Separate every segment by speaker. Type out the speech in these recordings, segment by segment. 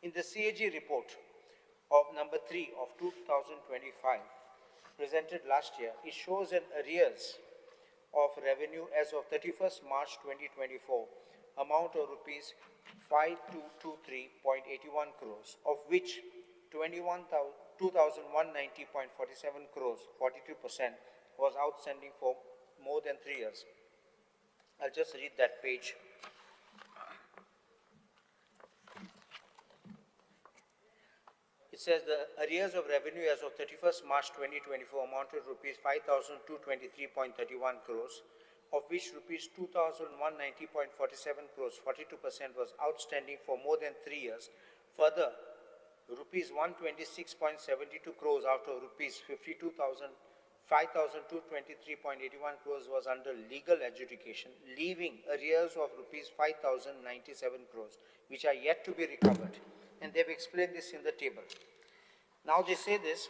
Speaker 1: In the CAG report of number 3 of 2025, presented last year, it shows an arrears of revenue as of 31st March 2024, amount of rupees 5223.81 crores, of which 2,190.47 crores, 42%, was outstanding for more than 3 years. I'll just read that page. It says the arrears of revenue as of 31st March 2024 amounted to rupees 5,223.31 crores, of which rupees 2,190.47 crores, 42%, was outstanding for more than 3 years. Further, rupees 126.72 crores out of rupees 5,223.81 crores was under legal adjudication, leaving arrears of rupees 5,097 crores, which are yet to be recovered. And they've explained this in the table. Now they say this,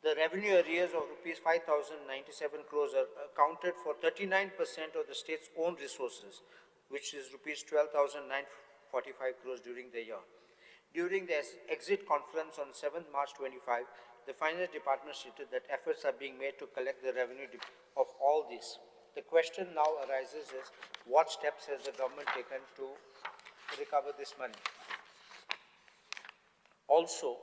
Speaker 1: the revenue arrears of rupees 5,097 crores are accounted for 39% of the state's own resources, which is rupees 12,945 crores during the year. During the exit conference on 7th March 25, the Finance Department stated that efforts are being made to collect the revenue of all this. The question now arises is, what steps has the government taken to recover this money? Also,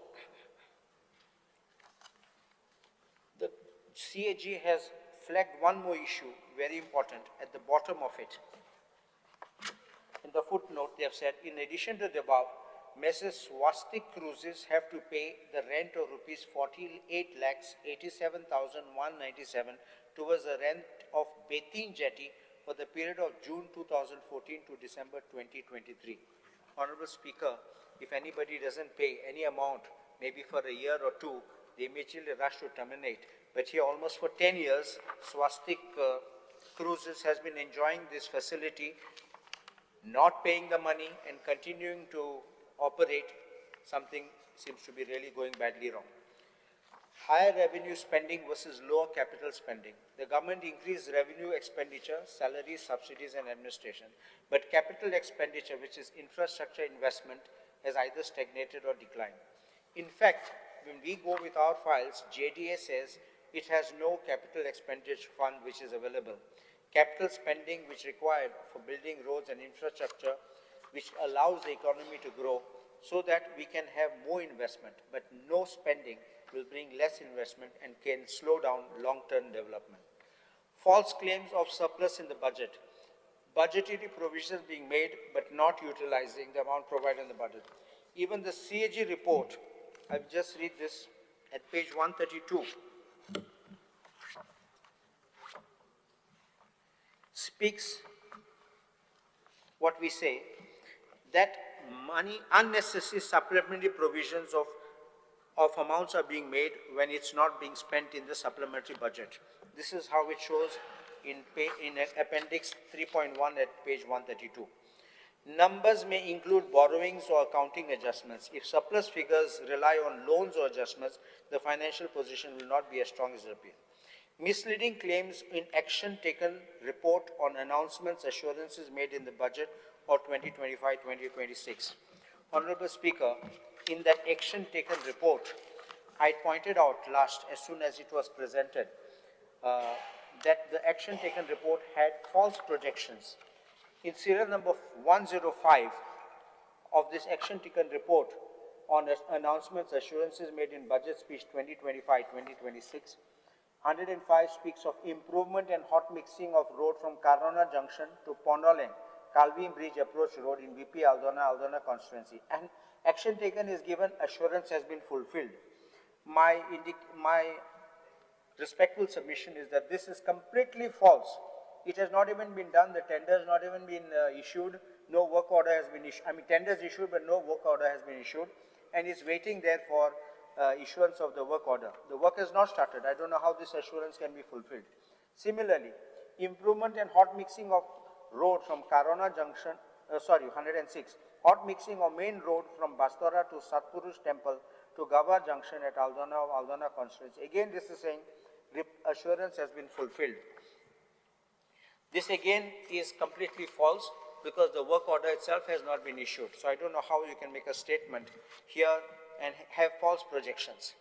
Speaker 1: the CAG has flagged one more issue, very important, at the bottom of it. In the footnote, they have said, in addition to the above, Messrs. Swastik Cruises have to pay the rent of rupees 48,87,197 towards the rent of Betin Jetty for the period of June 2014 to December 2023. Honorable Speaker, if anybody doesn't pay any amount, maybe for a year or two, they immediately rush to terminate. But here, almost for 10 years, Swastik Cruises has been enjoying this facility, not paying the money and continuing to operate. Something seems to be really going badly wrong. Higher revenue spending versus lower capital spending. The government increased revenue expenditure, salaries, subsidies and administration. But capital expenditure, which is infrastructure investment, has either stagnated or declined. In fact, when we go with our files, JDA says it has no capital expenditure fund which is available. Capital spending which required for building roads and infrastructure, which allows the economy to grow so that we can have more investment, but no spending will bring less investment and can slow down long-term development. False claims of surplus in the budget. Budgetary provisions being made but not utilizing the amount provided in the budget. Even the CAG report, I'll just read this at page 132, speaks what we say, that money, unnecessary supplementary provisions of amounts are being made when it's not being spent in the supplementary budget. This is how it shows in Appendix 3.1 at page 132. Numbers may include borrowings or accounting adjustments. If surplus figures rely on loans or adjustments, the financial position will not be as strong as it appears. Misleading claims in action taken report on announcements, assurances made in the budget of 2025-2026. Honorable Speaker, in that action taken report, I pointed out last, as soon as it was presented, that the action taken report had false projections. In serial number 105 of this action taken report on announcements, assurances made in budget speech 2025-2026, 105 speaks of improvement and hot mixing of road from Carona Junction to Pondoland, Calvin Bridge Approach Road in VP Aldona, Aldona constituency. And action taken is given, assurance has been fulfilled. My respectful submission is that this is completely false. It has not even been done, the tender has not even been issued, no work order has been issued. I mean, tender is issued, but no work order has been issued, and is waiting there for issuance of the work order. The work has not started. I don't know how this assurance can be fulfilled. Similarly, improvement and hot mixing of road from Carona Junction, 106, hot mixing of main road from Bastora to Satpurush Temple to Gava Junction at Aldona of Aldona constituency. Again, this is saying assurance has been fulfilled. This again is completely false because the work order itself has not been issued. So I don't know how you can make a statement here and have false projections.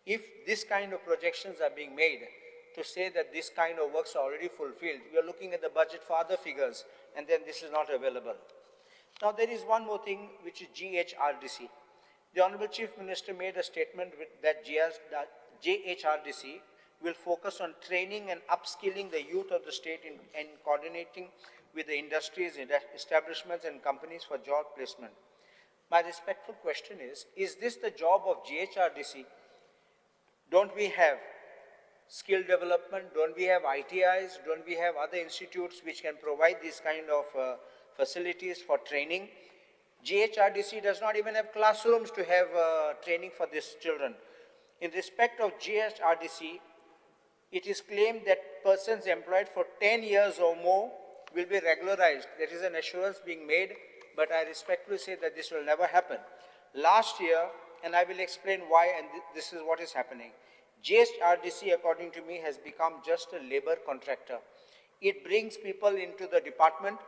Speaker 1: If this kind of projections are being made to say that this kind of works are already fulfilled, we are looking at the budget for other figures, and then this is not available. Now there is one more thing, which is GHRDC. The Honorable Chief Minister made a statement that GHRDC will focus on training and upskilling the youth of the state and coordinating with the industries, establishments and companies for job placement. My respectful question is this the job of GHRDC? Don't we have skill development? Don't we have ITIs? Don't we have other institutes which can provide this kind of facilities for training? GHRDC does not even have classrooms to have training for these children. In respect of GHRDC, it is claimed that persons employed for 10 years or more will be regularized. There is an assurance being made, but I respectfully say that this will never happen. Last year, and I will explain why, and this is what is happening. GHRDC, according to me, has become just a labor contractor. It brings people into the department.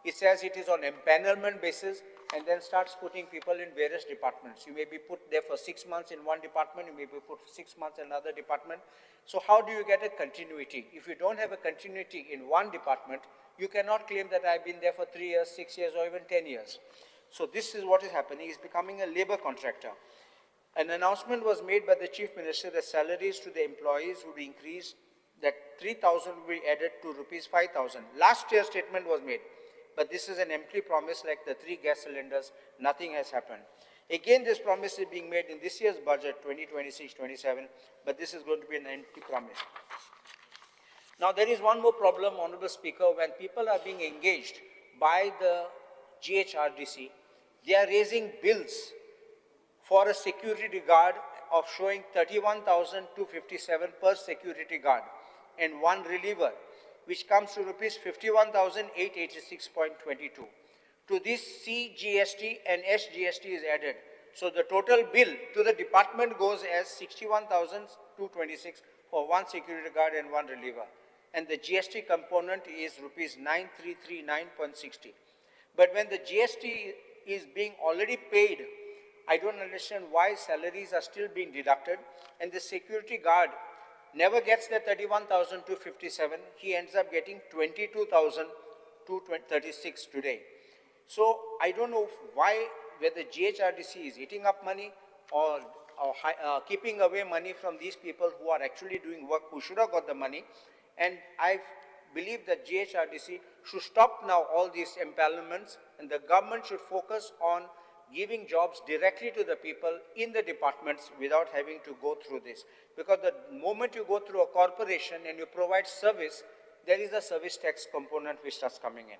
Speaker 1: It says it is on empanelment basis and then starts putting people in various departments. You may be put there for 6 months in one department, you may be put for 6 months in another department. So how do you get a continuity? If you don't have a continuity in one department, you cannot claim that I've been there for 3 years, 6 years, or even 10 years. So this is what is happening. It's becoming a labor contractor. An announcement was made by the Chief Minister that salaries to the employees would be increased, that 3,000 would be added to rupees 5,000. Last year's statement was made. But this is an empty promise like the 3 gas cylinders. Nothing has happened. Again, this promise is being made in this year's budget, 2026-27, but this is going to be an empty promise. Now, there is one more problem, Honorable Speaker. When people are being engaged by the GHRDC, they are raising bills for a security guard of showing 31,257 per security guard and one reliever, which comes to rupees 51,886.22. To this, CGST and SGST is added. So the total bill to the department goes as 61,226 for one security guard and one reliever. And the GST component is rupees 9339.60. But when the GST is being already paid, I don't understand why salaries are still being deducted, and the security guard never gets the 31,257. He ends up getting 22,236 today. So I don't know why, whether GHRDC is eating up money or keeping away money from these people who are actually doing work, who should have got the money. And I believe that GHRDC should stop now all these empanelments, and the government should focus on giving jobs directly to the people in the departments without having to go through this. Because the moment you go through a corporation and you provide service, there is a service tax component which starts coming in.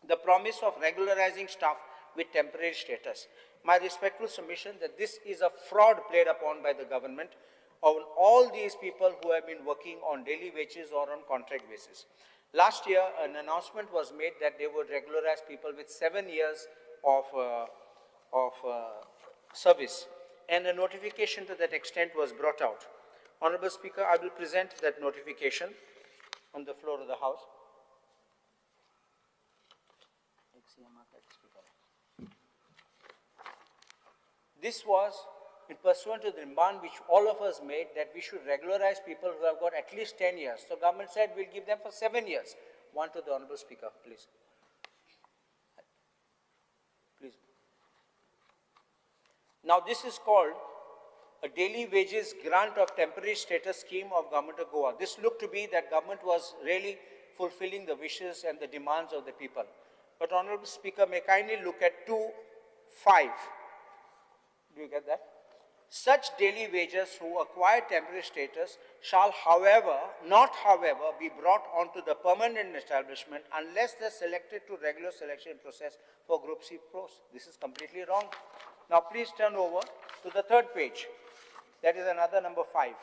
Speaker 1: The promise of regularizing staff with temporary status. My respectful submission that this is a fraud played upon by the government on all these people who have been working on daily wages or on contract basis. Last year, an announcement was made that they would regularize people with 7 years of service, and a notification to that extent was brought out. Honorable Speaker, I will present that notification on the floor of the House. This was in pursuant to the demand which all of us made that we should regularize people who have got at least 10 years. So government said we'll give them for 7 years. One to the Honorable Speaker, please. Please. Now this is called a daily wages grant of temporary status scheme of Government of Goa. This looked to be that government was really fulfilling the wishes and the demands of the people. But Honorable Speaker, may kindly look at 2.5. Do you get that? Such daily wages who acquire temporary status shall, however, not however, be brought onto the permanent establishment unless they are selected to regular selection process for Group C posts. This is completely wrong. Now please turn over to the third page. That is another number 5.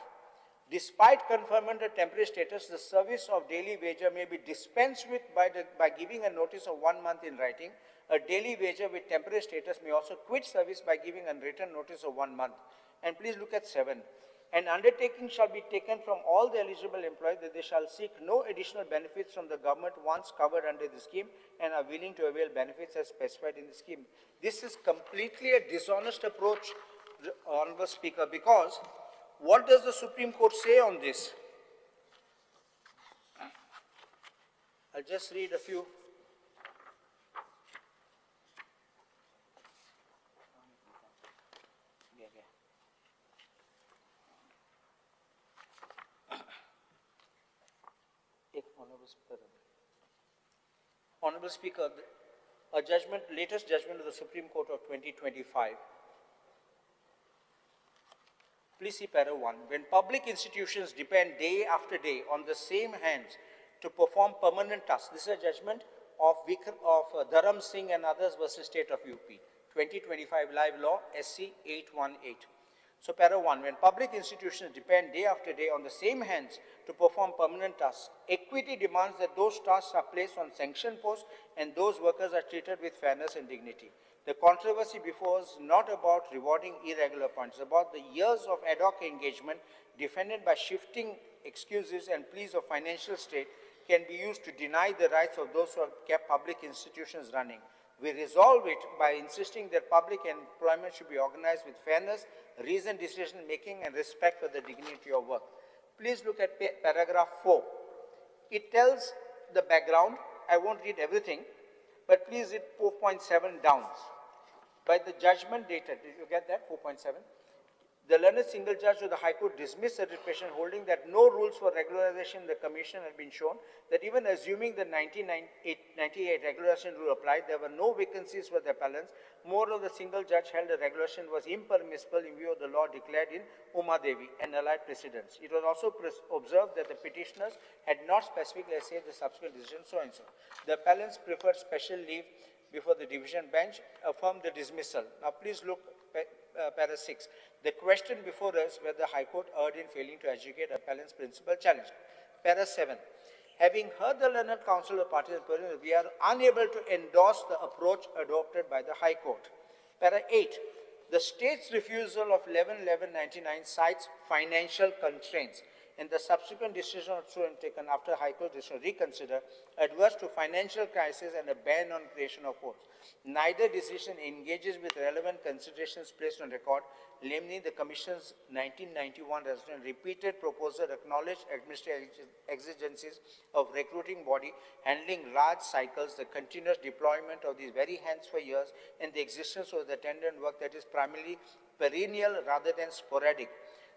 Speaker 1: Despite conferment of temporary status, the service of daily wager may be dispensed with by giving a notice of 1 month in writing. A daily wager with temporary status may also quit service by giving a written notice of 1 month. And please look at 7. An undertaking shall be taken from all the eligible employees that they shall seek no additional benefits from the government once covered under the scheme and are willing to avail benefits as specified in the scheme. This is completely a dishonest approach, Honorable Speaker, because what does the Supreme Court say on this? I'll just read a few. Honorable Speaker, a judgment, latest judgment of the Supreme Court of 2025. Please see para 1. When public institutions depend day after day on the same hands to perform permanent tasks, this is a judgment of Dharam Singh and others versus State of UP, 2025 Live Law, SC 818. So para 1, when public institutions depend day after day on the same hands to perform permanent tasks, equity demands that those tasks are placed on sanctioned posts and those workers are treated with fairness and dignity. The controversy before us is not about rewarding irregular points, it's about the years of ad hoc engagement defended by shifting excuses and pleas of financial state can be used to deny the rights of those who have kept public institutions running. We resolve it by insisting that public employment should be organized with fairness, reasoned decision-making, and respect for the dignity of work. Please look at paragraph 4. It tells the background. I won't read everything, but please read 4.7 down. By the judgment dated, did you get that, 4.7? The learned single judge of the High Court dismissed the petition, holding that no rules for regularization in the commission had been shown, that even assuming the 1998 regularization rule applied, there were no vacancies for the appellants. Moreover, the single judge held the regulation was impermissible in view of the law declared in Umadevi and allied precedents. It was also observed that the petitioners had not specifically said the subsequent decision, so and so. The appellants preferred special leave before the division bench, affirmed the dismissal. Now please look para 6. The question before us whether the High Court erred in failing to adjudicate appellant's principal challenge. Para 7. Having heard the learned counsel of parties, we are unable to endorse the approach adopted by the High Court. Para 8. The state's refusal of 11-11-99 cites financial constraints, and the subsequent decision also taken after High Court decision reconsider adverse to financial crisis and a ban on creation of posts. Neither decision engages with relevant considerations placed on record, namely the Commission's 1991 resolution repeated proposal acknowledged administrative exigencies of recruiting body handling large cycles, the continuous deployment of these very hands for years, and the existence of the attendant work that is primarily perennial rather than sporadic.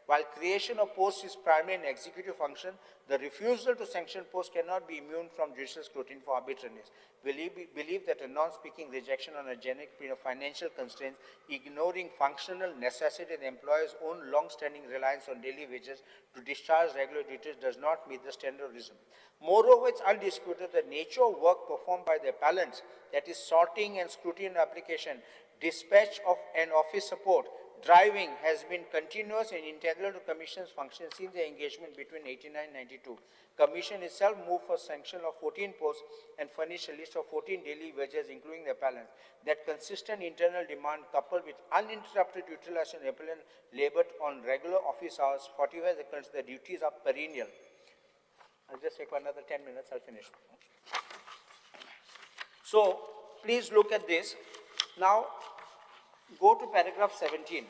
Speaker 1: While creation of posts is primarily an executive function, the refusal to sanction posts cannot be immune from judicial scrutiny for arbitrariness. We believe that a non-speaking rejection on a generic period of financial constraints, ignoring functional necessity and the employer's own long-standing reliance on daily wages to discharge regular duties does not meet the standard of reason. Moreover, it's undisputed the nature of work performed by the appellants, that is sorting and scrutiny and application, dispatch of and office support, driving has been continuous and integral to Commission's function since the engagement between 89 and 92. Commission itself moved for sanction of 14 posts and furnished a list of 14 daily wages, including the appellant. That consistent internal demand coupled with uninterrupted utilization of appellant labor on regular office hours, 45 the duties are perennial. I'll just take another 10 minutes, I'll finish. So, please look at this. Now, go to paragraph 17.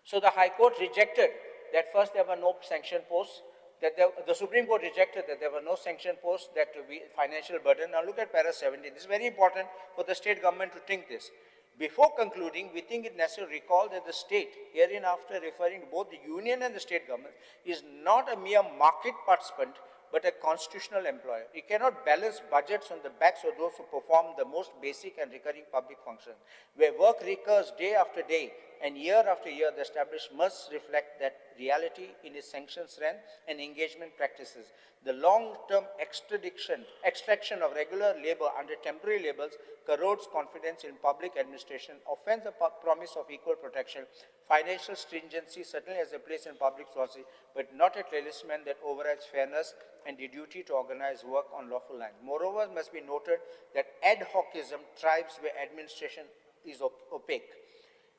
Speaker 1: So the High Court rejected that first there were no sanction posts, that the Supreme Court rejected that there were no sanction posts, that we financial burden. Now look at para 17. This is very important for the state government to think this. Before concluding, we think it necessary to recall that the state, hereinafter referring to both the union and the state government, is not a mere market participant, but a constitutional employer. It cannot balance budgets on the backs of those who perform the most basic and recurring public functions. Where work recurs day after day and year after year, the establishment must reflect that reality in its sanction strength and engagement practices. The long-term extraction of regular labor under temporary labels corrodes confidence in public administration, offends the promise of equal protection. Financial stringency certainly has a place in public policy, but not a talisman that overrides fairness and the duty to organize work on lawful lines. Moreover, it must be noted that ad hocism thrives where administration is opaque.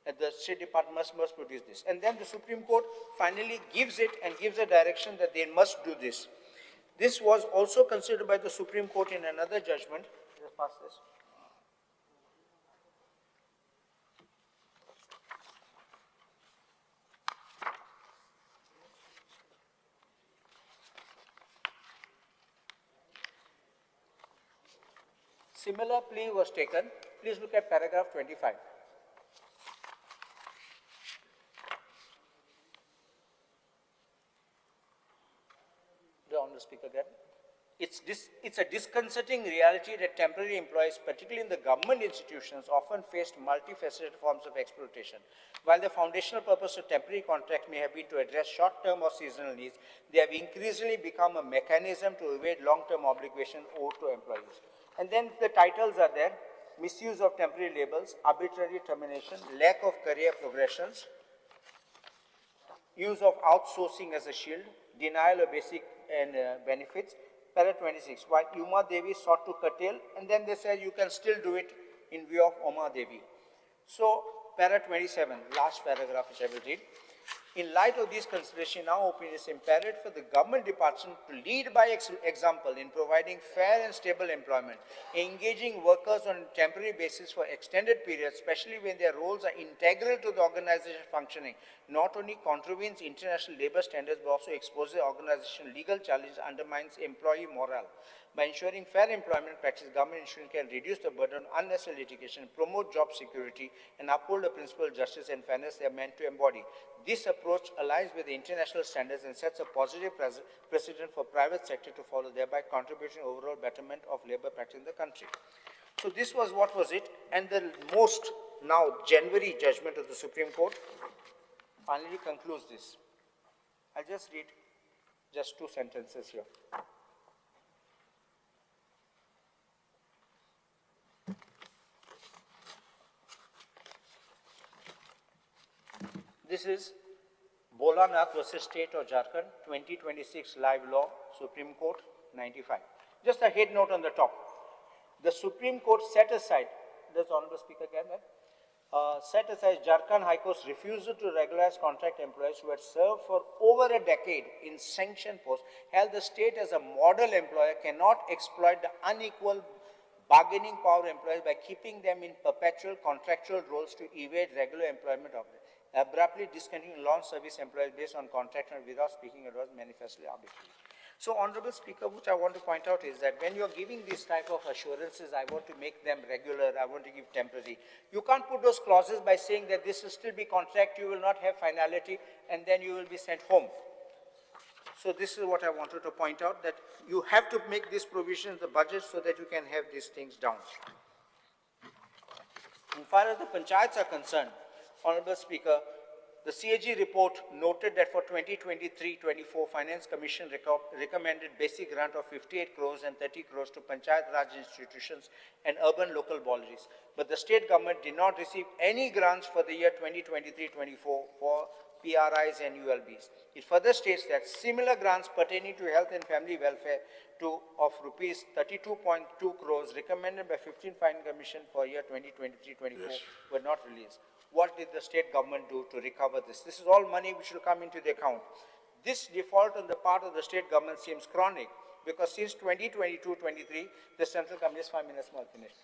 Speaker 1: The state department must produce this. And then the Supreme Court finally gives it and gives a direction that they must do this. This was also considered by the Supreme Court in another judgment. Just pass this. Similar plea was taken. Please look at paragraph 25. The Honourable Speaker, get it's a disconcerting reality that temporary employees, particularly in the government institutions, often faced multifaceted forms of exploitation. While the foundational purpose of temporary contracts may have been to address short-term or seasonal needs, they have increasingly become a mechanism to evade long-term obligations owed to employees. And then the titles are there: misuse of temporary labels, arbitrary termination, lack of career progressions, use of outsourcing as a shield, denial of basic and benefits. Para 26, while Uma Devi sought to curtail, and then they said you can still do it in view of Uma Devi. So, para 27, last paragraph which I will read. In light of these considerations, in our opinion, it is imperative for the government department to lead by example in providing fair and stable employment, engaging workers on a temporary basis for extended periods, especially when their roles are integral to the organization functioning, not only contravenes international labor standards, but also exposes the organization legal challenges, undermines employee morale. By ensuring fair employment practice, government institutions can reduce the burden of unnecessary litigation, promote job security, and uphold the principle of justice and fairness they are meant to embody. This approach aligns with the international standards and sets a positive precedent for private sector to follow, thereby contributing to overall betterment of labor practice in the country. So this was what was it, and the most now January judgment of the Supreme Court finally concludes this. I'll just read just two sentences here. This is Bholanath versus State of Jharkhand, 2026 Live Law, Supreme Court, 95. Just a head note on the top. The Supreme Court set aside, does the Honorable Speaker get that? Set aside Jharkhand High Court's refusal to regularize contract employees who had served for over a decade in sanctioned posts, held the state as a model employer cannot exploit the unequal bargaining power of employees by keeping them in perpetual contractual roles to evade regular employment of them. Abruptly discontinuing long-service employees based on contract and without speaking it was manifestly arbitrary. So, Honorable Speaker, what I want to point out is that when you are giving this type of assurances, I want to make them regular, I want to give temporary. You can't put those clauses by saying that this will still be contract, you will not have finality, and then you will be sent home. So this is what I wanted to point out, that you have to make this provision in the budget so that you can have these things down. In far as the panchayats are concerned, Honorable Speaker, the CAG report noted that for 2023-24, Finance Commission recommended basic grant of 58 crores and 30 crores to Panchayat Raj institutions and urban local bodies. But the state government did not receive any grants for the year 2023-24 for PRIs and ULBs. It further states that similar grants pertaining to health and family welfare of rupees 32.2 crores recommended by 15 Finance Commission for year 2023-24 yes, were not released. What did the state government do to recover this? This is all money which will come into the account. This default on the part of the state government seems chronic because since 2022-23, the central government is 5 minutes more finished.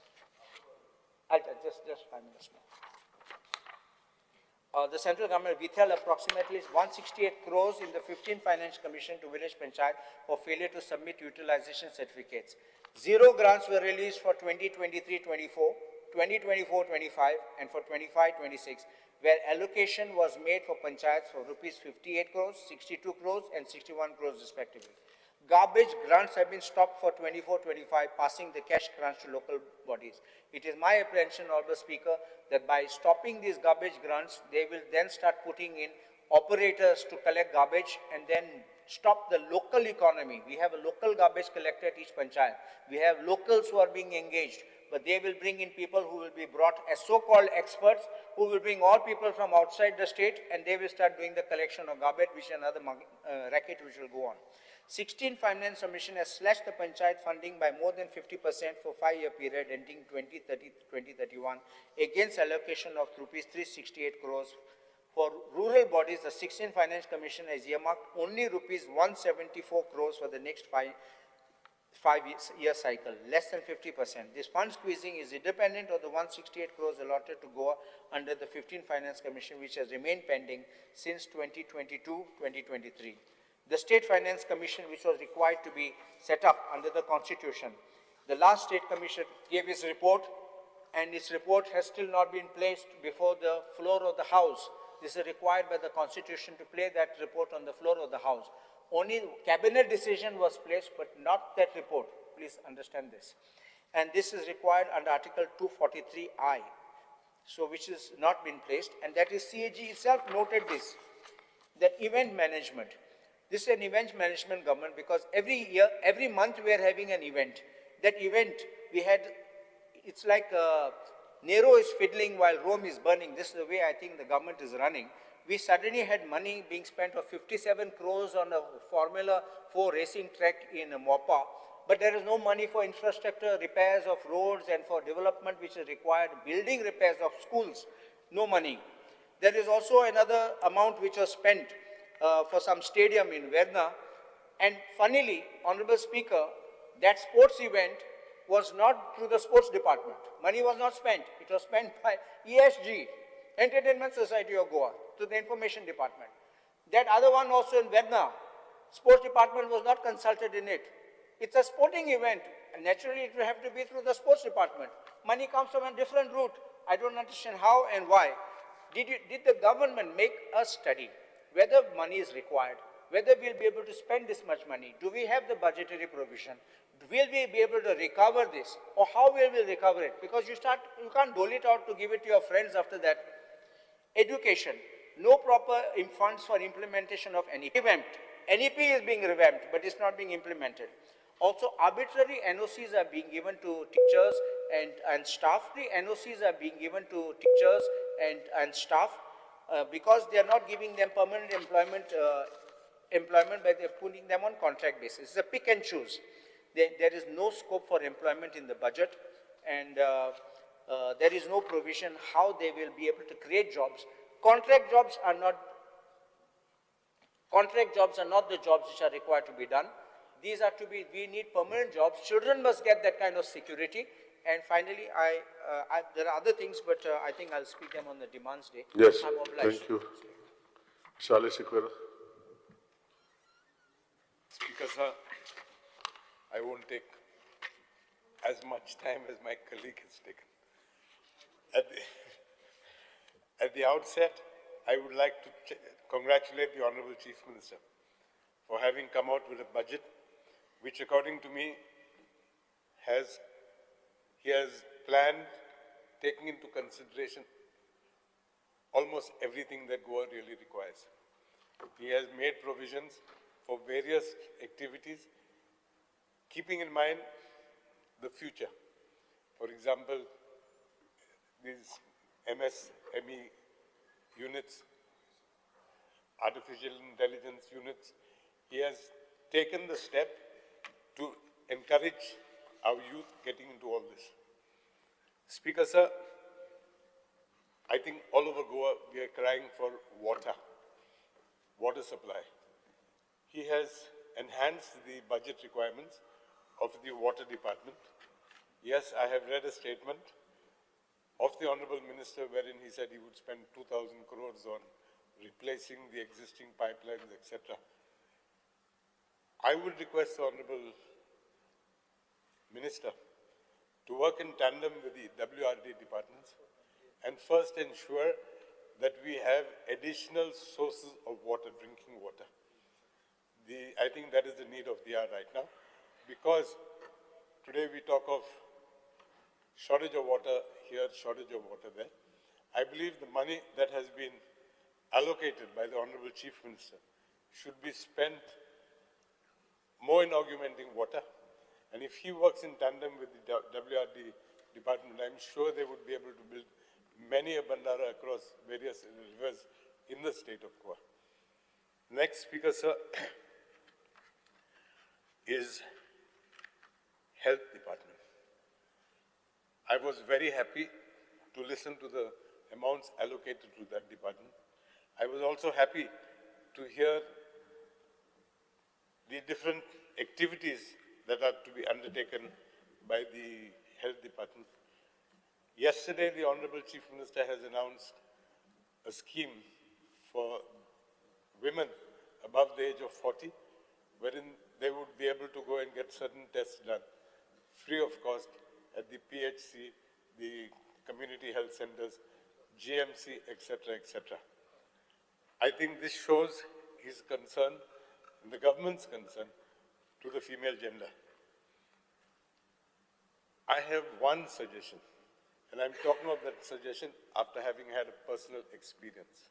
Speaker 1: I'll just 5 minutes more. The central government withheld approximately 168 crores in the 15th Finance Commission to village panchayat for failure to submit utilization certificates. 0 grants were released for 2023-24, 2024-25, and for 25-26, where allocation was made for panchayats for rupees 58 crores, 62 crores, and 61 crores respectively. Garbage grants have been stopped for 24-25, passing the cash grants to local bodies. It is my apprehension, Honorable Speaker, that by stopping these garbage grants, they will then start putting in operators to collect garbage and then stop the local economy. We have a local garbage collector at each panchayat. We have locals who are being engaged, but they will bring in people who will be brought as so-called experts, who will bring all people from outside the state, and they will start doing the collection of garbage, which is another racket which will go on. 16 Finance Commission has slashed the panchayat funding by more than 50% for 5-year period ending 2030-2031 against allocation of rupees 368 crores. For rural bodies, the 16 Finance Commission has earmarked only rupees 174 crores for the next five-year cycle, less than 50%. This fund squeezing is independent of the 168 crores allotted to Goa under the 15 Finance Commission, which has remained pending since 2022-2023. The State Finance Commission, which was required to be set up under the Constitution, the last State Commission gave its report, and its report has still not been placed before the floor of the House. This is required by the Constitution to play that report on the floor of the House. Only cabinet decision was placed, but not that report. Please understand this. And this is required under Article 243I, so which is not been placed, and that is CAG itself noted this, that event management. This is an event management government because every year, every month we are having an event. That event we had, it's like Nero is fiddling while Rome is burning. This is the way I think the government is running. We suddenly had money being spent of 57 crores on a Formula 4 racing track in Mopa, but there is no money for infrastructure, repairs of roads and for development which is required, building repairs of schools, no money. There is also another amount which was spent for some stadium in Verna, and funnily, Honorable Speaker, that sports event was not through the sports department. Money was not spent. It was spent by ESG, Entertainment Society of Goa, to the information department. That other one also in Verna, sports department was not consulted in it. It's a sporting event, and naturally it will have to be through the sports department. Money comes from a different route. I don't understand how and why. Did the government make a study whether money is required, whether we'll be able to spend this much money? Do we have the budgetary provision? Will we be able to recover this, or how will we recover it? Because you can't dole it out to give it to your friends after that. Education, no proper funds for implementation of NEP. Revamped. NEP is being revamped, but it's not being implemented. Also, arbitrary NOCs are being given to teachers and staff. The NOCs are being given to teachers and staff because they are not giving them permanent employment, by they're putting them on contract basis. It's a pick and choose. There is no scope for employment in the budget, and there is no provision how they will be able to create jobs. Contract jobs are not the jobs which are required to be done. These are to be, we need permanent jobs. Children must get that kind of security. And finally, there are other things, but I think I'll speak them on the demands day.
Speaker 2: Yes,
Speaker 1: I'm obliged.
Speaker 2: Thank you. Charles Sequeira.
Speaker 3: Speaker, sir, I won't take as much time as my colleague has taken. At the outset, I would like to congratulate the Honorable Chief Minister for having come out with a budget which, according to me, he has planned, taking into consideration almost everything that Goa really requires. He has made provisions for various activities, keeping in mind the future. For example, these MSME units, artificial intelligence units. He has taken the step to encourage our youth getting into all this. Speaker, sir, I think all over Goa we are crying for water, water supply. He has enhanced the budget requirements of the water department. Yes, I have read a statement of the Honorable Minister wherein he said he would spend 2,000 crores on replacing the existing pipelines, etc. I would request the Honorable Minister to work in tandem with the WRD departments and first ensure that we have additional sources of water, drinking water. I think that is the need of the hour right now, because today we talk of shortage of water here, shortage of water there. I believe the money that has been allocated by the Honorable Chief Minister should be spent more in augmenting water. And if he works in tandem with the WRD department, I'm sure they would be able to build many a bandara across various rivers in the state of Goa. Next, Speaker, sir, is health department. I was very happy to listen to the amounts allocated to that department. I was also happy to hear the different activities that are to be undertaken by the health department. Yesterday, the Honorable Chief Minister has announced a scheme for women above the age of 40, wherein they would be able to go and get certain tests done free of cost at the PHC, the community health centers, GMC, etc., etc. I think this shows his concern and the government's concern to the female gender. I have one suggestion, and I'm talking of that suggestion after having had a personal experience.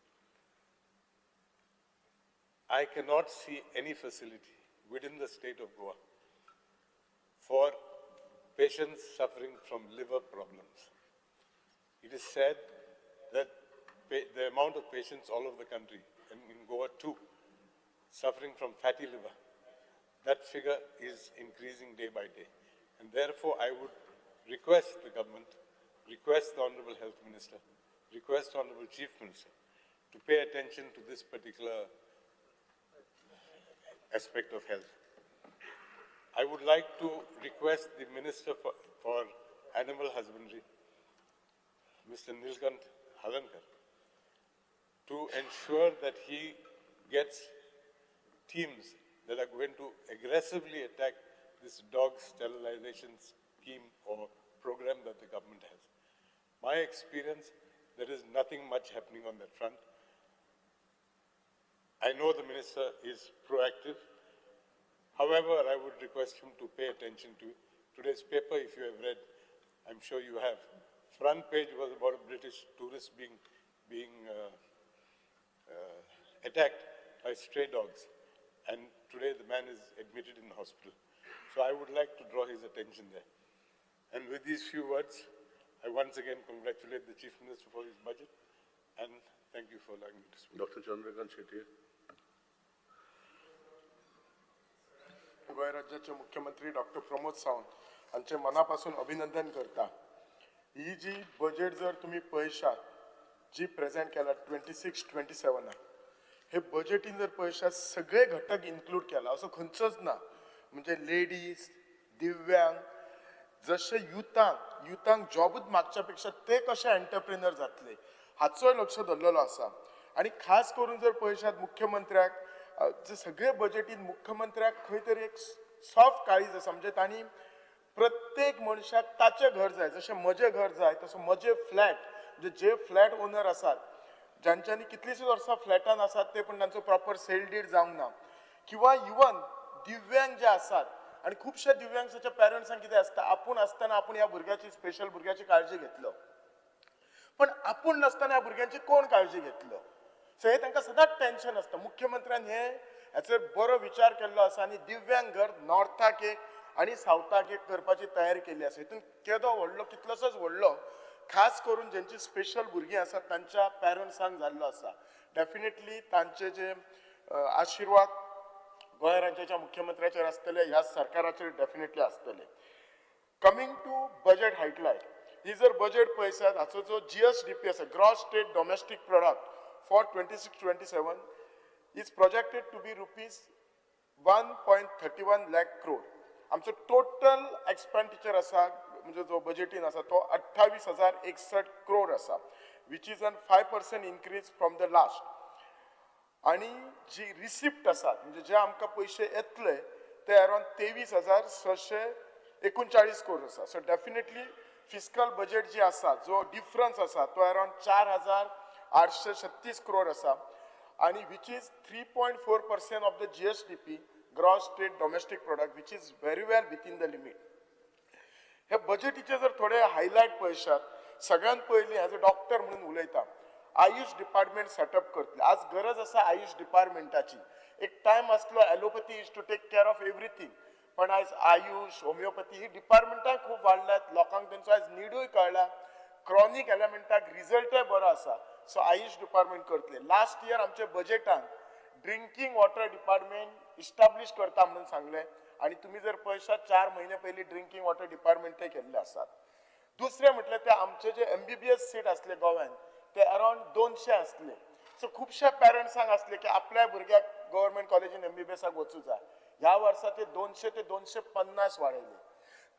Speaker 3: I cannot see any facility within the state of Goa for patients suffering from liver problems. It is said that the amount of patients all over the country, and in Goa too, suffering from fatty liver, that figure is increasing day by day. And therefore, I would request the government, request the Honorable Health Minister, request the Honorable Chief Minister to pay attention to this particular aspect of health. I would like to request the Minister for Animal Husbandry, Mr. Nilkanth Halarnkar, to ensure that he gets teams that are going to aggressively attack this dog sterilization scheme or program that the government has. My experience, there is nothing much happening on that front. I know the minister is proactive. However, I would request him to pay attention to today's paper. If you have read, I'm sure you have. Front page was about a British tourist being attacked by stray dogs. And today the man is admitted in the hospital. So I would like to draw his attention there. And with these few words, I once again congratulate the Chief Minister for his budget, and thank you for allowing me to speak.
Speaker 2: Dr. Chandrakant Shetye.
Speaker 4: Goa राज्याचे मुख्यमंत्री doctor Pramod Sawant हांचे मनापासून अभिनंदन करता. ही जी budget जर तुमी पळयशात जी प्रेजेंट केला 26-27 हे बजेटीन जर पळयशात सगळे घटक इन्क्लूड केला, असो खंयचोच ना. म्हणजे लेडीज, दिव्यांग, जशे युथांक जॉबूच मागच्या पेक्षा ते कशे एंटरप्रेनर जातले हाचोय लक्ष दवरलेलो आसा. आनी खास करून जर पळयशात मुख्यमंत्र्याक जे सगळे बजेटीन मुख्यमंत्र्याक खंय तरी एक सॉफ्ट काळीज आसा. म्हणजे तांणी प्रत्येक मनशाक ताचें घर जाय, जशें म्हजें घर जाय तसो म्हजें फ्लॅट, म्हणजे जे फ्लॅट ओनर आसात ज्यांच्यांनी कितलींशींच वर्सां फ्लॅटान आसात ते पण तांचो प्रॉपर सेल did जावंक ना, किंवा इवन दिव्यांग जे आसात. आनी खुबश्या दिव्यांगाच्या पेरंट्सांक कितें आसता, आपूण आसतना आपूण ह्या भुरग्याची स्पेशल भुरग्याची काळजी घेतलो, पण आपूण नासतना ह्या भुरग्यांची कोण काळजी घेतलो, सो हे तांकां सदांच टेन्शन आसता. मुख्यमंत्र्यान हे हाचेर बरो विचार केल्लो आसा आनी दिव्यांग घर नॉर्थाक एक आनी सावथाक एक करपाची तयारी केल्ली आसा. हितून केदो व्हडलो, कितलोसोच व्हडलो खास करून जेंची स्पेशल भुरगीं आसात तांच्या पेरंट्सांक जाल्लो आसा. डेफिनेटली तांचे जे आशिर्वाद गोंय राज्याच्या मुख्यमंत्र्याचेर आसतले, ह्या सरकाराचेर डेफिनेटली आसतले. कमींग टू बजेट हायलायट, ही जर बजेट पळयशात हाचो जो GSDP आसा, gross state domestic product for 26-27 is projected to be rupees 1.31 lakh crore. आमचो टोटल एक्सपेंडिचर आसा म्हणजे जो बजेटीन आसा तो 28,061 क्रोड आसा, which is an 5% increase from the last. आनी जी रिसिप्ट आसात म्हणजे जे आमकां पयशे येतले ते अरावंड 23,639 क्रोड आसा. सो डेफिनेटली फिस्कल बजेट जी आसा जो डिफरन्स आसा तो अरावंड 4,836 क्रोड आसा आनी which is 3.4% of the GSDP, gross state domestic product, which is very well within the limit. हे बजेटीचे जर थोडे हायलायट पळयशात, सगळ्यांत पयलीं एज अ डॉक्टर म्हणून उलयता, आयुष डिपार्टमेंट सेटअप करतले. आज गरज आसा आयुष डिपार्टमेंटाची. एक टायम आसलो allopathy is to take care of everything, पण आयज आयुष, होमिओपॅथी ही डिपार्टमेंटां खूब वाडल्यात, लोकांक तेंचो आयज निडूय कळ्ळा, क्रॉनीक एलिमेंटाक रिजल्टय बरो आसा. सो आयुष डिपार्टमेंट करतले. लास्ट इयर आमच्या बजेटान ड्रिंकींग वॉटर डिपार्टमेंट इस्टाब्लीश करता म्हणून सांगलें आनी तुमी जर पळयशात 4 म्हयने पयलीं ड्रिंकींग वॉटर डिपार्टमेंटय केल्ले आसात. दुसरें म्हटल्यार ते आमचे जे एमबीबीएस सीट आसले गोव्यान, ते अरावंड 200 आसले. सो खुबश्या पेरंट्सांक आसले की आपल्या भुरग्याक गव्हर्मेंट कॉलेजीन एमबीबीएसाक वचूं जाय. ह्या वर्सा ते 200 ते 250 वाडयले.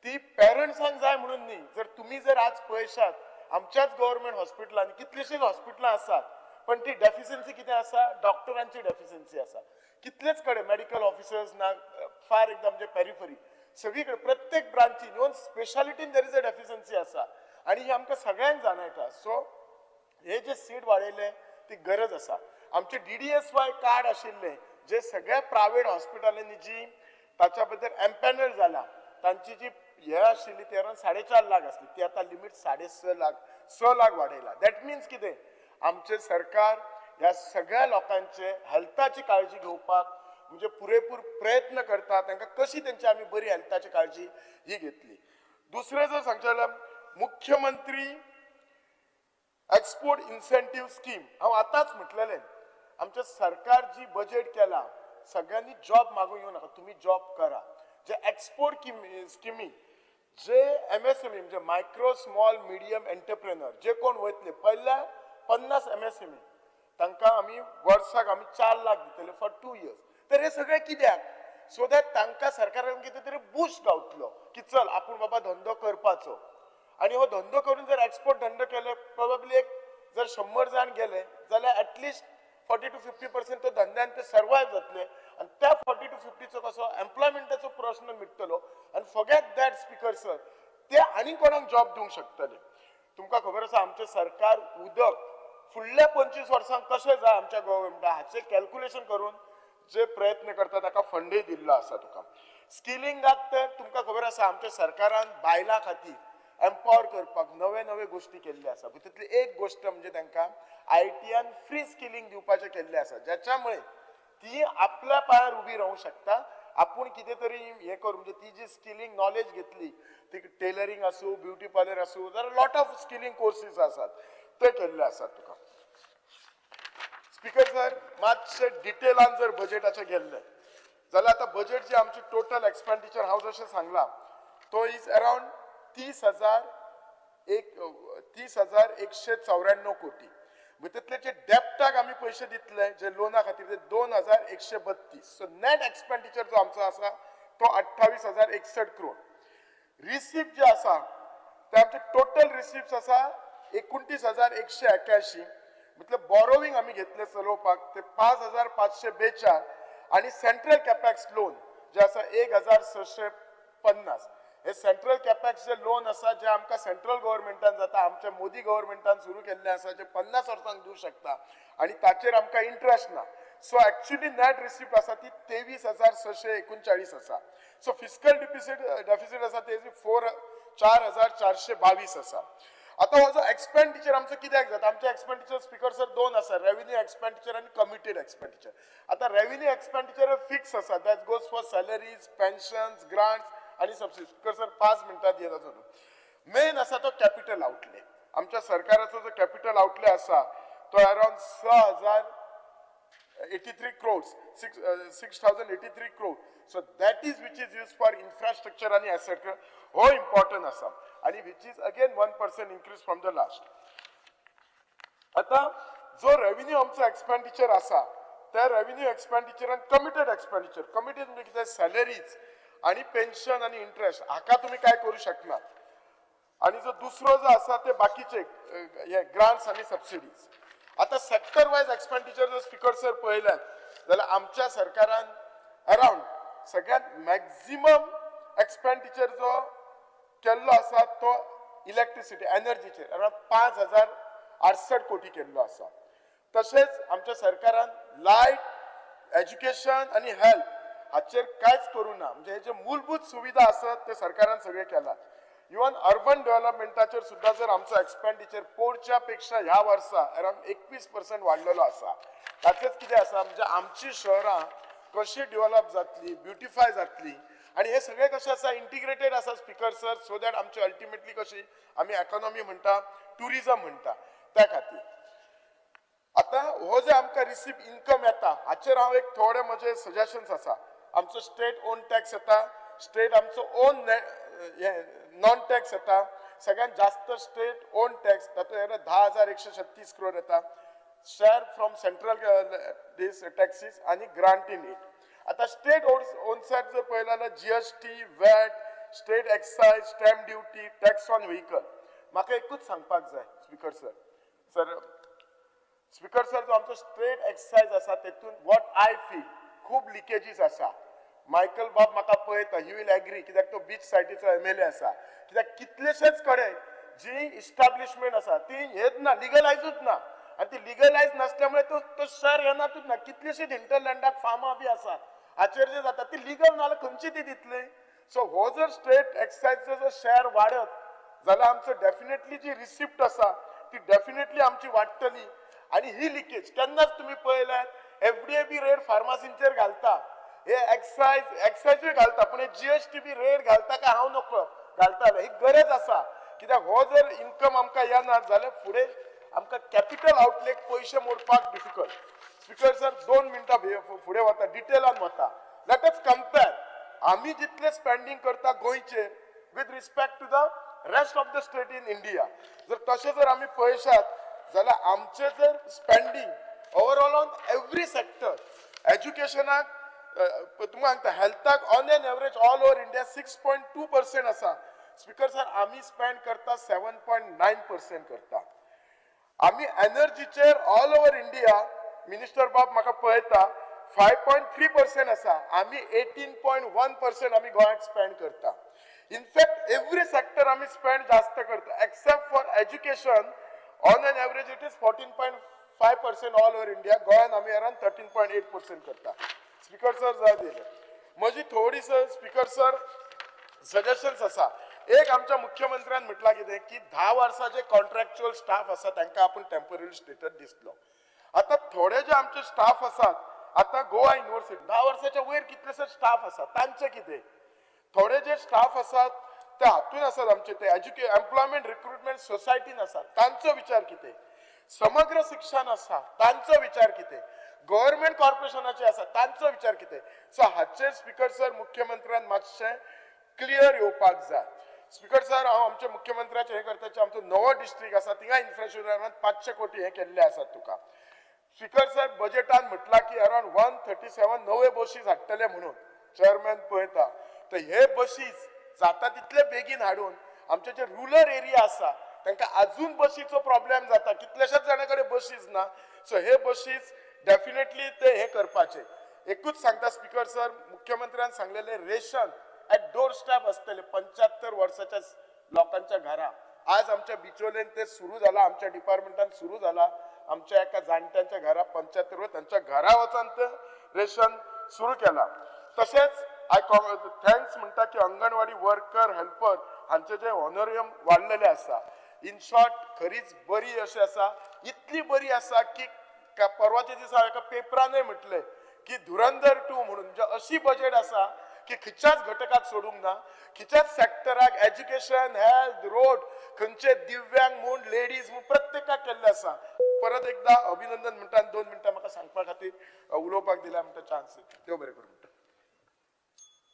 Speaker 4: ती पेरंट्सांक जाय म्हणून न्ही. जर तुमी जर आज पळयशात, आमच्याच गव्हर्मेंट हॉस्पिटलांनी कितलीशींच हॉस्पिटलां आसात, पण ती डेफिशियन्सी कितें आसा? डॉक्टरांची डेफिशियन्सी आसा. कितलेच कडेन मेडिकल ऑफिसर्स ना. फार एकदम म्हणजे पेरिफरी सगळी कडेन प्रत्येक ब्रांचीन, even स्पेशालिटीन there is a deficiency आसा आनी ही आमकां सगळ्यांक जाणवता. सो हे जे सीट वाडयले ती गरज आसा. आमचे डीडीएसवाय कार्ड आशिल्ले, जे सगळ्या प्रायव्हेट हॉस्पिटलांनी जी ताच्या बद्दल एम्पॅनल जाला, तांची जी हे आशिल्ली ती अरावंड 4.5 लाख आसली. ती आतां लिमीट 6.5 लाख, 6 लाख वाडयला. That means कितें? आमचें सरकार ह्या सगळ्या लोकांचे हेल्थाची काळजी घेवपाक म्हणजे पुरेपूर प्रयत्न करता. तांकां कशी तेंची आमी बरी हेल्थाची काळजी ही घेतली. दुसरें जर सांगचें जाल्यार, मुख्यमंत्री एक्सपोर्ट इन्सेंटीव स्कीम. हांव आतांच म्हटलेलें, आमचें सरकार जी बजेट केला, सगळ्यांनी जॉब मागून येवं नाका, तुमी जॉब करा. जे एक्सपोर्ट स्किमी, जे एमएसएमई म्हणजे मायक्रो स्मॉल मिडियम एंटरप्रेनर जे कोण वयतले, पयल्या 50 एमएसएमई, तांकां आमी वर्साक आमी 4 लाख दितले फॉर 2 इयर्स. तर हे सगळें कित्याक? सो that तांकां सरकारान कितें तरी बुस्ट गावतलो की चल, आपूण बाबा धंदो करपाचो. आनी हो धंदो करून जर एक्सपोर्ट धंदो केले, प्रोबेबली एक जर 100 जाण गेले जाल्यार एटलिस्ट 40 टू 50% तो धंद्यान ते सर्वायव जातले आनी त्या 40 टू 50चो कसो एम्प्लॉयमेंटाचो प्रश्न मिटतलो. आनी फॉरगेट that, speaker sir, ते आनी कोणाक जॉब दिवंक शकतले. तुमकां खबर आसा, आमचें सरकार उदक फुडल्या 25 वर्सांक कशें जाय आमच्या गव्हर्मेंटा हाचें कॅल्क्युलेशन करून जे प्रयत्न करता, ताका फंडय दिल्लो आसा. तुका स्किलिंगाक तर तुमकां खबर आसा, आमच्या सरकारान बायलां खातीर एम्पावर करपाक नवे नवे गोश्टी केल्ले आसा. भितूंतली एक गोश्ट म्हणजे तांकां आयटीआन फ्री स्किलिंग दिवपाचें केल्लें आसा, ज्याच्यामुळे ती आपल्या पांयार उबी रावूंक शकता. आपूण कितें तरी हें करून, म्हणजे ती जी स्किलिंग नॉलेज घेतली, ती टेलरिंग आसूं, ब्युटी पार्लर आसूं, there lot of skilling courses आसात, ते केल्ले आसात. तुका स्पीकर सर, मातशें डिटेलान जर बजेटाचें गेल्लें जाल्यार, आतां बजेट जी आमची टोटल एक्सपेंडिचर हांव जशें सांगलां, तो is around 30,194 कोटी. भितरले जे डेप्टाक आमी पयशे दितले, जे लोना खातीर, ते 2132. सो नेट एक्सपेंडिचर जो आमचो आसा तो 28,061 क्रोड. रिसिप्ट जे आसा ते आमचे टोटल रिसिप्ट आसा 29,181. म्हटल्यार बॉरोविंग आमी घेतले चलोवपाक ते 5542 आनी सेंट्रल कॅपॅक्स लोन जे आसा 1650. हे सेंट्रल कॅपॅक्स जे लोन आसा, जे आमकां सेंट्रल गव्हर्मेंटान जाता, आमच्या मोदी गव्हर्मेंटान सुरू केल्लें आसा, जे 50 वर्सांक दिवंक शकता आनी ताचेर आमकां इंट्रस्ट ना. सो एक्चुअली नेट रिसिप्ट आसा ती 23,639 आसा. सो फिस्कल डेफिसीट आसा ते फोर 4422 आसा. आतां हो जो एक्सपेंडिचर आमचो कित्याक जाता? आमचे एक्सपेंडिचर, स्पीकर सर, दोन आसा, रेव्हेन्यू एक्सपेंडिचर आनी कमिटेड एक्सपेंडिचर. आतां रेव्हेन्यू एक्सपेंडिचर फिक्स आसा, that goes for salaries, pensions, grants आनी सबसिडी. स्पीकर सर, 5 मिनटां दियत आसा. मेन आसा तो कॅपिटल आउटले. आमच्या सरकाराचो जो कॅपिटल आउटले आसा तो around 6083 crores, 6083 crore. So that is which is used for infrastructure आणि asset. हो important आसा आणि which is again 1% increase from the last. आता जो रेव्हेन्यू आमचो एक्सपेंडिचर आसा, त्या रेव्हेन्यू एक्सपेंडिचरान कमिटेड एक्सपेंडिचर, कमिटेड म्हणजे कितें? सॅलरीज आणि पेन्शन आणि इंट्रस्ट, हाका तुमी काय करू शकना. आणि जो दुसरो जो आसा ते बाकीचे हे ग्रांट्स आणि सबसिडीज. आता सेक्टर वायज एक्सपेंडिचर जर, स्पीकर सर, पळयल्यात जाल्यार आमच्या सरकारान अरावंड सगळ्यात मॅक्झिमम एक्सपेंडिचर जो केल्लो आसा तो इलेक्ट्रिसिटी एनर्जीचेर अरावंड 5068 कोटी केल्लो आसा. तशेंच आमच्या सरकारान लायट, एज्युकेशन आनी हेल्थ हाचेर कांयच करूं ना. म्हणजे हे जे मूलभूत सुविधा आसत ते सरकारान सगळे केलात. इवन अर्बन डेव्हलपमेंटाचेर सुद्दां जर आमचो एक्सपेंडिचर पोरच्या पेक्षा ह्या वर्सा अरावंड 21% वाडलेलो आसा. ताचेच कितें आसा, म्हणजे आमची शहरां कशी डेव्हलप जातली, ब्युटिफाय जातली आनी हे सगळे कशें आसा, इंटिग्रेटेड आसा, स्पीकर सर, सो that आमची अल्टिमेटली कशी आमी एकोनॉमी म्हणटा, ट्युरिजम म्हणटा, त्या खातीर. आतां हो जे आमकां रिसिप्ट इन्कम येता, हाचेर हांव एक थोडे म्हजे सजेशन्स आसा. आमचो स्टेट ओन टॅक्स येता, स्टेट आमचो ओन नॉन टॅक्स येता. सगळ्यात जास्त स्टेट ओन टॅक्स तातूंत 10,136 करोड येता. Share from central this taxes आनी ग्रांट इन एड. आतां स्टेट ओन सायड जर पळयलें जाल्यार GST, VAT, state excise, stamp duty, tax on vehicle. म्हाका एकूच सांगपाक जाय स्पीकर सर, स्पीकर सर जो आमचो स्टेट एक्सायज आसा तेतून what I feel खूब लिकेजीस आसा. मायकल बाब म्हाका पळयता, he will agree, कित्याक तो बीच सायटीचो एमएलए आसा. कित्याक कितलेशेच कडेन जी इस्टाब्लिशमेंट आसा ती हेच ना, लिगलायजूच ना, आनी ती लिगलायज नासल्यामुळे तो शहर येनातूच ना. कितलेशेच हिंटरलँडाक फार्मां बी आसा, हाचेर जे जाता ती लिगल ना जाल्यार खंयची ती दितली. सो हो जर स्टेट एक्सायजचो जर शेअर वाडत जाल्यार आमचो डेफिनेटली जी रिसिप्ट आसा ती डेफिनेटली आमची वाडटली. आनी ही लिकेज केन्नाच तुमी पळयल्यात एफडीए बी रेट फार्मासींचेर घालता, हे एक्सायजूय घालता, पूण हे जीएसटी बी रेट घालता काय हांव नकळो घालता. ही गरज आसा, कित्याक हो जर इन्कम आमकां येना जाल्यार फुडें आमकां कॅपिटल आउटलेक पयशे मोडपाक डिफिकल्ट. स्पीकर सर 2 मिनटां फुडें वता, डिटेलान वता. Let us compare आमी जितले स्पेंडींग करता गोंयचेर with respect to the rest of the state in India. जर तशें जर आमी पळयशात जाल्यार आमचें जर spending overall on every sector, एज्युकेशनाक तुमकां सांगता, हेल्थाक on an average all over India 6.2% आसा. स्पीकर सर आमी स्पेंड करता 7.9% करता. आमी एनर्जीचेर ऑल ओवर इंडिया, मिनिस्टर बाब म्हाका पळयता, 5.3% आसा. आमी 18.1% आमी गोंयांत स्पेंड करता. इनफॅक्ट एवरी सेक्टर आमी स्पेंड जास्त करता except for education. On an average it is 14.5% all over India. गोंयांत आमी अरावंड 13.8% करता. स्पीकर सर जाय दिलें म्हजी थोडी सर स्पीकर सर सजेशन्स आसा. एक आमच्या मुख्यमंत्र्यान म्हटलां कितें की 10 वर्सां जे कॉन्ट्रॅक्च्युअल स्टाफ आसा तांकां आपूण टेम्पररी स्टेटस दिसलो. आतां थोडे जे आमचे स्टाफ आसात, आतां गोवा युनिवर्सिटी 10 वर्साच्या वयर कितलेशे स्टाफ आसा तांचे कितें, थोडे जे स्टाफ आसात ते हातून आसात आमचे ते एम्प्लॉयमेंट रिक्रुटमेंट सोसायटीन आसात तांचो विचार कितें, समग्र शिक्षण आसा तांचो विचार कितें, गव्हर्मेंट कॉर्पोरेशनाचे आसा तांचो विचार कितें. सो हाचेर स्पीकर सर मुख्यमंत्र्यान मातशें क्लियर येवपाक जाय. स्पीकर सर हांव आमच्या मुख्यमंत्र्याचें हें करता, आमचो नवो डिस्ट्रिक्ट आसा थिंगा इन्फ्रास्ट्रक्चरान 500 कोटी हें केल्ले आसात तुका. स्पीकर सर बजेटान म्हटलां की अरावंड 137 नवे बशीस हाडटले म्हणून चेअरमॅन पळयता, तर हे बशीस जाता तितले बेगीन हाडून आमचे जे रुरल एरिया आसा तांकां अजून बशीचो प्रॉब्लेम जाता, कितल्याशाच जाणां कडेन बशीस ना. सो हे बशीस डेफिनेटली ते हे करपाचे. एकूच सांगता स्पीकर सर, मुख्यमंत्र्यान सांगलेले रेशन एट डोर स्टेप आसतले 75 वर्साच्या लोकांच्या घरा. आज आमच्या बिचोलेन ते सुरू जाला, आमच्या डिपार्टमेंटान सुरू जाला. आमच्या एका जाणट्यांच्या घरा 75 वर्स तांच्या घरा वचून ते रेशन सुरू केला. तशेंच I thanks म्हणटा की अंगणवाडी वर्कर हेल्पर हांचे जे ऑनोरियम वाडलेले आसा. इन शॉर्ट खरीच बरी अशी आसा, इतली बरी आसा की परवाच्या दिसा हांवें एका पेपरानय म्हटलें की धुरंधर 2 म्हणून, म्हणजे अशी बजेट आसा की खंयच्याच घटकाक सोडूंक ना, खंयच्याच सेक्टराक, एज्युकेशन, हेल्थ, रोड, खंयचे दिव्यांग म्हूण, लेडीज म्हूण प्रत्येकाक केल्लें आसा. परत एकदा अभिनंदन म्हणटा आनी 2 मिनटां म्हाका सांगपा खातीर उलोवपाक दिल्या म्हणटा चान्स. देव बरें करूं म्हणटा.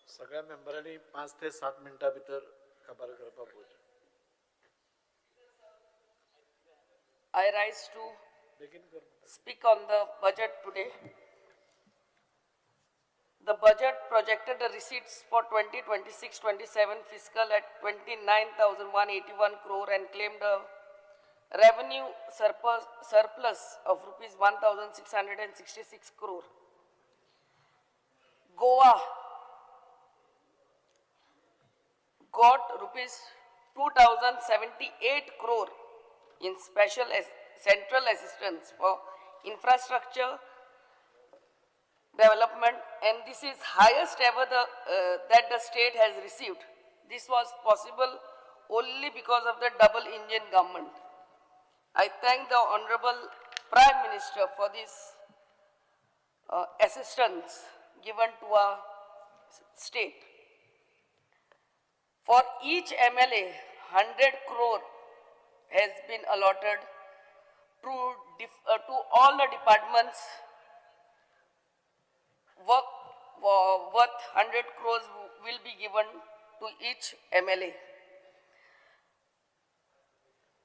Speaker 5: सगळ्या मेंबरांनी 5 ते 7 मिनटां भितर काबार करपाक पळोवचें.
Speaker 6: I rise to speak on the budget today. The budget projected the receipts for 2026-27 fiscal at 29,181 crore and claimed a revenue surplus of rupees 1,666 crore. Goa got rupees 2,078 crore in special central assistance for infrastructure development, and this is highest ever that the state has received. This was possible only because of the double engine government. I thank the Honorable Prime Minister for this assistance given to our state. For each MLA, 100 crore has been allotted to all the departments worth 100 crores will be given to each MLA.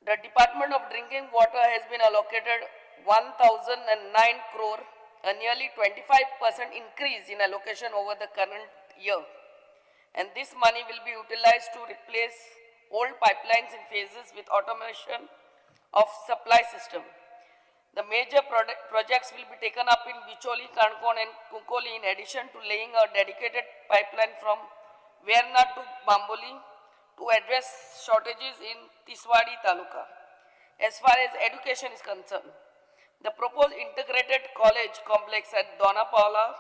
Speaker 6: The Department of Drinking Water has been allocated 1,009 crore, a nearly 25% increase in allocation over the current year. And this money will be utilized to replace old pipelines in phases with automation of supply system. The major projects will be taken up in Bicholi, Kankon and Kunkoli, in addition to laying a dedicated pipeline from Verna to Bamboli to address shortages in Tiswadi Taluka. As far as education is concerned, the proposed integrated college complex at Dona Paula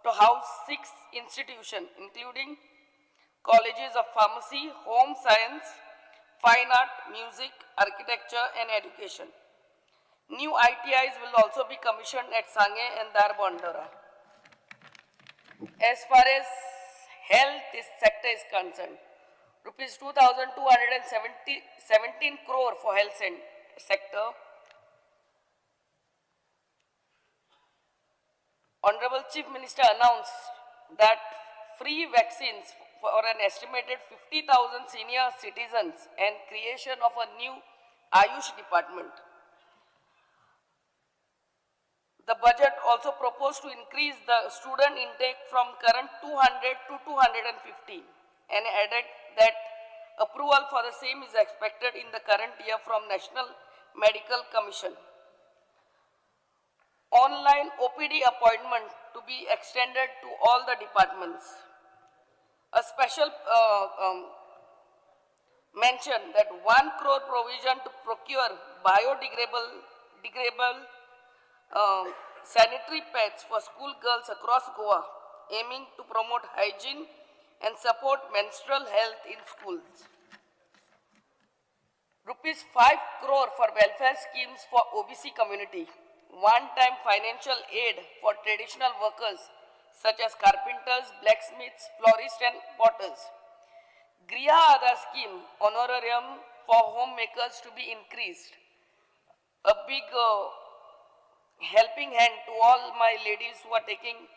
Speaker 6: to house 6 institutions, including colleges of pharmacy, home science, fine art, music, architecture and education. New ITIs will also be commissioned at Sange and Dharbandora. As far as health sector is concerned, rupees 2,217 crore for health sector. Honorable Chief Minister announced that free vaccines for an estimated 50,000 senior citizens and creation of a new Ayush department. The budget also proposed to increase the student intake from current 200 to 250 and added that approval for the same is expected in the current year from National Medical Commission. Online OPD appointment to be extended to all the departments. A special mention that 1 crore provision to procure biodegradable sanitary pads for school girls across Goa, aiming to promote hygiene and support menstrual health in schools. Rupees 5 crore for welfare schemes for OBC community, one-time financial aid for traditional workers such as carpenters, blacksmiths, florists and potters. Griha Aadhar scheme, honorarium for homemakers to be increased. A big helping hand to all my ladies who are taking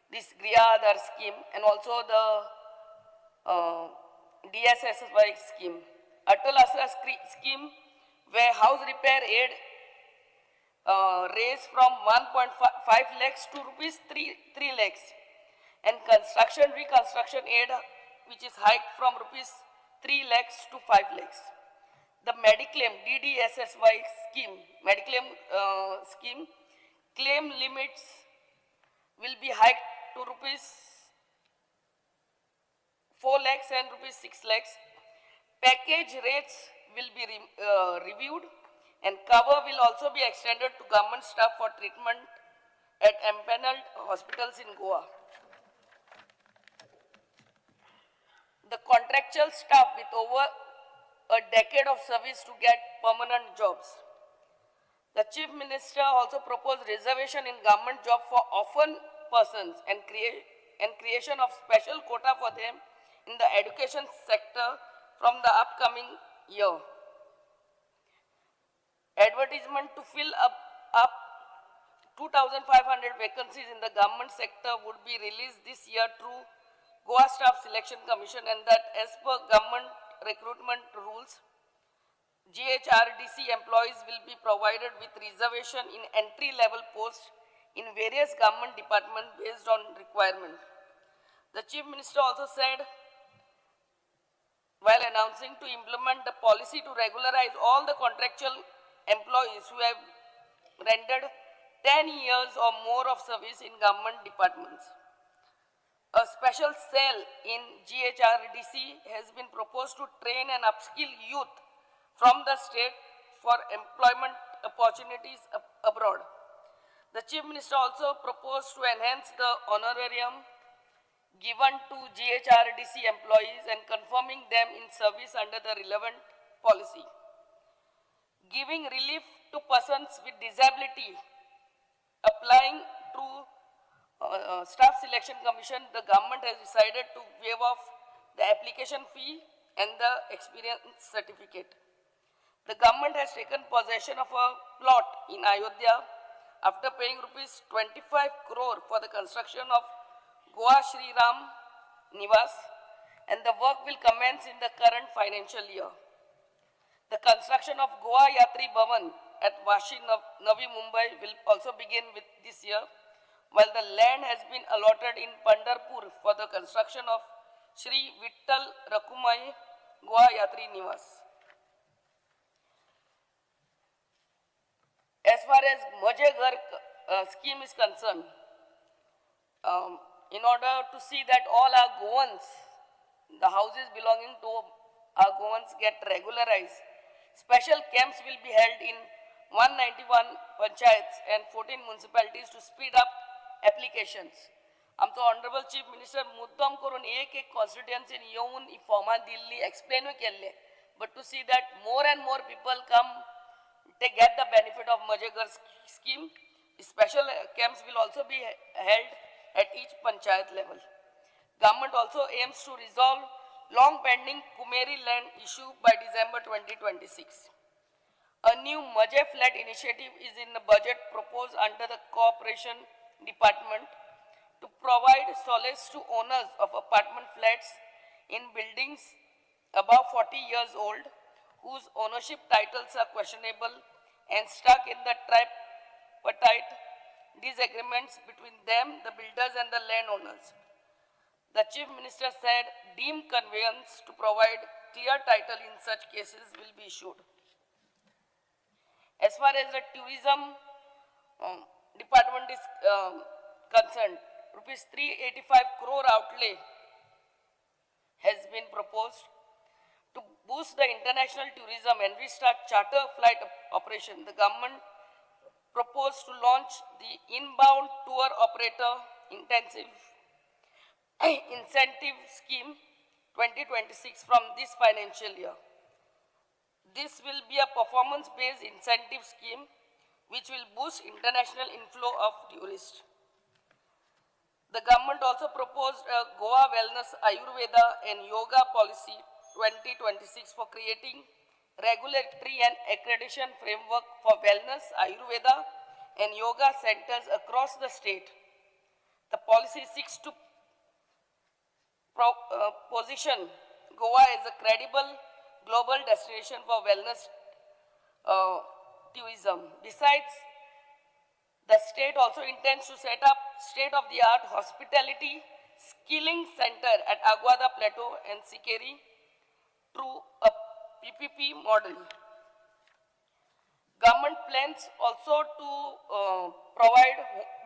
Speaker 6: this Griha Aadhar scheme and also the DSSY scheme. Atal Asra scheme, where house repair aid raised from 1.5 lakhs to rupees 3 lakhs, and construction reconstruction aid which is hiked from rupees 3 lakhs to 5 lakhs. The Mediclaim DDSSY scheme, Mediclaim scheme, claim limits will be hiked to rupees 4 lakhs and rupees 6 lakhs. Package rates will be reviewed, and cover will also be extended to government staff for treatment at empanelled hospitals in Goa. The contractual staff with over a decade of service to get permanent jobs. The Chief Minister also proposed reservation in government job for orphan persons and creation of special quota for them in the education sector from the upcoming year. Advertisement to fill up 2,500 vacancies in the government sector would be released this year through Goa Staff Selection Commission, and that as per government recruitment rules, GHRDC employees will be provided with reservation in entry-level posts in various government departments based on requirement. The Chief Minister also said, while announcing to implement the policy to regularize all the contractual employees who have rendered 10 years or more of service in government departments. A special cell in GHRDC has been proposed to train and upskill youth from the state for employment opportunities abroad. The Chief Minister also proposed to enhance the honorarium given to GHRDC employees and confirming them in service under the relevant policy. Giving relief to persons with disability applying through Staff Selection Commission, the government has decided to waive off the application fee and the experience certificate. The government has taken possession of a plot in Ayodhya after paying rupees 25 crore for the construction of Goa Shri Ram Nivas, and the work will commence in the current financial year. The construction of Goa Yatri Bhavan at Vashi, Navi Mumbai will also begin with this year, while the land has been allotted in Pandharpur for the construction of Shri Vittal Rakhumai Goa Yatri Nivas. As far as Mhaje Ghar scheme is concerned, in order to see that all our Goans, the houses belonging to our Goans get regularized, special camps will be held in 191 panchayats and 14 municipalities to speed up applications. आमचो honourable chief minister मुद्दम करून एक एक कॉन्स्टिट्युएन्सीन येवन ही फॉर्मां दिल्ली, एक्सप्लेनूय केल्ले, but to see that more and more people come, they get the benefit of Mhaje Ghar scheme. Special camps will also be held at each panchayat level. Government also aims to resolve long pending Kumeri land issue by December 2026. A new Mhaje flat initiative is in the budget proposed under the Cooperation Department to provide solace to owners of apartment flats in buildings above 40 years old whose ownership titles are questionable and stuck in the tripartite disagreements between them, the builders and the landowners. The Chief Minister said deemed conveyance to provide clear title in such cases will be issued. As far as the tourism department is concerned, rupees 385 crore outlay has been proposed to boost the international tourism and restart charter flight operation. The government proposed to launch the inbound tour operator intensive incentive scheme 2026 from this financial year. This will be a performance-based incentive scheme which will boost international inflow of tourists. The government also proposed a Goa Wellness Ayurveda and Yoga Policy 2026 for creating regulatory and accreditation framework for wellness, Ayurveda and yoga centers across the state. The policy seeks to position Goa as a credible global destination for wellness tourism. Besides, the state also intends to set up state-of-the-art hospitality skilling center at Aguada Plateau and Sikeri through a PPP model. Government plans also to provide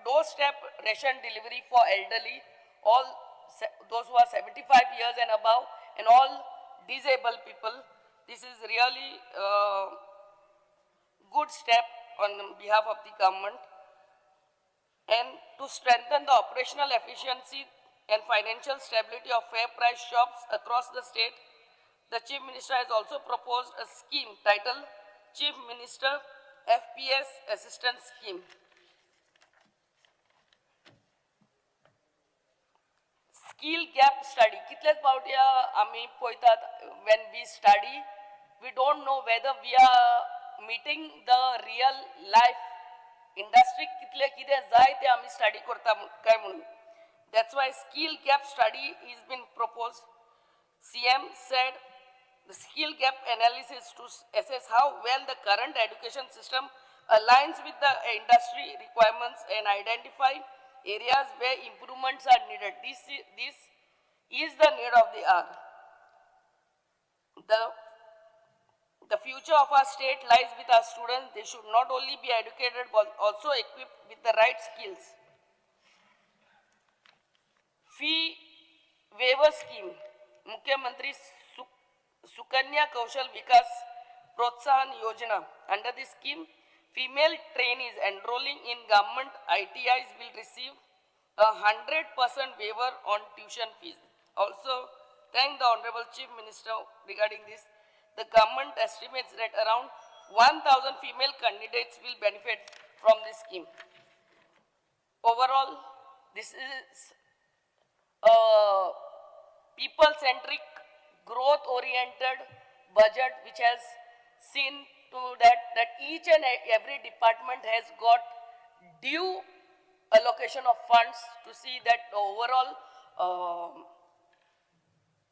Speaker 6: doorstep ration delivery for elderly, all those who are 75 years and above, and all disabled people. This is really good step on behalf of the government. And to strengthen the operational efficiency and financial stability of fair price shops across the state, the Chief Minister has also proposed a scheme titled Chief Minister FPS Assistance Scheme. Skill gap study. Kitles पावटी आमी पळयतात, when we study, we don't know whether we are meeting the real life industry. कितले कितें जाय ते आमी study करता काय म्हणून. That's why skill gap study is been proposed. CM said the skill gap analysis to assess how well the current education system aligns with the industry requirements and identify areas where improvements are needed. This is the need of the hour. The future of our state lies with our students. They should not only be educated but also equipped with the right skills. Fee waiver scheme, Mukhyamantri Sukanya Kaushal Vikas Protsahan Yojana. Under this scheme, female trainees enrolling in government ITIs will receive a 100% waiver on tuition fees. Also, thank the Honorable Chief Minister regarding this. The government estimates that around 1,000 female candidates will benefit from this scheme. Overall, this is a people-centric, growth-oriented budget which has seen to that each and every department has got due allocation of funds to see that the overall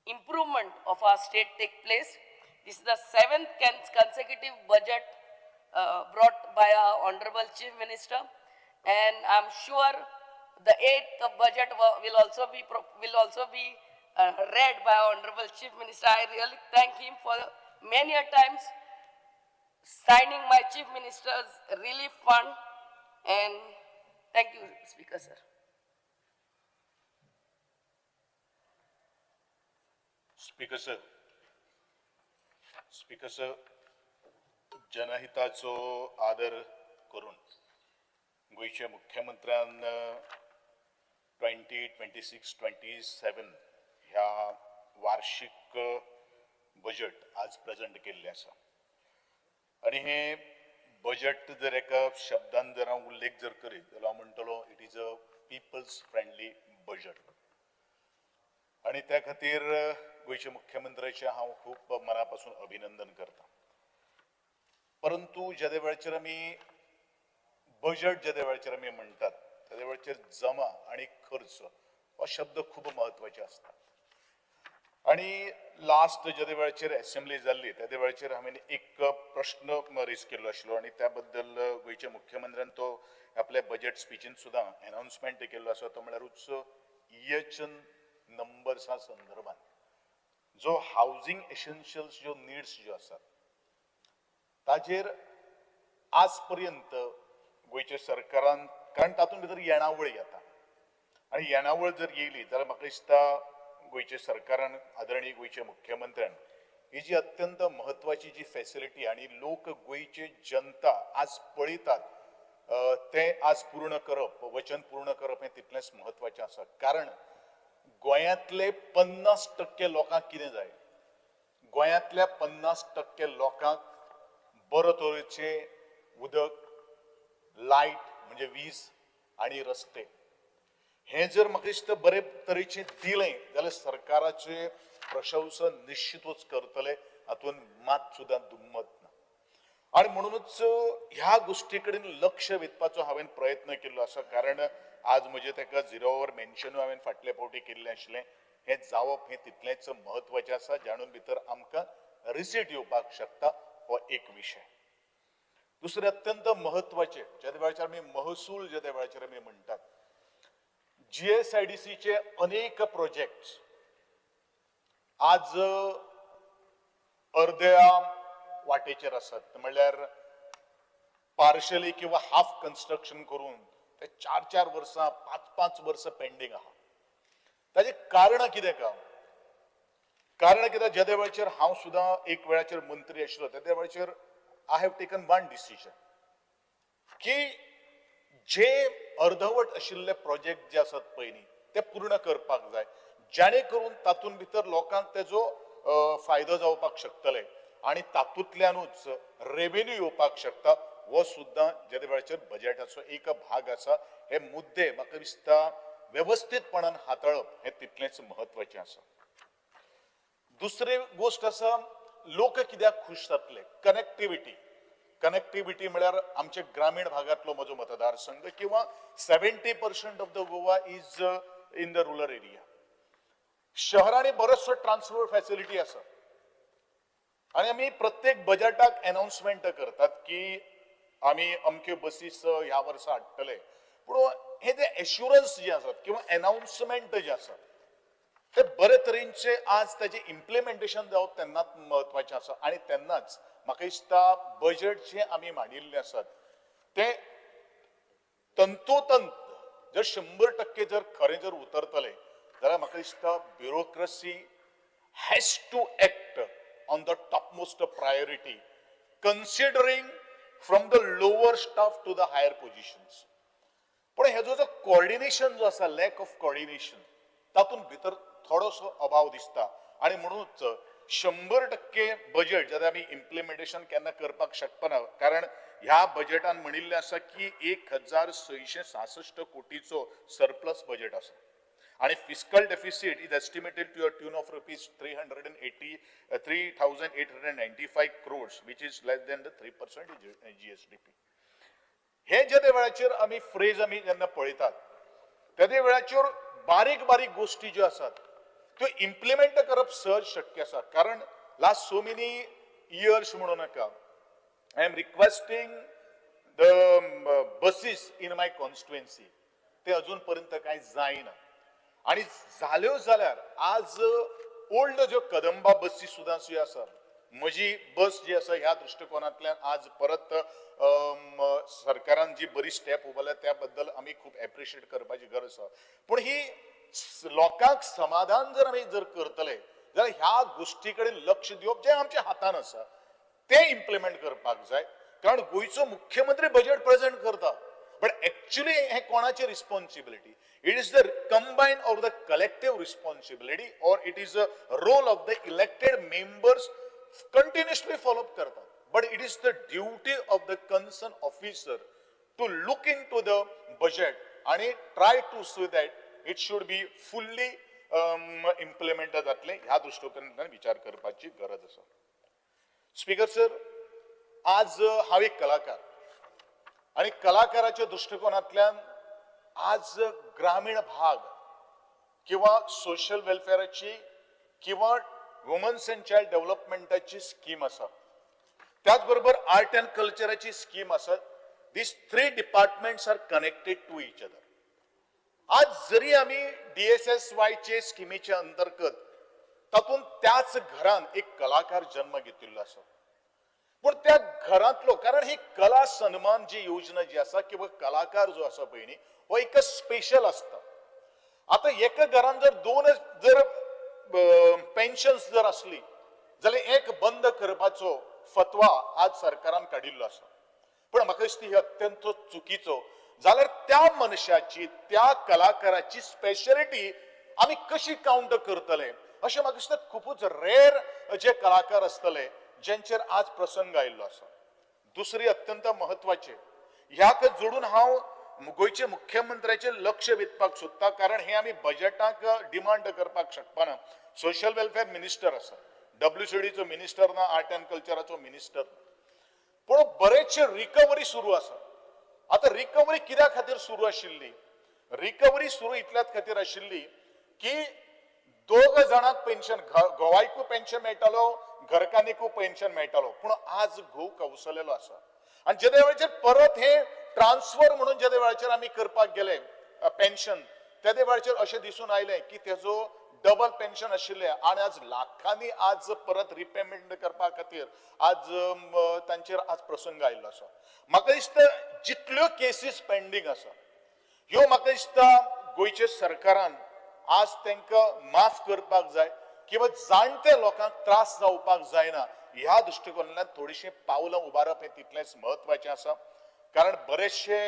Speaker 6: improvement of our state take place. This is the 7th consecutive budget brought by our Honorable Chief Minister, and I'm sure the 8th budget will also be read by our Honorable Chief Minister. I really thank him for many a times signing my Chief Minister's relief fund, and thank you, Speaker sir.
Speaker 7: Speaker sir, Speaker sir, जनहिताचो आदर करून गोंयच्या मुख्यमंत्र्यान 2026-27 ह्या वार्षिक budget आज present केल्लें आसा आनी हें बजट जर एका शब्दान जर हांव उल्लेख जर करीत जाल्यार हांव म्हणटलो it is a people's friendly budget. आनी त्या खातीर गोंयच्या मुख्यमंत्र्याचें हांव खूब मना पासून अभिनंदन करता. परंतु जेदे वेळाचेर आमी बजट जेदे वेळाचेर आमी म्हणटात तेदे वेळाचेर जमा आनी खर्च हो शब्द खूब म्हत्वाचे आसता. आनी लास्ट जेदे वेळाचेर एसेंब्ली जाल्ली तेदे वेळाचेर हांवें एक प्रश्न रेज केल्लो आशिल्लो आनी त्या बद्दल गोंयच्या मुख्यमंत्र्यान तो आपल्या बजट स्पिचीन सुद्दां एनावन्समेंट केल्लो आसा, तो म्हळ्यारूच इएचएन नंबर्सा संदर्भात जो हावजींग एसेन्शियल्स ज्यो निड्स ज्यो आसात ताजेर आज पर्यंत गोंयच्या सरकारान, कारण तातूंत भितर येणावळ येता आनी येणावळ जर येयली जाल्यार म्हाका दिसता गोंयच्या सरकारान आदरणीय गोंयच्या मुख्यमंत्र्यान ही जी अत्यंत म्हत्वाची जी फेसिलिटी आनी लोक गोंयची जनता आज पळयतात तें आज पूर्ण करप, वचन पूर्ण करप हें तितलेंच म्हत्वाचें आसा. कारण गोंयांतले 50% लोकांक कितें जाय? गोंयांतल्या 50% लोकांक बरो तरेचें उदक, लायट म्हणजे वीज आनी रस्ते हें जर म्हाका दिसता बरे तरेचें दिलें जाल्यार सरकाराचें प्रशंसा निश्चितूच करतले, हातूंत मात सुद्दां दुमत ना. आनी म्हणूनच ह्या गोश्टी कडेन लक्ष वेधपाचो हांवें प्रयत्न केल्लो आसा. कारण आज म्हजें ताका झिरो ओवर मेन्शनूय हांवें फाटले फावटी केल्लें आशिल्लें. हें जावप हें तितलेंच म्हत्वाचें आसा, जाणून भितर आमकां रिसीट येवपाक शकता, हो एक विशय. दुसरें अत्यंत म्हत्वाचें, जेदे वेळाचेर आमी महसूल जेदे वेळाचेर आमी म्हणटात, GSIDCचे अनेक प्रोजेक्ट आज अर्द्या वाटेचेर आसात, म्हणल्यार पार्शली किंवा हाफ कन्स्ट्रक्शन करून ते 4-4 वर्सां 5-5 वर्सां पेंडींग आहा. ताजें कारण कितें का? कारण कितें, जेदे वेळाचेर हांव सुद्दां एक वेळाचेर मंत्री आशिल्लो तेदे वेळाचेर I have taken one decision की जे अर्धवट आशिल्ले प्रोजेक्ट जे आसात पळय न्ही ते पूर्ण करपाक जाय, जेणे करून तातूंत भितर लोकांक तेजो फायदो जावपाक शकतले आनी तातूंतल्यानूच रेवेन्यू येवपाक शकता. हो सुद्दां जेदे वेळाचेर बजेटाचो एक भाग आसा. हे मुद्दे म्हाका दिसता वेवस्थीतपणान हाताळप हें तितलेंच म्हत्वाचें आसा. दुसरी गोश्ट आसा, लोक कित्याक खूश जातले? कनेक्टिविटी. कनेक्टिविटी म्हळ्यार आमचे ग्रामीण भागांतलो म्हजो मतदारसंघ किंवा 70% of the Goa is in the rural area. शहरांनी बरोचसो ट्रान्सपोर्ट फॅसिलिटी आसा आनी आमी प्रत्येक बजेटाक एनावन्समेंट करतात की आमी अमक्यो बसीस ह्या वर्सा हाडटले, पूण हे जे एश्युरन्स जे आसात किंवा एनावन्समेंट जे आसा ते बरे तरेचे आज ताजें इम्प्लिमेंटेशन जावप तेन्नाच म्हत्वाचें आसा. आनी तेन्नाच म्हाका दिसता बजेट जें आमी मांडिल्लें आसात तें तंतोतंत जर 100% जर खरें जर उतरतलें जाल्यार म्हाका दिसता bureaucracy has to act on the topmost priority, considering from the lower staff to the higher positions. पूण हेजो जो कोऑर्डिनेशन जो आसा, लॅक ऑफ कोऑर्डिनेशन, तातूंत भितर थोडोसो अभाव दिसता. आनी म्हणूनच 100% बजेट जेन्ना आमी इम्प्लिमेंटेशन केन्ना करपाक शकना, कारण ह्या बजेटान म्हणिल्लें आसा की 1666 कोटीचो सरप्लस बजेट आसा आनी fiscal deficit is estimated to a tune of rupees 3,895 crores, which is less than the 3% GSDP. हे जे वेळाचेर आमी फ्रेज आमी जेन्ना पळयतात तेदे वेळाचेर बारीक बारीक गोश्टी ज्यो आसात त्यो इम्प्लिमेंट करप सहज शक्य आसा. कारण लास्ट सो मेनी इयर्स म्हणू नाका, I am requesting the buses in my constituency, ते अजून पर्यंत कांय जायना. आनी जाल्यो जाल्यार आज ओल्ड ज्यो कदंबा बसी सुद्दां ज्यो आसा, म्हजी बस जी आसा ह्या दृश्टिकोनांतल्यान आज परत सरकारान जी बरी स्टेप उबारल्या त्या बद्दल आमी खूब एप्रिशिएट करपाची गरज आसा. पूण ही लोकांक समाधान जर आमी जर करतले जाल्यार ह्या गोश्टी कडेन लक्ष दिवप जें आमच्या हातान आसा तें इम्प्लिमेंट करपाक जाय. कारण गोंयचो मुख्यमंत्री बजेट प्रेझेंट करता, बट एक्चुअली हें कोणाची responsibility? It is the combine or the collective responsibility or it is a role of the elected members continuously follow up करतात. But it is the duty of the concern officer to look into the budget आणि try to see that it should be fully implement जातलें. ह्या दृश्टिकोनांतल्यान विचार करपाची गरज आसा. Speaker sir, आज हांव एक कलाकार आनी कलाकाराच्या दृश्टिकोनांतल्यान आज ग्रामीण भाग किंवा सोशल वेलफेअराची किंवा वुमन्स अँड चायल्ड डेव्हलपमेंटाची स्कीम आसा, त्याच बरोबर आर्ट अँड कल्चराची स्कीम आसा. These three departments are connected to each other. आज जरी आमी DSSY स्किमीच्या अंतर्गत तातूंत त्याच घरान एक कलाकार जन्म घेतिल्लो आसा, पूण त्या घरांतलो, कारण ही कला सन्मान जी योजना जी आसा किंवा कलाकार जो आसा पळय न्ही हो एक स्पेशल आसता. आतां एका घरान जर दोन जर पेन्शन्स जर आसली जाल्यार एक बंद करपाचो फतवा आज सरकारान काडिल्लो आसा. पूण म्हाका दिसता ही अत्यंत चुकीचो. जाल्यार त्या मनशाची, त्या कलाकाराची स्पेशलिटी आमी कशी कावंट करतले अशें म्हाका दिसता. खुबूच रेर जे कलाकार आसतले जेंचेर आज प्रसंग आयिल्लो आसा. दुसरी अत्यंत म्हत्वाचे, ह्याक जोडून हांव गोंयचे मुख्यमंत्र्याचें लक्ष वेधपाक सोदता, कारण हे आमी बजेटाक डिमांड करपाक शकपाना. सोशल वेलफेअर मिनिस्टर आसा, WCDचो मिनिस्टर ना, आर्ट अँड कल्चराचो मिनिस्टर ना, पूण बरेचशे रिकवरी सुरू आसा. आतां रिकवरी कित्या खातीर सुरू आशिल्ली? रिकवरी सुरू इतल्याच खातीर आशिल्ली की दोग जाणांक पेन्शन, घोवायकूय पेन्शन मेळटालो, घरकान्नीकूय पेन्शन मेळटालो, पूण आज घोव कवसलेलो आसा. आनी जेन्ना वेळाचेर परत हे ट्रान्सफर म्हणून जेन्ना वेळाचेर आमी करपाक गेले पेन्शन, तेदे वेळाचेर अशें दिसून आयलें की तेजो डबल पेन्शन आशिल्लें आनी आज लाखांनी आज परत रिपेमेंट करपा खातीर आज तांचेर आज प्रसंग आयिल्लो आसा. म्हाका दिसता जितल्यो केसीस पेंडींग आसा ह्यो म्हाका दिसता गोंयच्या सरकारान आज तांकां माफ करपाक जाय किंवा जाणटे लोकांक त्रास जावपाक जायना ह्या दृश्टिकोनांतल्यान थोडीशीं पावलां उबारप हें तितलेंच म्हत्वाचें आसा. कारण बरेचशे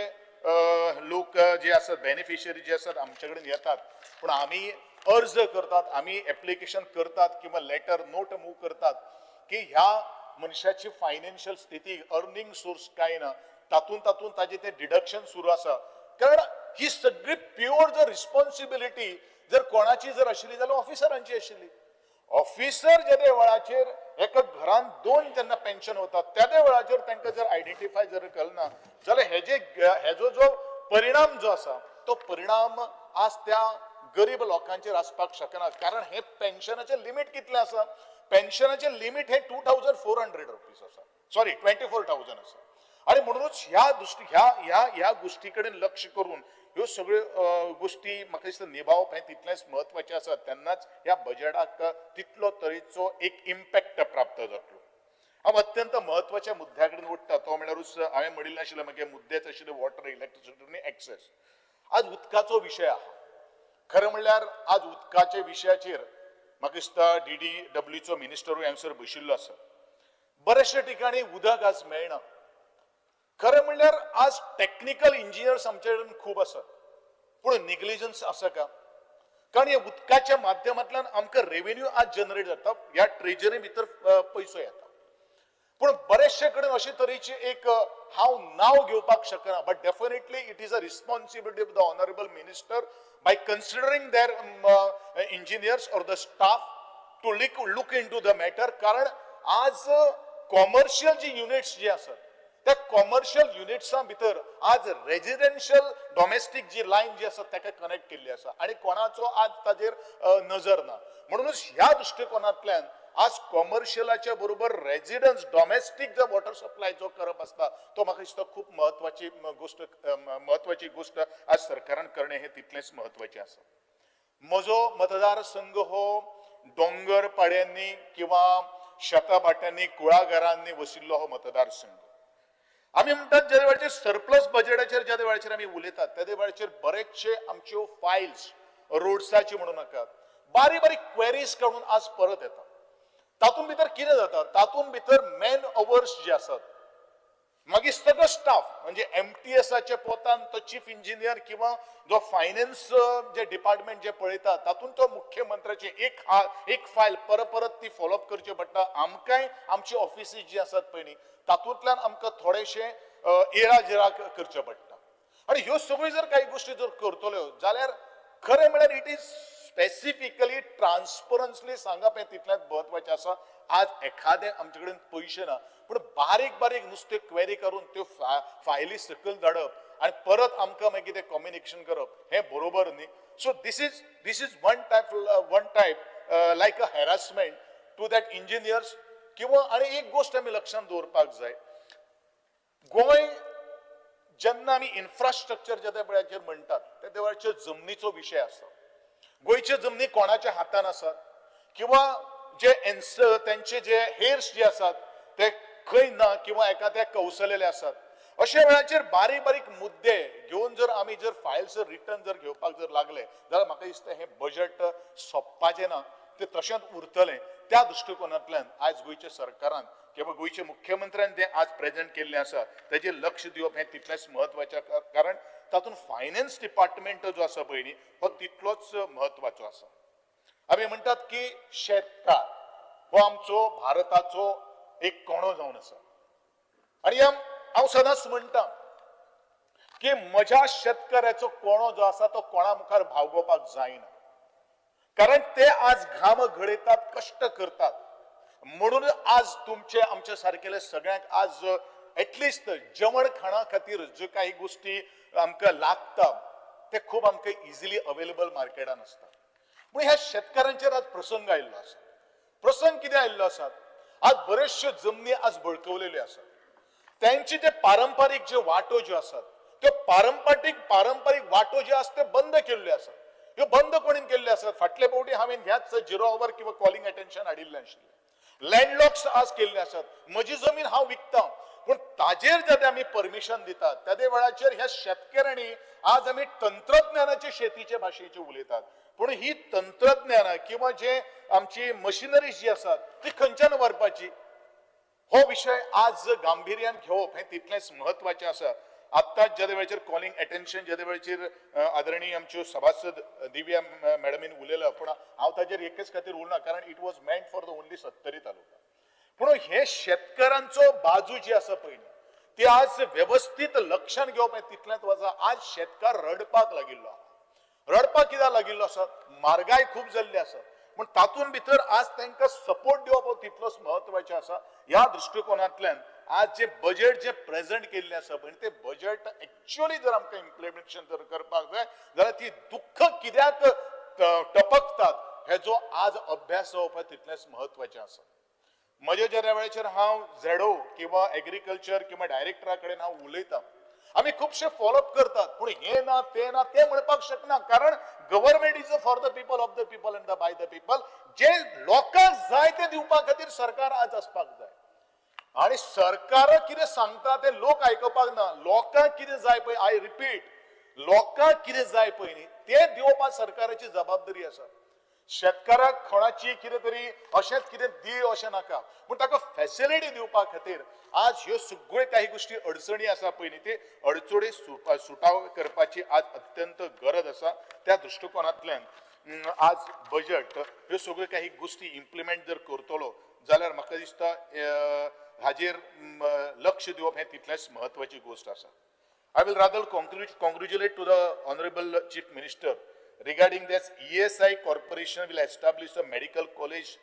Speaker 7: लोक जे आसात, बेनिफिशरी जे आसात आमचे कडेन येतात, पूण आमी अर्ज करतात, आमी एप्लिकेशन करतात किंवा लेटर नोट मूव करतात की ह्या मनशाची फायनान्शियल स्थिती, अर्निंग सोर्स काय ना, तातूंत तातूंत ताजें तें डिडक्शन सुरू आसा. कारण ही सगळी प्युअर जर रिस्पॉन्सिबिलिटी जर कोणाची जर आशिल्ली जाल्यार ऑफिसरांची आशिल्ली. ऑफिसर जेन्ना वेळाचेर एका घरान दोन जेन्ना पेन्शन वता त्या वेळाचेर तांकां जर आयडेंटिफाय जर केलें ना जाल्यार हेजे हेजो जो परिणाम जो आसा तो परिणाम आज त्या गरीब लोकांचेर आसपाक शकना. कारण हे पेन्शनाचें लिमीट कितलें आसा? पेन्शनाचें लिमीट हे 2400 रुपीज आसा, सॉरी 24,000 आसा. आनी म्हणूनच ह्या दृश्टी ह्या ह्या ह्या गोश्टी कडेन लक्ष करून ह्यो सगळ्यो गोश्टी म्हाका दिसता निभावप हें तितलेंच म्हत्वाचें आसा. तेन्नाच ह्या बजेटाक तितलो तरेचो एक इम्पॅक्ट प्राप्त जातलो. हांव अत्यंत म्हत्वाच्या मुद्द्या कडेन ओडटा तो म्हणल्यारूच हांवें म्हणिल्लें आशिल्लें मागीर मुद्देच आशिल्ले वॉटर, इलेक्ट्रिसिटी आनी एक्सेस. आज उदकाचो विशय आहा. खरें म्हणल्यार आज उदकाच्या विशयाचेर म्हाका दिसता DDWचो मिनिस्टरूय हांगसर बशिल्लो आसा. बऱ्याचशा ठिकाणी उदक आज मेळना. खरें म्हणल्यार आज टॅक्निकल इंजिनियर्स आमचे कडेन खूब आसात, पूण निग्लिजन्स आसा का? कारण ह्या उदकाच्या माध्यमांतल्यान आमकां रेवेन्यू आज जनरेट जाता, ह्या ट्रेजरी भितर पयसो येता. पूण बरेचशे कडेन अशे तरेची एक हांव नांव घेवपाक शकना, but definitely it is a responsibility of the honourable minister by considering their engineers or the staff to look into the matter. कारण आज कॉमर्शियल जी युनिट्स जी आसात त्या कॉमर्शियल युनिट्सां भितर आज रेजिडेन्शियल डॉमेस्टीक जी लायन जी आसा ताका कनेक्ट केल्ली आसा आनी कोणाचो आज ताजेर नजर ना. म्हणूनच ह्या दृश्टिकोनांतल्यान आज कॉमर्शियलाच्या बरोबर रेजिडन्स डॉमेस्टीक जो वॉटर सप्लाय जो करप आसता तो म्हाका दिसता खूब म्हत्वाची गोश्ट, म्हत्वाची गोश्ट आज सरकारान करणे हे तितलेंच म्हत्वाचें आसा. म्हजो मतदारसंघ हो दोंगर पाड्यांनी किंवा शेता भाट्यांनी कुळागरांनी वशिल्लो हो मतदारसंघ. आमी म्हणटात ज्या वेळाचेर सरप्लस बजेटाचेर ज्या वेळाचेर आमी उलयतात त्या वेळाचेर बरेचशे आमच्यो फायल्स रोड्साची म्हणू नाकात, बारीक बारीक क्वेरीज काडून आज परत येता. तातूंत भितर कितें जाता, तातूंत भितर मॅन अवर्स जे आसात, मागीर सगळो स्टाफ म्हणजे एमटीएसाच्या पोतान तो चीफ इंजिनियर किंवा जो फायनान्स जे डिपार्टमेंट जे पळयता तातूंत तो मुख्यमंत्र्याचे एक फायल परत परत ती फॉलोअप करची पडटा. आमकांय आमची ऑफिसीस जी आसात पळय न्ही तातूंतल्यान आमकां थोडेशे एरा जेरा करचें पडटा. आनी ह्यो सगळ्यो जर काही गोश्टी जर करतल्यो जाल्यार खरें म्हळ्यार it is specifically ट्रान्सपरन्सली सांगप हें तितलेंच म्हत्वाचें आसा. आज एखादें आमचे कडेन पयशे ना पूण बारीक बारीक नुस्तें क्वेरी करून त्यो फायली सकयल धाडप आनी परत आमकां मागीर तें कम्युनिकेशन करप हें बरोबर न्ही. So this is one type like a harassment to that engineers किंवा. आनी एक गोश्ट आमी लक्षांत दवरपाक जाय, गोंय जेन्ना आमी इन्फ्रास्ट्रक्चर ज्या वेळाचेर म्हणटात त्या वेळाचेर जमनीचो विशय आसा. गोंयच्यो जमनी कोणाच्या हातान आसात किंवा जे एन्सर त्यांचे जे हेर्स जे आसात ते खंय ना किंवा एखाद्या कौसलेले आसात. अशा वेळाचेर बारीक बारीक मुद्दे घेवन जर आमी जर फायल्स रिटर्न जर घेवपाक जर लागले जाल्यार म्हाका दिसता हें बजट सोंपपाचें ना, तें तशेंच उरतलें. त्या दृश्टिकोनांतल्यान आयज गोंयच्या सरकारान किंवा गोंयच्या मुख्यमंत्र्यान तें आज प्रेजेंट केल्लें आसा तेजेर लक्ष दिवप हें तितलेंच म्हत्वाचें, कारण तातूंत फायनान्स डिपार्टमेंट जो आसा पळय न्ही हो तितलोच म्हत्वाचो आसा. आमी म्हणटात की शेतकार हो आमचो भारताचो एक कोणो जावन आसा आनी हांव सदांच म्हणटा की म्हज्या शेतकऱ्याचो कोणो जो आसा तो कोणा मुखार भागोवपाक जायना, कारण ते आज घाम घडयतात, कश्ट करतात. म्हणून आज तुमचे आमच्या सारकेले सगळ्यांक आज एटलिस्ट जेवण खाणा खातीर ज्यो काही गोष्टी आमकां लागता ते खूब आमकां इजिली अवेलेबल मार्केटान आसता. पूण ह्या शेतकारांचेर आज प्रसंग आयिल्लो आसा. प्रसंग कितें आयिल्लो आसा, आज बरेचश्यो जमनी आज बळकवलेल्यो आसात. त्यांचे जे पारंपारीक जे वाटो ज्यो आसात त्यो पारंपारीक वाटो ज्यो आसा त्यो बंद केल्ल्यो आसात. ह्यो बंद कोणीन केल्ल्यो आसात, फाटले फावटी हांवें ह्याच झिरो our किंवा कॉलिंग अटेन्शन हाडिल्लें आशिल्लें. लँडलॉक्स आज केल्ले आसात. म्हजी जमीन हांव विकता पूण ताजेर जेन्ना आमी परमिशन दितात त्या वेळाचेर ह्या शेतकऱ्यांनी आज आमी तंत्रज्ञानाचे शेतीचे भाशेचे उलयतात, पूण ही तंत्रज्ञानां किंवा जे आमची मशिनरीज जी आसात ती खंयच्यान व्हरपाची हो विशय आज गांभिर्यान घेवप हें तितलेंच म्हत्वाचें आसा. आत्ताच ज्या वेळाचेर कॉलिंग अटेन्शन ज्या वेळाचेर आदरणीय आमच्यो सभासद दिव्या मॅडमीन उलयला, पूण हांव ताजेर एकच खातीर उलना कारण it was meant for the only Sattari taluka. पूण हे शेतकारांचो बाजू जी आसा पळय ती आज वेवस्थीत लक्षांत घेवप हें तितलेंच वजा. आज शेतकार रडपाक लागिल्लो आसा. रडपाक कित्याक लागिल्लो आसा, म्हारगाय खूब जाल्ली आसा, पूण तातूंत भितर आज तांकां सपोर्ट दिवप हो तितलोच म्हत्वाचें आसा. ह्या दृश्टिकोनांतल्यान आज जे बजेट जे प्रेजेंट केल्लें आसा पळय ते बजेट एक्चुअली जर आमकां इम्प्लिमेंटेशन जर करपाक जाय जाल्यार ती दुख्ख कित्याक टपकतात हेजो आज अभ्यास जावप हें तितलेंच म्हत्वाचें आसा. म्हज्या ज्या वेळाचेर हांव झेडो किंवा एग्रीकल्चर किंवा डायरेक्टरा कडेन हांव उलयतां, आमी खुबशे फॉलोअप करतात पूण हें ना तें ना तें म्हणपाक शकना, कारण government is for the people, of the people and the by the people. जे लोकांक जाय तें दिवपा खातीर सरकार आज आसपाक जाय आनी सरकार कितें सांगता तें लोक आयकुपाक ना. लोकांक कितें जाय पळय, I repeat, लोकांक कितें जाय पळय न्ही तें दिवपाक सरकाराची जबाबदारी आसा. शेतकाराक कोणाची कितें तरी अशेंच कितें दी अशें नाका, पूण ताका फॅसिलिटी दिवपा खातीर आज ह्यो सगळ्यो काही गोश्टी अडचणी आसा पळय न्ही ते अडचणी सुटाव करपाची आज अत्यंत गरज आसा. त्या दृश्टिकोनांतल्यान आज बजट ह्यो सगळ्यो काही गोश्टी इम्प्लिमेंट जर करतलो जाल्यार म्हाका दिसता हाजेर लक्ष दिवप हें तितलेंच म्हत्वाची गोश्ट आसा. I will rather congratulate to the honourable chief minister regarding this ESI corporation will establish a medical college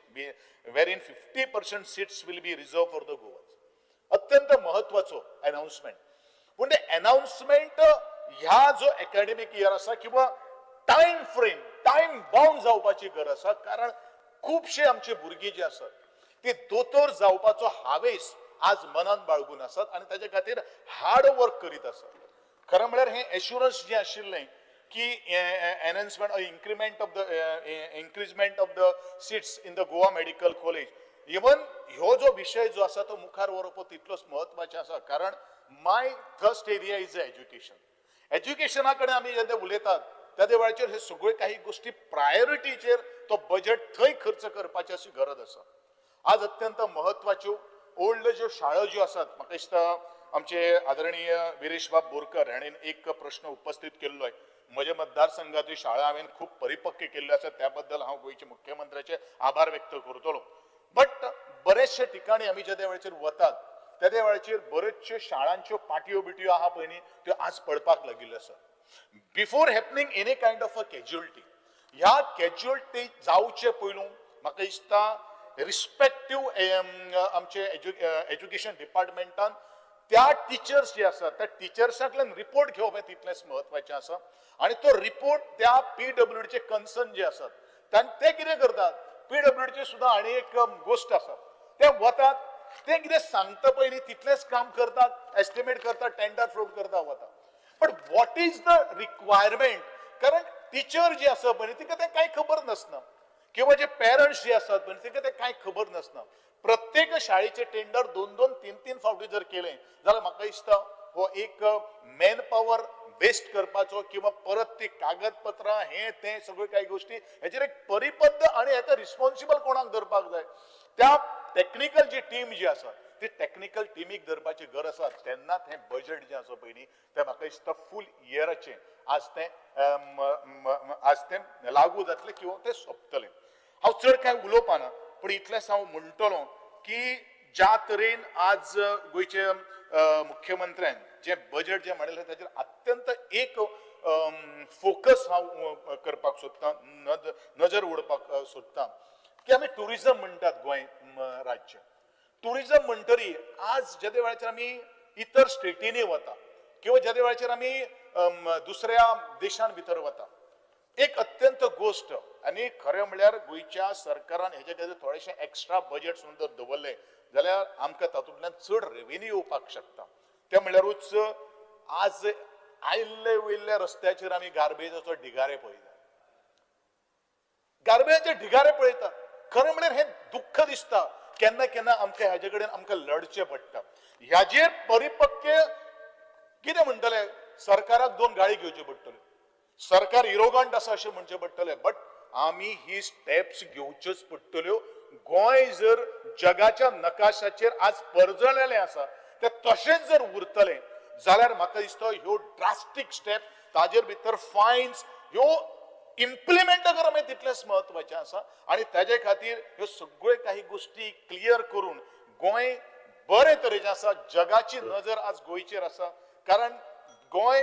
Speaker 7: wherein 50% seats will be reserved for the Goans. अत्यंत महत्वाचो अनाउन्समेंट. पूण ते अनाउन्समेंट ह्या जो एकाडेमीक इयर आसा किंवा टायम फ्रेम टायम बाउंड जावपाची गरज आसा, कारण खुबशे आमचे भुरगीं जी आसात ती दोतोर जावपाचो हावेस आज मनान बाळगून आसात आनी ताजे खातीर हार्ड वर्क करीत आसात. खरें म्हळ्यार हें एश्युरन्स जें आशिल्लें की enhancement or increment of the increasement of the seats in the Goa medical college, even ह्यो जो विशय जो आसा तो मुखार व्हरप तितलोच महत्वाचो आसा, कारण my thrust area is education. एज्युकेशना कडेन आमी जेन्ना उलयतात त्या वेळाचेर हे सगळ्यो काही गोष्टी प्रायोरिटीचेर तो बजेट थंय खर्च करपाची अशी गरज आसा. आज अत्यंत महत्वाच्यो ओल्ड ज्यो शाळो ज्यो आसात, म्हाका दिसता आमचे आदरणीय विरेशबाब बोरकर हाणें एक प्रश्न उपस्थित केल्लो आहे. म्हज्या मतदारसंघातली शाळा हांवें खूब परिपक्व केल्ल्यो आसात, त्या बद्दल हांव गोंयच्या मुख्यमंत्र्याचे आभार व्यक्त करतलो. बट बरेचशे ठिकाणी आमी ज्या वेळाचेर वतात त्या वेळाचेर बरेचशे शाळांच्यो पाटयो बिटयो आहा पळय न्ही त्यो आज पडपाक लागिल्ल्यो आसात. Before happening any kind of a casualty, ह्या कॅज्युअलिटी जावचे पयलू म्हाका दिसता रिस्पेक्टीव आमचे एज्युकेशन डिपार्टमेंटान त्या टिचर्स जे आसात त्या टिचर्सांतल्यान रिपोर्ट घेवप हें तितलेंच म्हत्वाचें आसा आनी तो रिपोर्ट त्या पीडब्ल्यूडीचे कन्सर्न जे आसात ते कितें करतात, पीडब्ल्यूडीचे सुद्दां आनी एक गोश्ट आसा, ते वतात ते कितें सांगता पयलीं तितलेंच काम करतात, एस्टिमेट करतात, टेंडर फ्लोट करता वता. But what is the requirement, कारण टिचर जी आसा पळय तिका तें कांय खबर नासना किंवा जे पेरंट्स जे आसात पळय तिका तें कांय खबर नासना. प्रत्येक शाळेचे टेंडर 2-2, 3-3 फावटी जर केलें जाल्यार म्हाका दिसता हो एक मॅन पावर वेस्ट करपाचो किंवा परत ती कागदपत्रां हे ते सगळ्यो कांय गोश्टी हेचेर एक परिबद्ध आनी हेका रिस्पॉन्सिबल कोणाक धरपाक जाय, त्या टॅक्निकल जी टीम जी आसा ती टॅक्निकल टिमीक धरपाची गरज आसा. तेन्नाच हें बजेट जें आसा पळय न्ही तें म्हाका दिसता फूल इयराचें आज तें आज तें लागू जातलें किंवा तें सोंपतलें. हांव चड कांय उलोवपाना, पूण इतलेंच हांव म्हणटलो की ज्या तरेन आज गोंयचे मुख्यमंत्र्यान जें बजेट जें मांडिल्लें ताचेर अत्यंत एक फोकस हांव करपाक सोदतां, नजर उडपाक सोदतां की आमी ट्युरिजम म्हणटात गोंय राज्य ट्युरिजम म्हणटरी आज ज्या वेळाचेर आमी इतर स्टेटींनी वता किंवा ज्या वेळाचेर आमी दुसऱ्या देशान भितर वता, एक अत्यंत गोश्ट आनी खरें म्हणल्यार गोंयच्या सरकारान हेजे खातीर थोडेशें एक्स्ट्रा बजेट सुद्दां जर दवरलें जाल्यार आमकां तातूंतल्यान चड रेवेन्यू येवपाक शकता. तें म्हणल्यारूच आज आयिल्ले वयल्या रस्त्याचेर आमी गार्बेजाचो ढिगारे पळयतात, गार्बेजाचे ढिगारे पळयतात. खरें म्हणल्यार हें दुख्ख दिसता, केन्ना केन्ना आमकां हेजे कडेन आमकां लढचें पडटा. ह्याजेर परिपक्व कितें म्हणटले, सरकाराक 2 गाळी घेवच्यो पडटल्यो, सरकार इरोगंट आसा अशें म्हणचें पडटलें, बट आमी ही स्टेप्स घेवच्योच पडटल्यो. गोंय जर जगाच्या नकाशाचेर आज परजळलेलें आसा तें तशेंच जर उरतलें जाल्यार म्हाका दिसता ह्यो ड्रास्टीक स्टेप ताजेर भितर फायन्स ह्यो इम्प्लिमेंट करप हें तितलेंच म्हत्वाचें आसा आनी ताजे खातीर ह्यो सगळ्यो काही गोश्टी क्लियर करून गोंय बरे तरेचें आसा. जगाची नजर आज गोंयचेर आसा, कारण Goa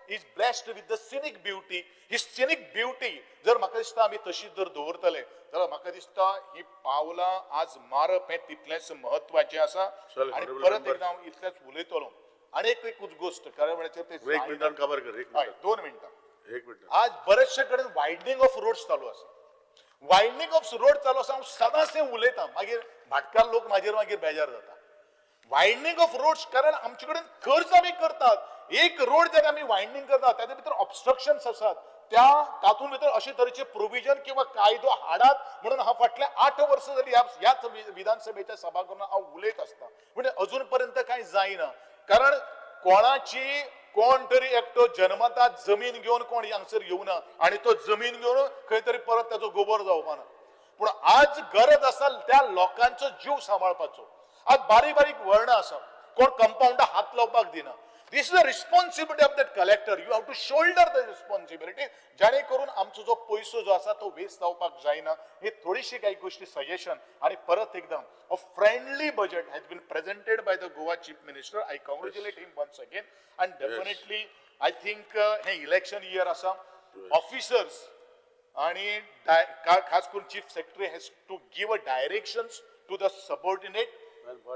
Speaker 7: is blessed with the scenic beauty. He scenic beauty जर म्हाका दिसता आमी तशीच जर दवरतले जाल्यार म्हाका दिसता ही पावलां आज मारप हें तितलेंच म्हत्वाचें आसा. आनी परत एकदां हांव इतलेंच उलयतलो आनी एकूच गोश्ट खरें म्हणल्यार ते
Speaker 2: एक मिनटान काबार कर,
Speaker 7: 2 मिनटां.
Speaker 2: एक मिनट.
Speaker 7: आज बरेचशे कडेन वायडनिंग ऑफ रोड्स चालू आसा, वायडनिंग ऑफ रोड चालू आसा. हांव सदांच हें उलयतां, मागीर भाटकार लोक म्हाजेर मागीर बेजार जाता. वायडनिंग ऑफ रोड्स कारण आमचे कडेन खर्च आमी करतात, एक रोड जर आमी वायडनिंग करतात ताजे भितर ऑब्स्ट्रक्शन्स आसात, त्या तातूंत भितर अशे तरेचे प्रोविजन किंवा कायदो हाडात म्हणून हांव फाटल्या 8 वर्सां जाली ह्याच विधानसभेच्या सभागृहांत हांव उलयत आसता, म्हणजे अजून पर्यंत कांय जायना. कारण कोणाची कोण तरी एकटो जन्मतात जमीन घेवन कोण हांगसर येवना आनी तो जमीन घेवन खंय तरी परत ताचो गोबर जावपाना. पूण आज गरज आसा त्या लोकांचो जीव सांबाळपाचो. आज बारीक बारीक वर्णां आसा, कोण कंपाउंडा हात लावपाक दिना. This is the responsibility of that collector. You have to shoulder the responsibility, जेणे करून आमचो जो पयसो जो आसा तो वेस्ट जावपाक जायना. ही थोडीशी काही गोष्टी सजेशन. आणि परत एकदा a friendly budget has been presented by the Goa chief minister. I congratulate him once again. And definitely I think hey election year आसा, ऑफिसर्स आणि खास करून chief secretary has to give a directions to the subordinate.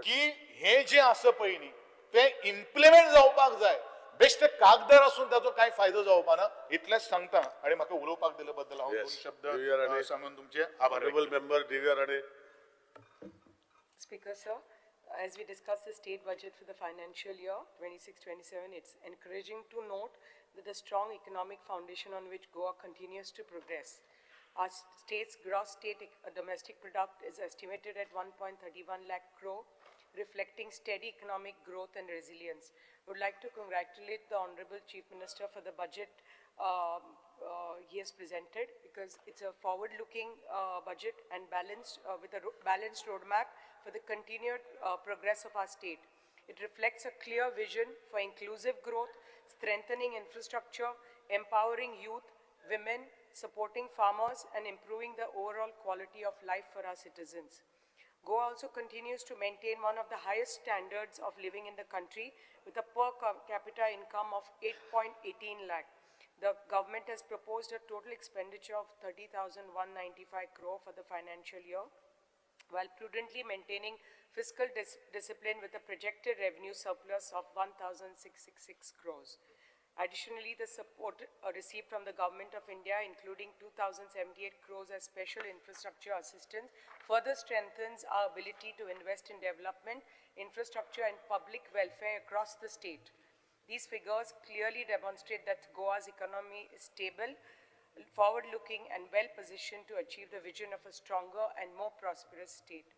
Speaker 7: की हे जे आसा पळय न्ही ते इम्प्लिमेंट जावपाक जाय. बेश्टे कागदार आसून ताचो कांय फायदो जावपा ना, इतलेंच सांगता आनी म्हाका उलोवपाक दिले बद्दल हांव दोन शब्द सांगून तुमचे आभार.
Speaker 2: Honourable member D V R Rane.
Speaker 8: Speaker sir, as we discuss the state budget for the financial year 26-27, it's encouraging to note that the strong economic foundation on which Goa continues to progress. Our state's gross state domestic product is estimated at 1.31 lakh crore, reflecting steady economic growth and resilience. I would like to congratulate the Honorable Chief Minister for the budget he has presented, because it's a forward-looking budget and balanced with a balanced roadmap for the continued progress of our state. It reflects a clear vision for inclusive growth, strengthening infrastructure, empowering youth, women, supporting farmers, and improving the overall quality of life for our citizens. Goa also continues to maintain one of the highest standards of living in the country, with a per capita income of 8.18 lakh. The government has proposed a total expenditure of 30,195 crore for the financial year, while prudently maintaining fiscal discipline with a projected revenue surplus of 1,666 crores. Additionally, the support received from the Government of India, including 2,078 crores as special infrastructure assistance, further strengthens our ability to invest in development, infrastructure and public welfare across the state. These figures clearly demonstrate that Goa's economy is stable, forward-looking and well-positioned to achieve the vision of a stronger and more prosperous state.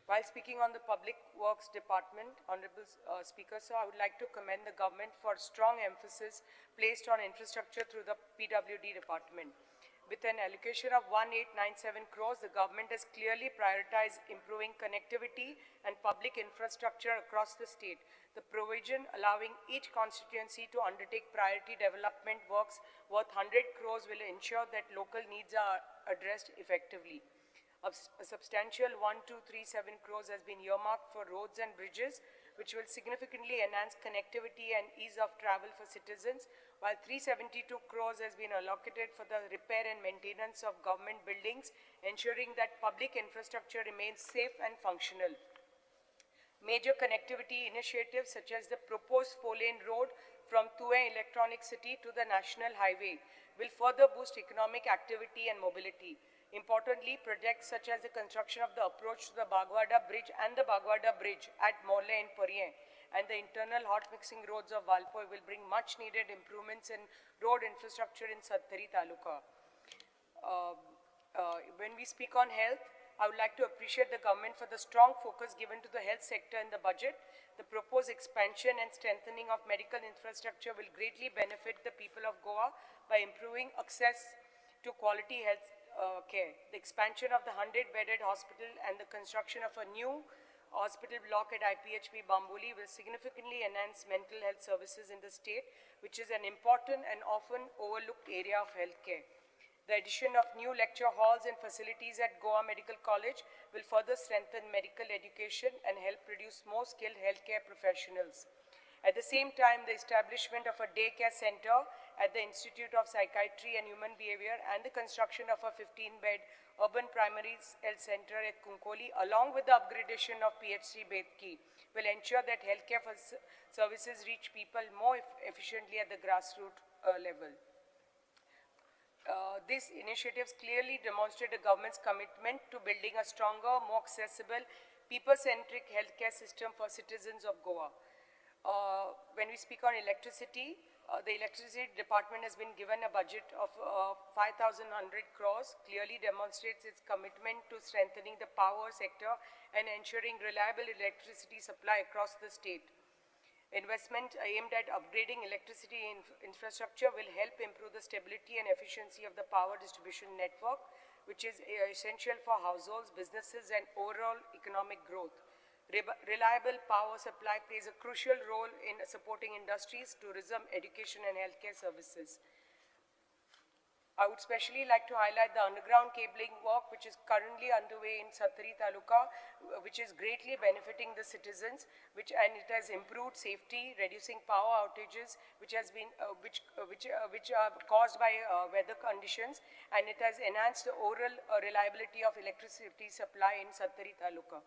Speaker 8: While speaking on the Public Works Department, Honorable Speaker, sir, I would like to commend the government for strong emphasis placed on infrastructure through the PWD department. With an allocation of 1,897 crores, the government has clearly prioritized improving connectivity and public infrastructure across the state. The provision allowing each constituency to undertake priority development works worth 100 crores will ensure that local needs are addressed effectively. A substantial 1,237 crores has been earmarked for roads and bridges, which will significantly enhance connectivity and ease of travel for citizens, while 372 crores has been allocated for the repair and maintenance of government buildings, ensuring that public infrastructure remains safe and functional. Major connectivity initiatives such as the proposed 4-lane road from Tuem Electronic City to the National Highway will further boost economic activity and mobility. Importantly, projects such as the construction of the approach to the Bagwada Bridge and the Bagwada Bridge at Morle and Parien and the internal hot mixing roads of Valpoi will bring much needed improvements in road infrastructure in Sattari Taluka. When we speak on health, I would like to appreciate the government for the strong focus given to the health sector in the budget. The proposed expansion and strengthening of medical infrastructure will greatly benefit the people of Goa by improving access to quality health care. The expansion of the 100-bedded hospital and the construction of a new hospital block at IPHP Bamboli will significantly enhance mental health services in the state, which is an important and often overlooked area of healthcare. The addition of new lecture halls and facilities at Goa Medical College will further strengthen medical education and help produce more skilled healthcare professionals. At the same time, the establishment of a daycare center at the Institute of Psychiatry and Human Behavior and the construction of a 15-bed urban primary health center at Kunkoli, along with the upgradation of PHC Betki, will ensure that healthcare services reach people more efficiently at the grassroots level. These initiatives clearly demonstrate the government's commitment to building a stronger, more accessible, people-centric healthcare system for citizens of Goa. When we speak on electricity, the electricity department has been given a budget of 5,100 crores, clearly demonstrates its commitment to strengthening the power sector and ensuring reliable electricity supply across the state. Investment aimed at upgrading electricity infrastructure will help improve the stability and efficiency of the power distribution network, which is essential for households, businesses, and overall economic growth. Reliable power supply plays a crucial role in supporting industries, tourism, education, and healthcare services. I would especially like to highlight the underground cabling work which is currently underway in Sattari Taluka, which is greatly benefiting the citizens, and it has improved safety, reducing power outages, which has been which are caused by weather conditions, and it has enhanced the overall reliability of electricity supply in Sattari Taluka.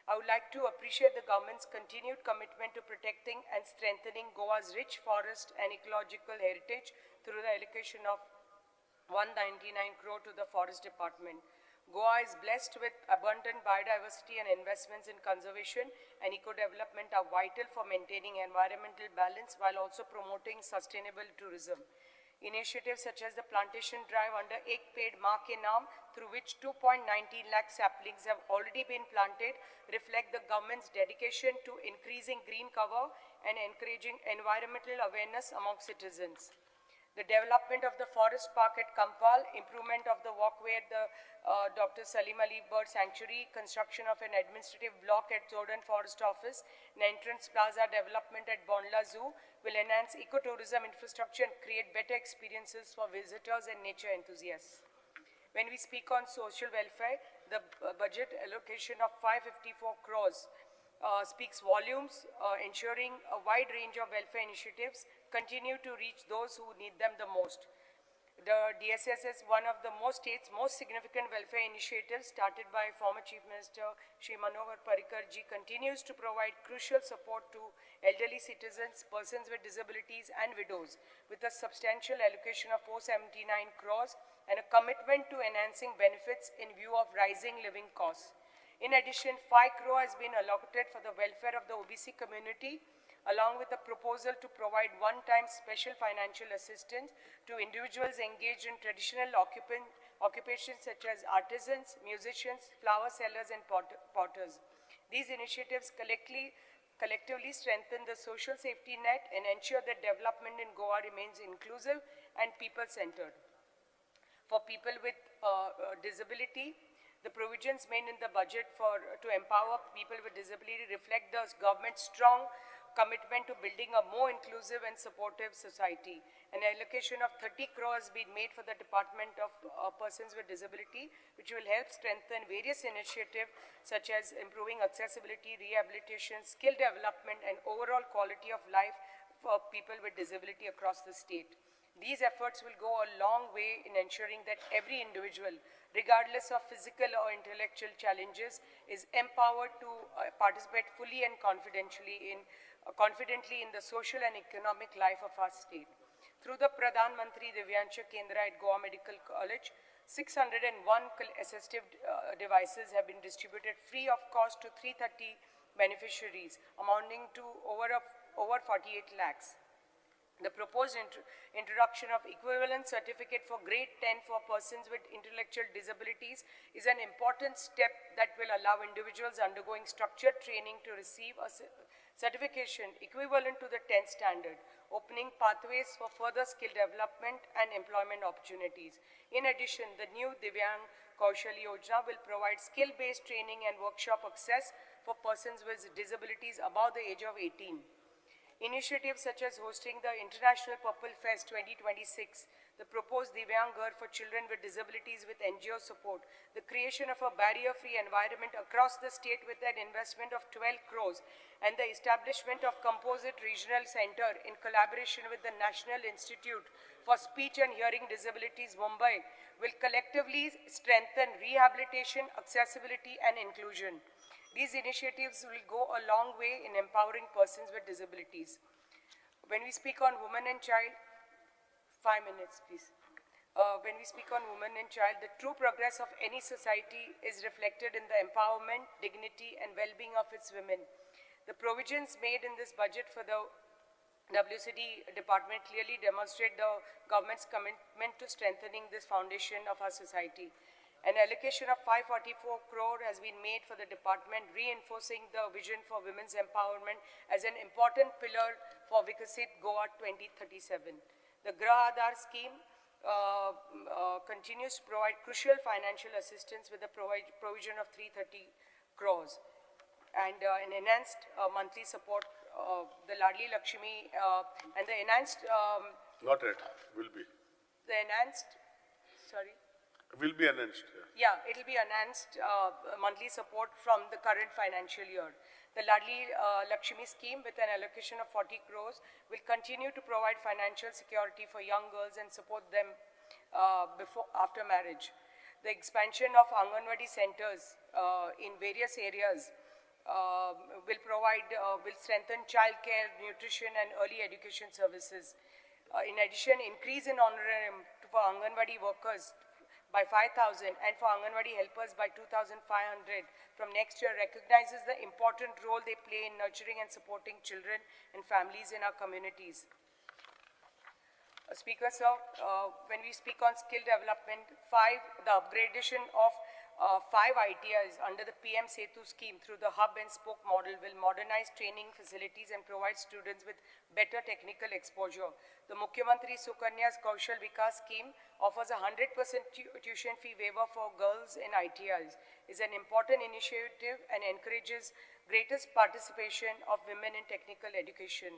Speaker 8: I would like to appreciate the government's continued commitment to protecting and strengthening Goa's rich forest and ecological heritage through the allocation of 199 crore to the Forest Department. Goa is blessed with abundant biodiversity, and investments in conservation and eco-development are vital for maintaining environmental balance while also promoting sustainable tourism. Initiatives such as the plantation drive under Ek Ped Maa Ke Naam, through which 2.19 lakh saplings have already been planted, reflect the government's dedication to increasing green cover and encouraging environmental awareness among citizens. The development of the forest park at Campal, improvement of the walkway at the Dr. Salim Ali Bird Sanctuary, construction of an administrative block at Jordan Forest Office, and entrance plaza development at Bondla Zoo will enhance ecotourism infrastructure and create better experiences for visitors and nature enthusiasts. When we speak on social welfare, the budget allocation of 554 crores speaks volumes, ensuring a wide range of welfare initiatives continue to reach those who need them the most. The DSS is one of the state's most significant welfare initiatives started by former Chief Minister Shri Manohar Parrikar ji, continues to provide crucial support to elderly citizens, persons with disabilities and widows, with a substantial allocation of 479 crores and a commitment to enhancing benefits in view of rising living costs. In addition, 5 crore has been allocated for the welfare of the OBC community, along with a proposal to provide one-time special financial assistance to individuals engaged in traditional occupations such as artisans, musicians, flower sellers, and potters. These initiatives collectively strengthen the social safety net and ensure that development in Goa remains inclusive and people-centered. For people with disability, the provisions made in the budget to empower people with disability reflect the government's strong commitment to building a more inclusive and supportive society. An allocation of 30 crores has been made for the Department of Persons with Disability, which will help strengthen various initiatives such as improving accessibility, rehabilitation, skill development, and overall quality of life for people with disability across the state. These efforts will go a long way in ensuring that every individual, regardless of physical or intellectual challenges, is empowered to participate fully and confidently in the social and economic life of our state. Through the Pradhan Mantri Divyansha Kendra at Goa Medical College, 601 assistive devices have been distributed free of cost to 330 beneficiaries, amounting to over 48 lakhs. The proposed introduction of equivalent certificate for grade 10 for persons with intellectual disabilities is an important step that will allow individuals undergoing structured training to receive a certification equivalent to the 10th standard, opening pathways for further skill development and employment opportunities. In addition, the new Divyang Kaushal Yojana will provide skill-based training and workshop access for persons with disabilities above the age of 18. Initiatives such as hosting the International Purple Fest 2026, the proposed Divyang Ghar for children with disabilities with NGO support, the creation of a barrier-free environment across the state with an investment of 12 crores, and the establishment of Composite Regional Center in collaboration with the National Institute for Speech and Hearing Disabilities, Mumbai, will collectively strengthen rehabilitation, accessibility, and inclusion. These initiatives will go a long way in empowering persons with disabilities. When we speak on women and child, 5 minutes, please. When we speak on women and child, the true progress of any society is reflected in the empowerment, dignity, and well-being of its women. The provisions made in this budget for the WCD department clearly demonstrate the government's commitment to strengthening this foundation of our society. An allocation of 544 crore has been made for the department, reinforcing the vision for women's empowerment as an important pillar for Viksit Goa 2037. The Grah Aadhaar scheme continues to provide crucial financial assistance with the provision of 330 crores and an enhanced monthly support, the Ladli Lakshmi and the enhanced...
Speaker 2: Not yet, will be.
Speaker 8: The enhanced, sorry?
Speaker 2: Will be announced.
Speaker 8: Yeah, it will be announced monthly support from the current financial year. The Ladli Lakshmi scheme, with an allocation of 40 crores, will continue to provide financial security for young girls and support them after marriage. The expansion of Anganwadi centers in various areas will provide, will strengthen childcare, nutrition and early education services. In addition, increase in honorarium for Anganwadi workers by 5,000 and for Anganwadi helpers by 2,500 from next year recognizes the important role they play in nurturing and supporting children and families in our communities. Speaker, sir, when we speak on skill development, the upgradation of 5 ITIs under the PM Setu scheme through the hub and spoke model will modernize training facilities and provide students with better technical exposure. The Mukhyamantri Sukanya's Kaushal Vikas scheme offers a 100% tuition fee waiver for girls in ITIs, is an important initiative and encourages greatest participation of women in technical education.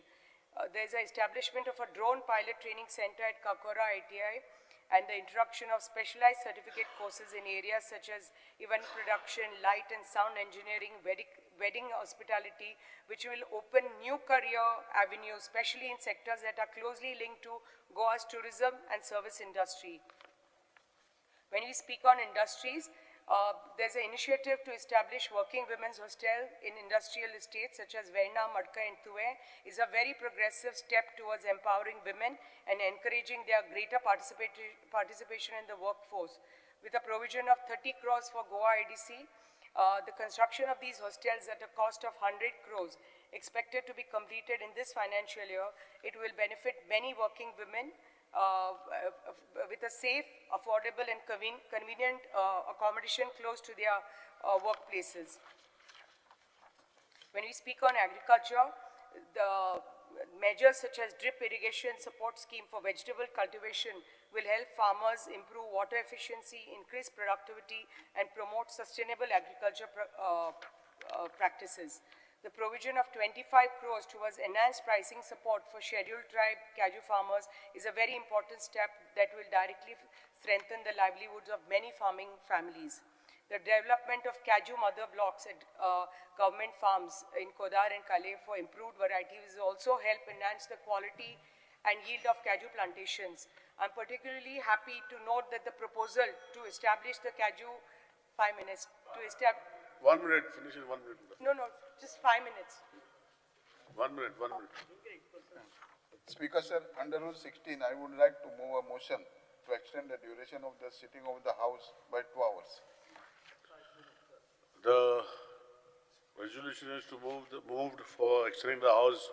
Speaker 8: There is an establishment of a drone pilot training center at Kakora ITI and the introduction of specialized certificate courses in areas such as event production, light and sound engineering, wedding hospitality, which will open new career avenues, especially in sectors that are closely linked to Goa's tourism and service industry. When we speak on industries, there's an initiative to establish working women's hostel in industrial estates such as Verna, Madka and Tue is a very progressive step towards empowering women and encouraging their greater participation in the workforce. With a provision of 30 crores for Goa IDC, the construction of these hostels at a cost of 100 crores expected to be completed in this financial year, it will benefit many working women with a safe, affordable and convenient accommodation close to their workplaces. When we speak on agriculture, the measures such as drip irrigation support scheme for vegetable cultivation will help farmers improve water efficiency, increase productivity and promote sustainable agriculture practices. The provision of 25 crores towards enhanced pricing support for scheduled tribe cashew farmers is a very important step that will directly strengthen the livelihoods of many farming families. The development of cashew mother blocks at government farms in Kodar and Calais for improved varieties will also help enhance the quality and yield of cashew plantations. I'm particularly happy to note that the proposal to establish the cashew, 5 minutes, to establish.
Speaker 2: 1 minute, finish in 1 minute.
Speaker 8: No, no, just 5 minutes.
Speaker 2: 1 minute, 1 minute.
Speaker 9: Speaker, sir, under Rule 16, I would like to move a motion to extend the duration of the sitting of the House by 2 hours.
Speaker 2: The resolution is to move moved for extending the House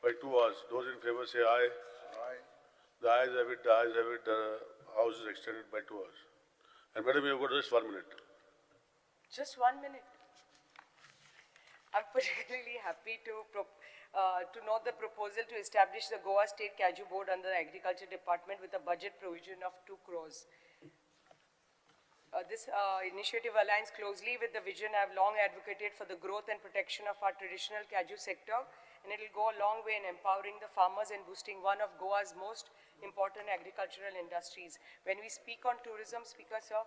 Speaker 2: by 2 hours. Those in favor say aye.
Speaker 9: Aye.
Speaker 2: The ayes have it, the ayes have it, the House is extended by 2 hours. And madam, you have got just 1 minute.
Speaker 8: Just 1 minute. I'm particularly happy to note the proposal to establish the Goa State Cashew Board under the Agriculture Department with a budget provision of 2 crores. This initiative aligns closely with the vision I have long advocated for the growth and protection of our traditional cashew sector, and it will go a long way in empowering the farmers and boosting one of Goa's most important agricultural industries. When we speak on tourism, Speaker sir,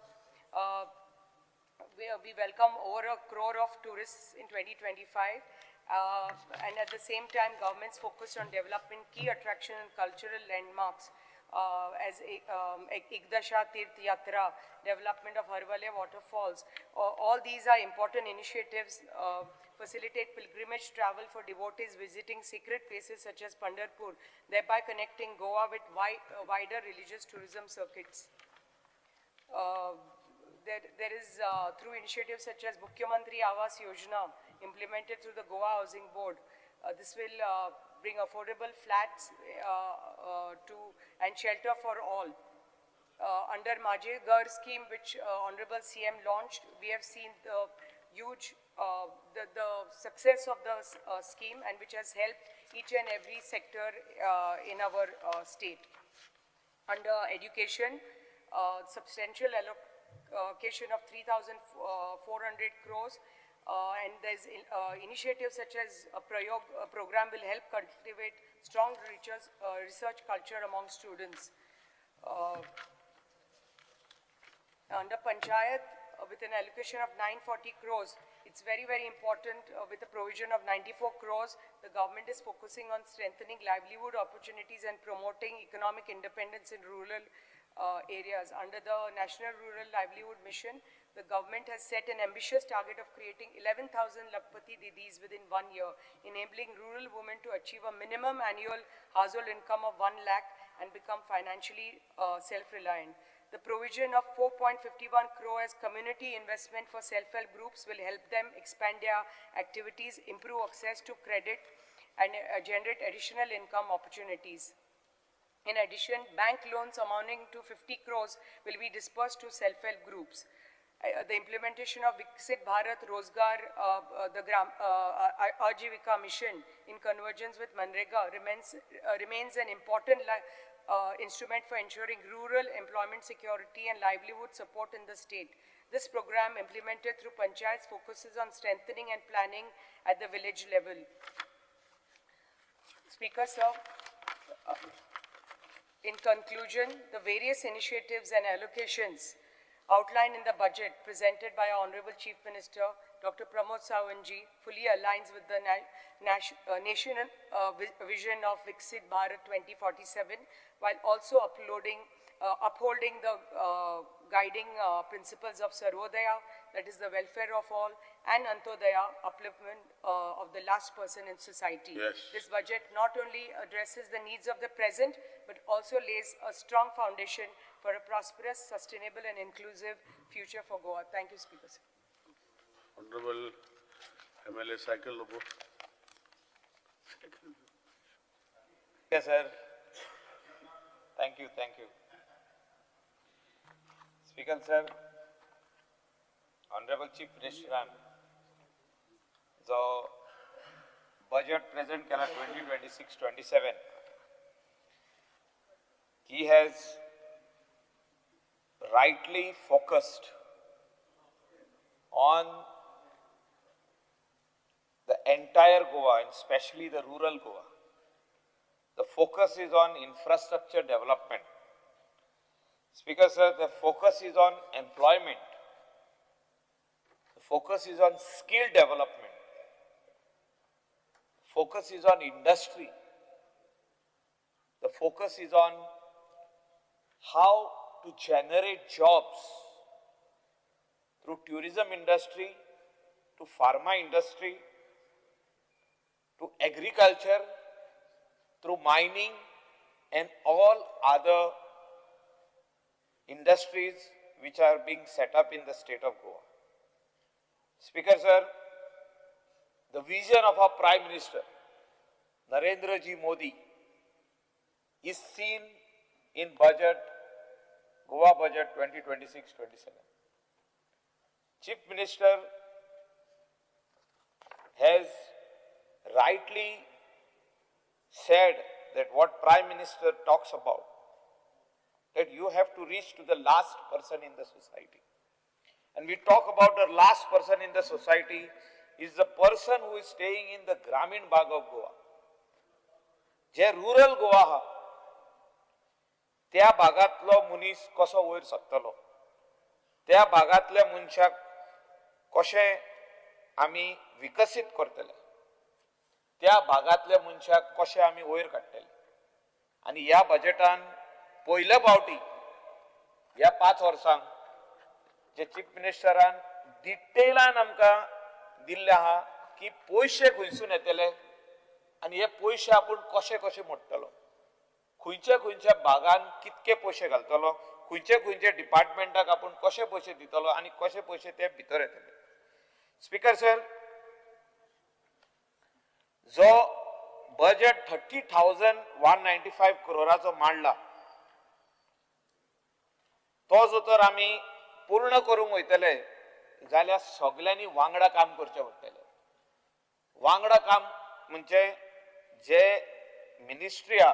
Speaker 8: we welcome over 1 crore of tourists in 2025, and at the same time, government's focused on developing key attraction and cultural landmarks as Ekdasha Tirth Yatra, development of Harvale waterfalls. All these are important initiatives, facilitate pilgrimage travel for devotees visiting sacred places such as Pandharpur, thereby connecting Goa with wider religious tourism circuits. There is, through initiatives such as Mukhyamantri Awas Yojana, implemented through the Goa Housing Board, this will bring affordable flats and shelter for all. Under Maje Ghar scheme, which Honorable CM launched, we have seen the huge, the success of the scheme, and which has helped each and every sector in our state. Under education, substantial allocation of 3,400 crores, and there's initiatives such as a Prayog program will help cultivate strong research culture among students. Under Panchayat, with an allocation of 940 crores, it's very, very important. With a provision of 94 crores, the government is focusing on strengthening livelihood opportunities and promoting economic independence in rural areas. Under the National Rural Livelihood Mission, The government has set an ambitious target of creating 11,000 Lakhpati Didis within 1 year, enabling rural women to achieve a minimum annual household income of 1 lakh and become financially self-reliant. The provision of 4.51 crore as community investment for self-help groups will help them expand their activities, improve access to credit, and generate additional income opportunities. In addition, bank loans amounting to 50 crores will be dispersed to self-help groups. The implementation of Viksit Bharat Rozgar, the Aajeevika mission in convergence with MNREGA remains an important instrument for ensuring rural employment security and livelihood support in the state. This program, implemented through panchayats, focuses on strengthening and planning at the village level. Speaker, sir, in conclusion, the various initiatives and allocations outlined in the budget presented by our Honorable Chief Minister, Dr. Pramod Sawant ji, fully aligns with the national vision of Viksit Bharat 2047, while also upholding the guiding principles of Sarvodaya, that is the welfare of all, and Antodaya, upliftment of the last person in society.
Speaker 2: Yes.
Speaker 8: This budget not only addresses the needs of the present, but also lays a strong foundation for a prosperous, sustainable, and inclusive future for Goa. Thank you, Speaker, sir.
Speaker 2: Honorable MLA Cycle Lobo.
Speaker 10: Yes, sir. Thank you, thank you. Speaker, sir, Honorable Chief Minister, जो budget present केला 2026-27, he has rightly focused on the entire Goa and especially the rural Goa. The focus is on infrastructure development. Speaker, sir, the focus is on employment. The focus is on skill development. Focus is on industry. The focus is on how to generate jobs through tourism industry, to pharma industry, to agriculture, through mining and all other industries which are being set up in the state of Goa. Speaker, sir, the vision of our Prime Minister, Narendra Ji Modi, is seen in budget, Goa budget 2026-27. Chief Minister has rightly said that what Prime Minister talks about, that you have to reach to the last person in the society. And we talk about the last person in the society is the person who is staying in the Gramin Bag of Goa. J rural Goa हा, त्या भागातलो मनीस कसो वयर सरतलो, त्या भागातल्या मनशाक कशें आमी विकसीत करतले, त्या भागातल्या मनशाक कशें आमी वयर काडटले. आनी ह्या बजेटान पयले फावटी ह्या 5 वर्सांक जे चीफ मिनिस्टरान डिटेलान आमकां दिल्ले आहा की पयशे खंयसून येतले आनी हे पयशे आपूण कशे कशे मोडटलो, खंयच्या खंयच्या भागान कितके पयशे घालतलो, खंयचे खंयचे डिपार्टमेंटाक आपूण कशे पयशे दितलो आनी कशे पयशे ते भितर येतले. स्पीकर सर, जो बजेट 30,195 करोडाचो मांडला तो जो तर आमी पूर्ण करूंक वयतले जाल्यार सगल्यांनी वांगडा काम करचें पडटलें. वांगडा काम म्हणजे जे मिनिस्ट्री आहा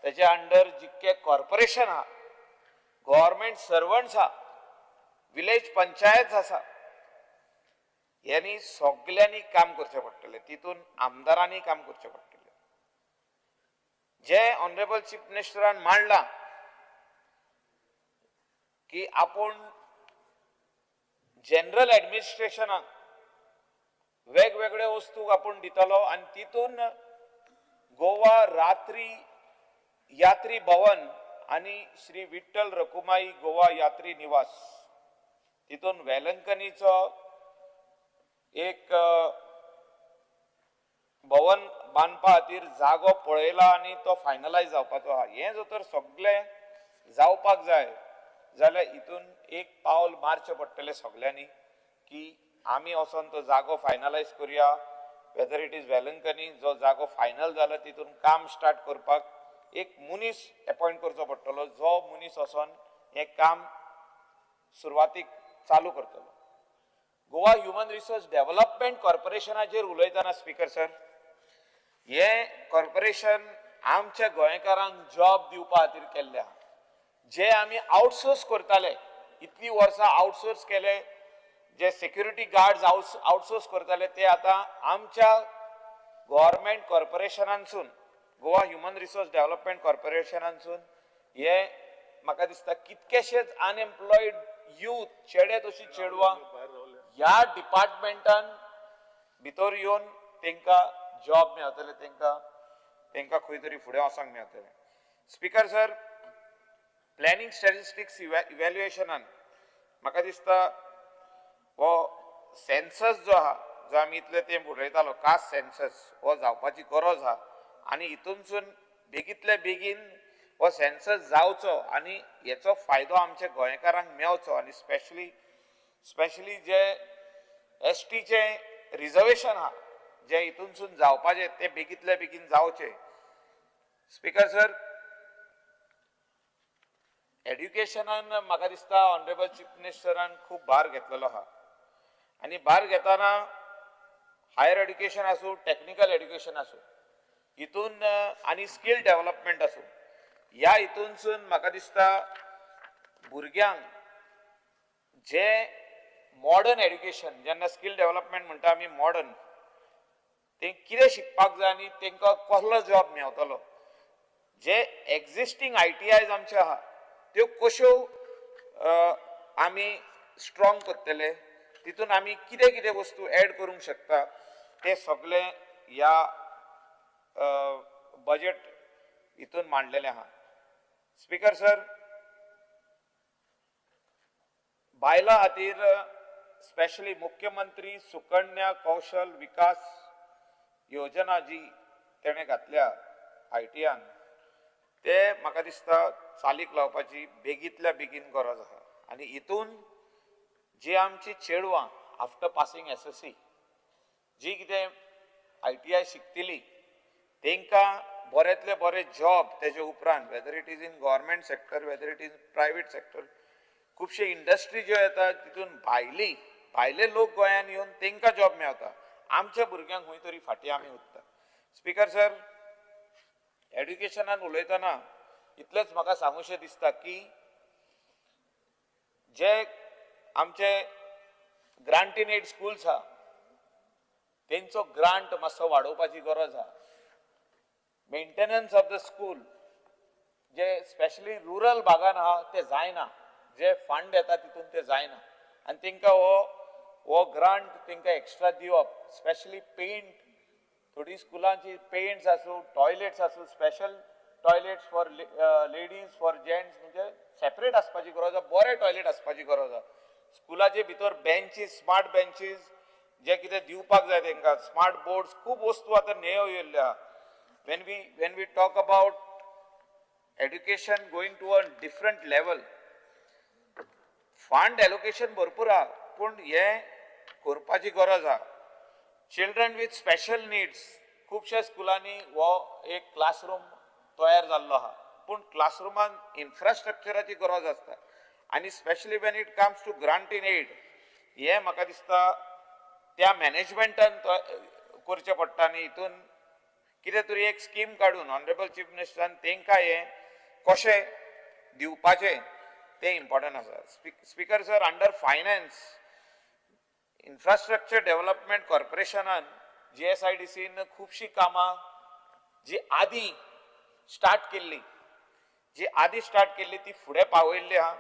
Speaker 10: तेच्या अंडर जितके कॉर्पोरेशन आहा, गव्हर्मेंट सर्वंट्स आहा, विलेज पंचायत आसा, ह्यांनी सगल्यांनी काम करचें पडटलें. तितून आमदारांनी काम करचें पडटलें. जे ऑनरेबल चीफ मिनिस्टरान मांडलां की आपूण जनरल एडमिनिस्ट्रेशनाक वेगवेगळे वस्तू आपूण दितलो आनी तितून गोवा रात्री यात्री भवन आनी श्री विठ्ठल रखुमाई गोवा यात्री निवास तितून वेलंकनीचो एक भवन बांदपा खातीर जागो पळयला आनी तो फायनलायज जावपाचो आहा. हें जर तर सगळें जावपाक जाय जाल्यार हितून एक पावल मारचें पडटलें सगल्यांनी की आमी वचोन तो जागो फायनलायज करुया. वेदर it is Velankanni जो जागो फायनल जाला तितून काम स्टार्ट करपाक एक मनीस एपॉयंट करचो पडटलो, जो मनीस वचोन हें काम सुरवातीक चालू करतलो. गोवा ह्युमन रिसोर्स डेव्हलपमेंट कॉर्पोरेशनाचेर उलयतना स्पीकर सर, हें कॉर्पोरेशन आमच्या गोंयकारांक जॉब दिवपा खातीर केल्लें आहा. जे आमी आउटसोर्स करताले, इतलीं वर्सां आउटसोर्स केले, जे सेक्युरिटी गार्ड्स आउटसोर्स करताले ते आतां आमच्या गव्हर्मेंट कॉर्पोरेशनांसून, गोवा ह्युमन रिसोर्स डेव्हलपमेंट कॉर्पोरेशनांसून हे म्हाका दिसता कितकेशेच अनएम्प्लॉयड यूथ, चेडे तशी चेडवां ह्या डिपार्टमेंटान भितर येवन तांकां जॉब मेळटले, तांकां खंय तरी फुडें वचोंक मेळटलें. स्पीकर सर, प्लॅनिंग स्टॅटिस्टिक्स इव्हॅल्युएशनान म्हाका दिसता हो सेन्सस जो आहा, जो आमी इतले तेंप उलयतालो कास्ट सेन्सस, हो जावपाची गरज आहा आनी हितूनसून बेगींतले बेगीन हो सेन्सस जावचो आनी हेचो फायदो आमच्या गोंयकारांक मेळचो. आनी स्पेशली जे एस टीचें रिजर्वेशन आहा जे हितूनसून जावपाचें तें बेगींतले बेगीन जावचें. स्पीकर सर, एड्युकेशनान म्हाका दिसता ऑनरेबल चीफ मिनिस्टरान खूब भार घेतलेलो आहा आनी भार घेतना हायर एड्युकेशन आसूं, टॅक्निकल एड्युकेशन आसूं, हितून आनी स्कील डेव्हलपमेंट आसूं, ह्या हितूनसून म्हाका दिसता भुरग्यांक जे मॉडर्न एड्युकेशन, जेन्ना स्कील डेव्हलपमेंट म्हणटा आमी मॉडर्न, ते कितें शिकपाक जाय आनी तांकां कसलो जॉब मेवतलो, जे एक्झिस्टींग ITIs आमचे आहा त्यो कश्यो आमी स्ट्रॉंग करतले, तितून आमी कितें कितें वस्तू एड करूंक शकता, ते सगळें ह्या बजेट हितून मांडलेलें आहा. स्पीकर सर, बायलां खातीर स्पेशली मुख्यमंत्री सुकन्या कौशल विकास योजना जी तेणें घातल्या ITIन, ते म्हाका दिसता चालीक लावपाची बेगींतल्या बेगीन गरज आसा. आनी हितून जी आमची चेडवां आफ्टर पासिंग SSC जी कितें ITI शिकतली तांकां बऱ्यांतले बरे जॉब तेजे उपरांत, whether it is in government sector, whether it is private sector, खुबशे इंडस्ट्री ज्यो येता तितून भायले लोक गोंयान येवन तांकां जॉब मेळटा, आमच्या भुरग्यांक खंय तरी फाटीं आमी उरता. स्पीकर सर, एड्युकेशनान उलयतना इतलेंच म्हाका सांगूशें दिसता की जे आमचे ग्रांट इन एड स्कूल्स आहा तेंचो ग्रांट मातसो वाडोवपाची गरज आहा. Maintenance of the school J specially rural भागान आहा ते जायना, जे फंड येता तितून ते जायना आनी तांकां हो ग्रांट तांकां एक्स्ट्रा दिवप, स्पेशली पेंट, थोडी स्कुलांची पेंट्स आसूं, टॉयलेट्स आसूं, special toilets for ladies, for gents, म्हणजे सेपरेट आसपाची गरज आहा, बरे टॉयलेट आसपाची गरज आहा. स्कुलाचे भितर बेंचीस, स्मार्ट बेंचीस जे कितें दिवपाक जाय तांकां, स्मार्ट बोर्ड्स, खूब वस्तू आतां नेव येयल्ल्यो आहा. When we talk about education going to a different level, fund allocation भरपूर आहा पूण हें करपाची गरज आहा. चिल्ड्रन विथ स्पेशल निड्स, खुबश्या स्कुलांनी हो एक क्लासरूम तयार जाल्लो आहा पूण क्लासरुमान इन्फ्रास्ट्रक्चराची गरज आसता आनी specially when it comes to grant in aid, हें म्हाका दिसता त्या मॅनेजमेंटान करचें पडटा आनी हितून कितें तरी एक स्कीम काडून ऑनरेबल चीफ मिनिस्टरान तांकां हें कशें दिवपाचें तें इम्पॉर्टंट आसा. Speaker sir, under finance infrastructure development कॉर्पोरेशनान GSIDCन खुबशीं कामां जी आदी स्टार्ट केल्ली, ती फुडें पावयल्ली आहा,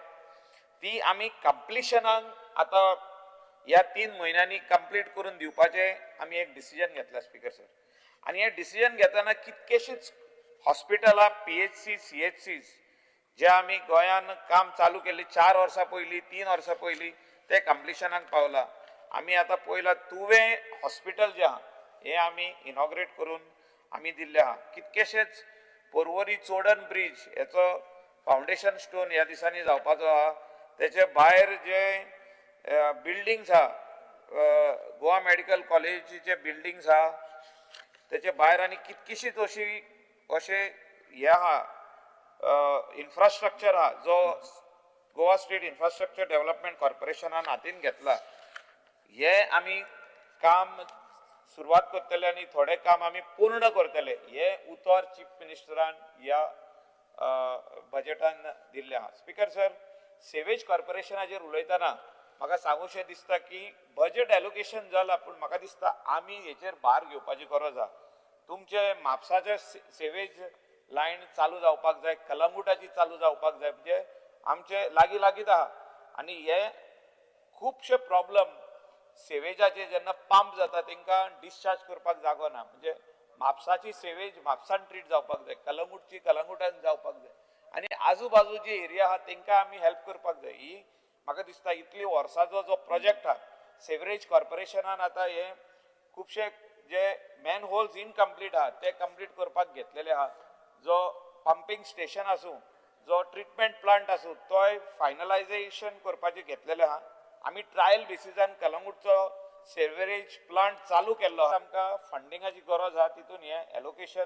Speaker 10: ती आमी कंप्लिशनाक आतां ह्या 3 म्हयन्यांनी कंप्लीट करून दिवपाचें आमी एक डिसिजन घेतलां स्पीकर सर. आनी हें डिसिजन घेतना कितकेशींच हॉस्पिटलां, PHC, CHCs जे आमी गोंयान काम चालू केल्ली 4 वर्सां पयलीं, 3 वर्सां पयलीं, ते कंप्लिशनाक पावला. आमी आतां पयला तुवें हॉस्पिटल जें आहा हें आमी इनॉग्रेट करून आमी दिल्लें आहा. कितकेशेच पोरवरी चोडन ब्रीज हेचो फावंडेशन स्टोन ह्या दिसांनी जावपाचो आहा. तेचे भायर जे बिल्डींग्स आहा, गोवा मेडिकल कॉलेजीचे बिल्डींग्स आहा, तेचे भायर आनी कितकीशीच अशी अशें हें आहा इन्फ्रास्ट्रक्चर आहा जो गोवा स्टेट इन्फ्रास्ट्रक्चर डेव्हलपमेंट कॉर्पोरेशनान हातीन घेतला. हे आमी काम सुरवात करतले आनी थोडें काम आमी पूर्ण करतले हे उतर चीफ मिनिस्टरान ह्या बजेटान दिल्लें आहा. स्पीकर सर, सेवेज कॉर्पोरेशनाचेर उलयतना म्हाका सांगूशें दिसता की बजेट एलोकेशन जाला, पूण म्हाका दिसता आमी हेचेर भार घेवपाची गरज आहा. तुमचे म्हापसाचे सेवेज लायन चालू जावपाक जाय, कलंगुटाची चालू जावपाक जाय, म्हणजे आमचे लागीं लागींच आहा. आनी हे खुबशे प्रॉब्लम सेवेजाचे जेन्ना पंप जाता तांकां डिस्चार्ज करपाक जागो ना, म्हणजे म्हापसाची सेवेज म्हापसान ट्रीट जावपाक जाय, कलंगूटची कलंगूटान जावपाक जाय आनी आजू बाजू जी एरिया आहा तांकां आमी हेल्प करपाक जाय. ही म्हाका दिसता इतली वर्साचो जो प्रोजेक्ट आहा सेवरेज कॉर्पोरेशनान आतां हे खुबशे जे मॅन होल्स इनकम्प्लीट आहा ते कंप्लीट करपाक घेतलेले आहा. जो पंपींग स्टेशन आसूं, जो ट्रिटमेंट प्लांट आसूं, तोय फायनलायजेशन करपाचें घेतलेलें आहा. आमी ट्रायल बेसिसान कलंगूटचो सेवरेज प्लांट चालू केल्लो आहा. आमकां फंडिंगाची गरज आहा, तितून हें एलोकेशन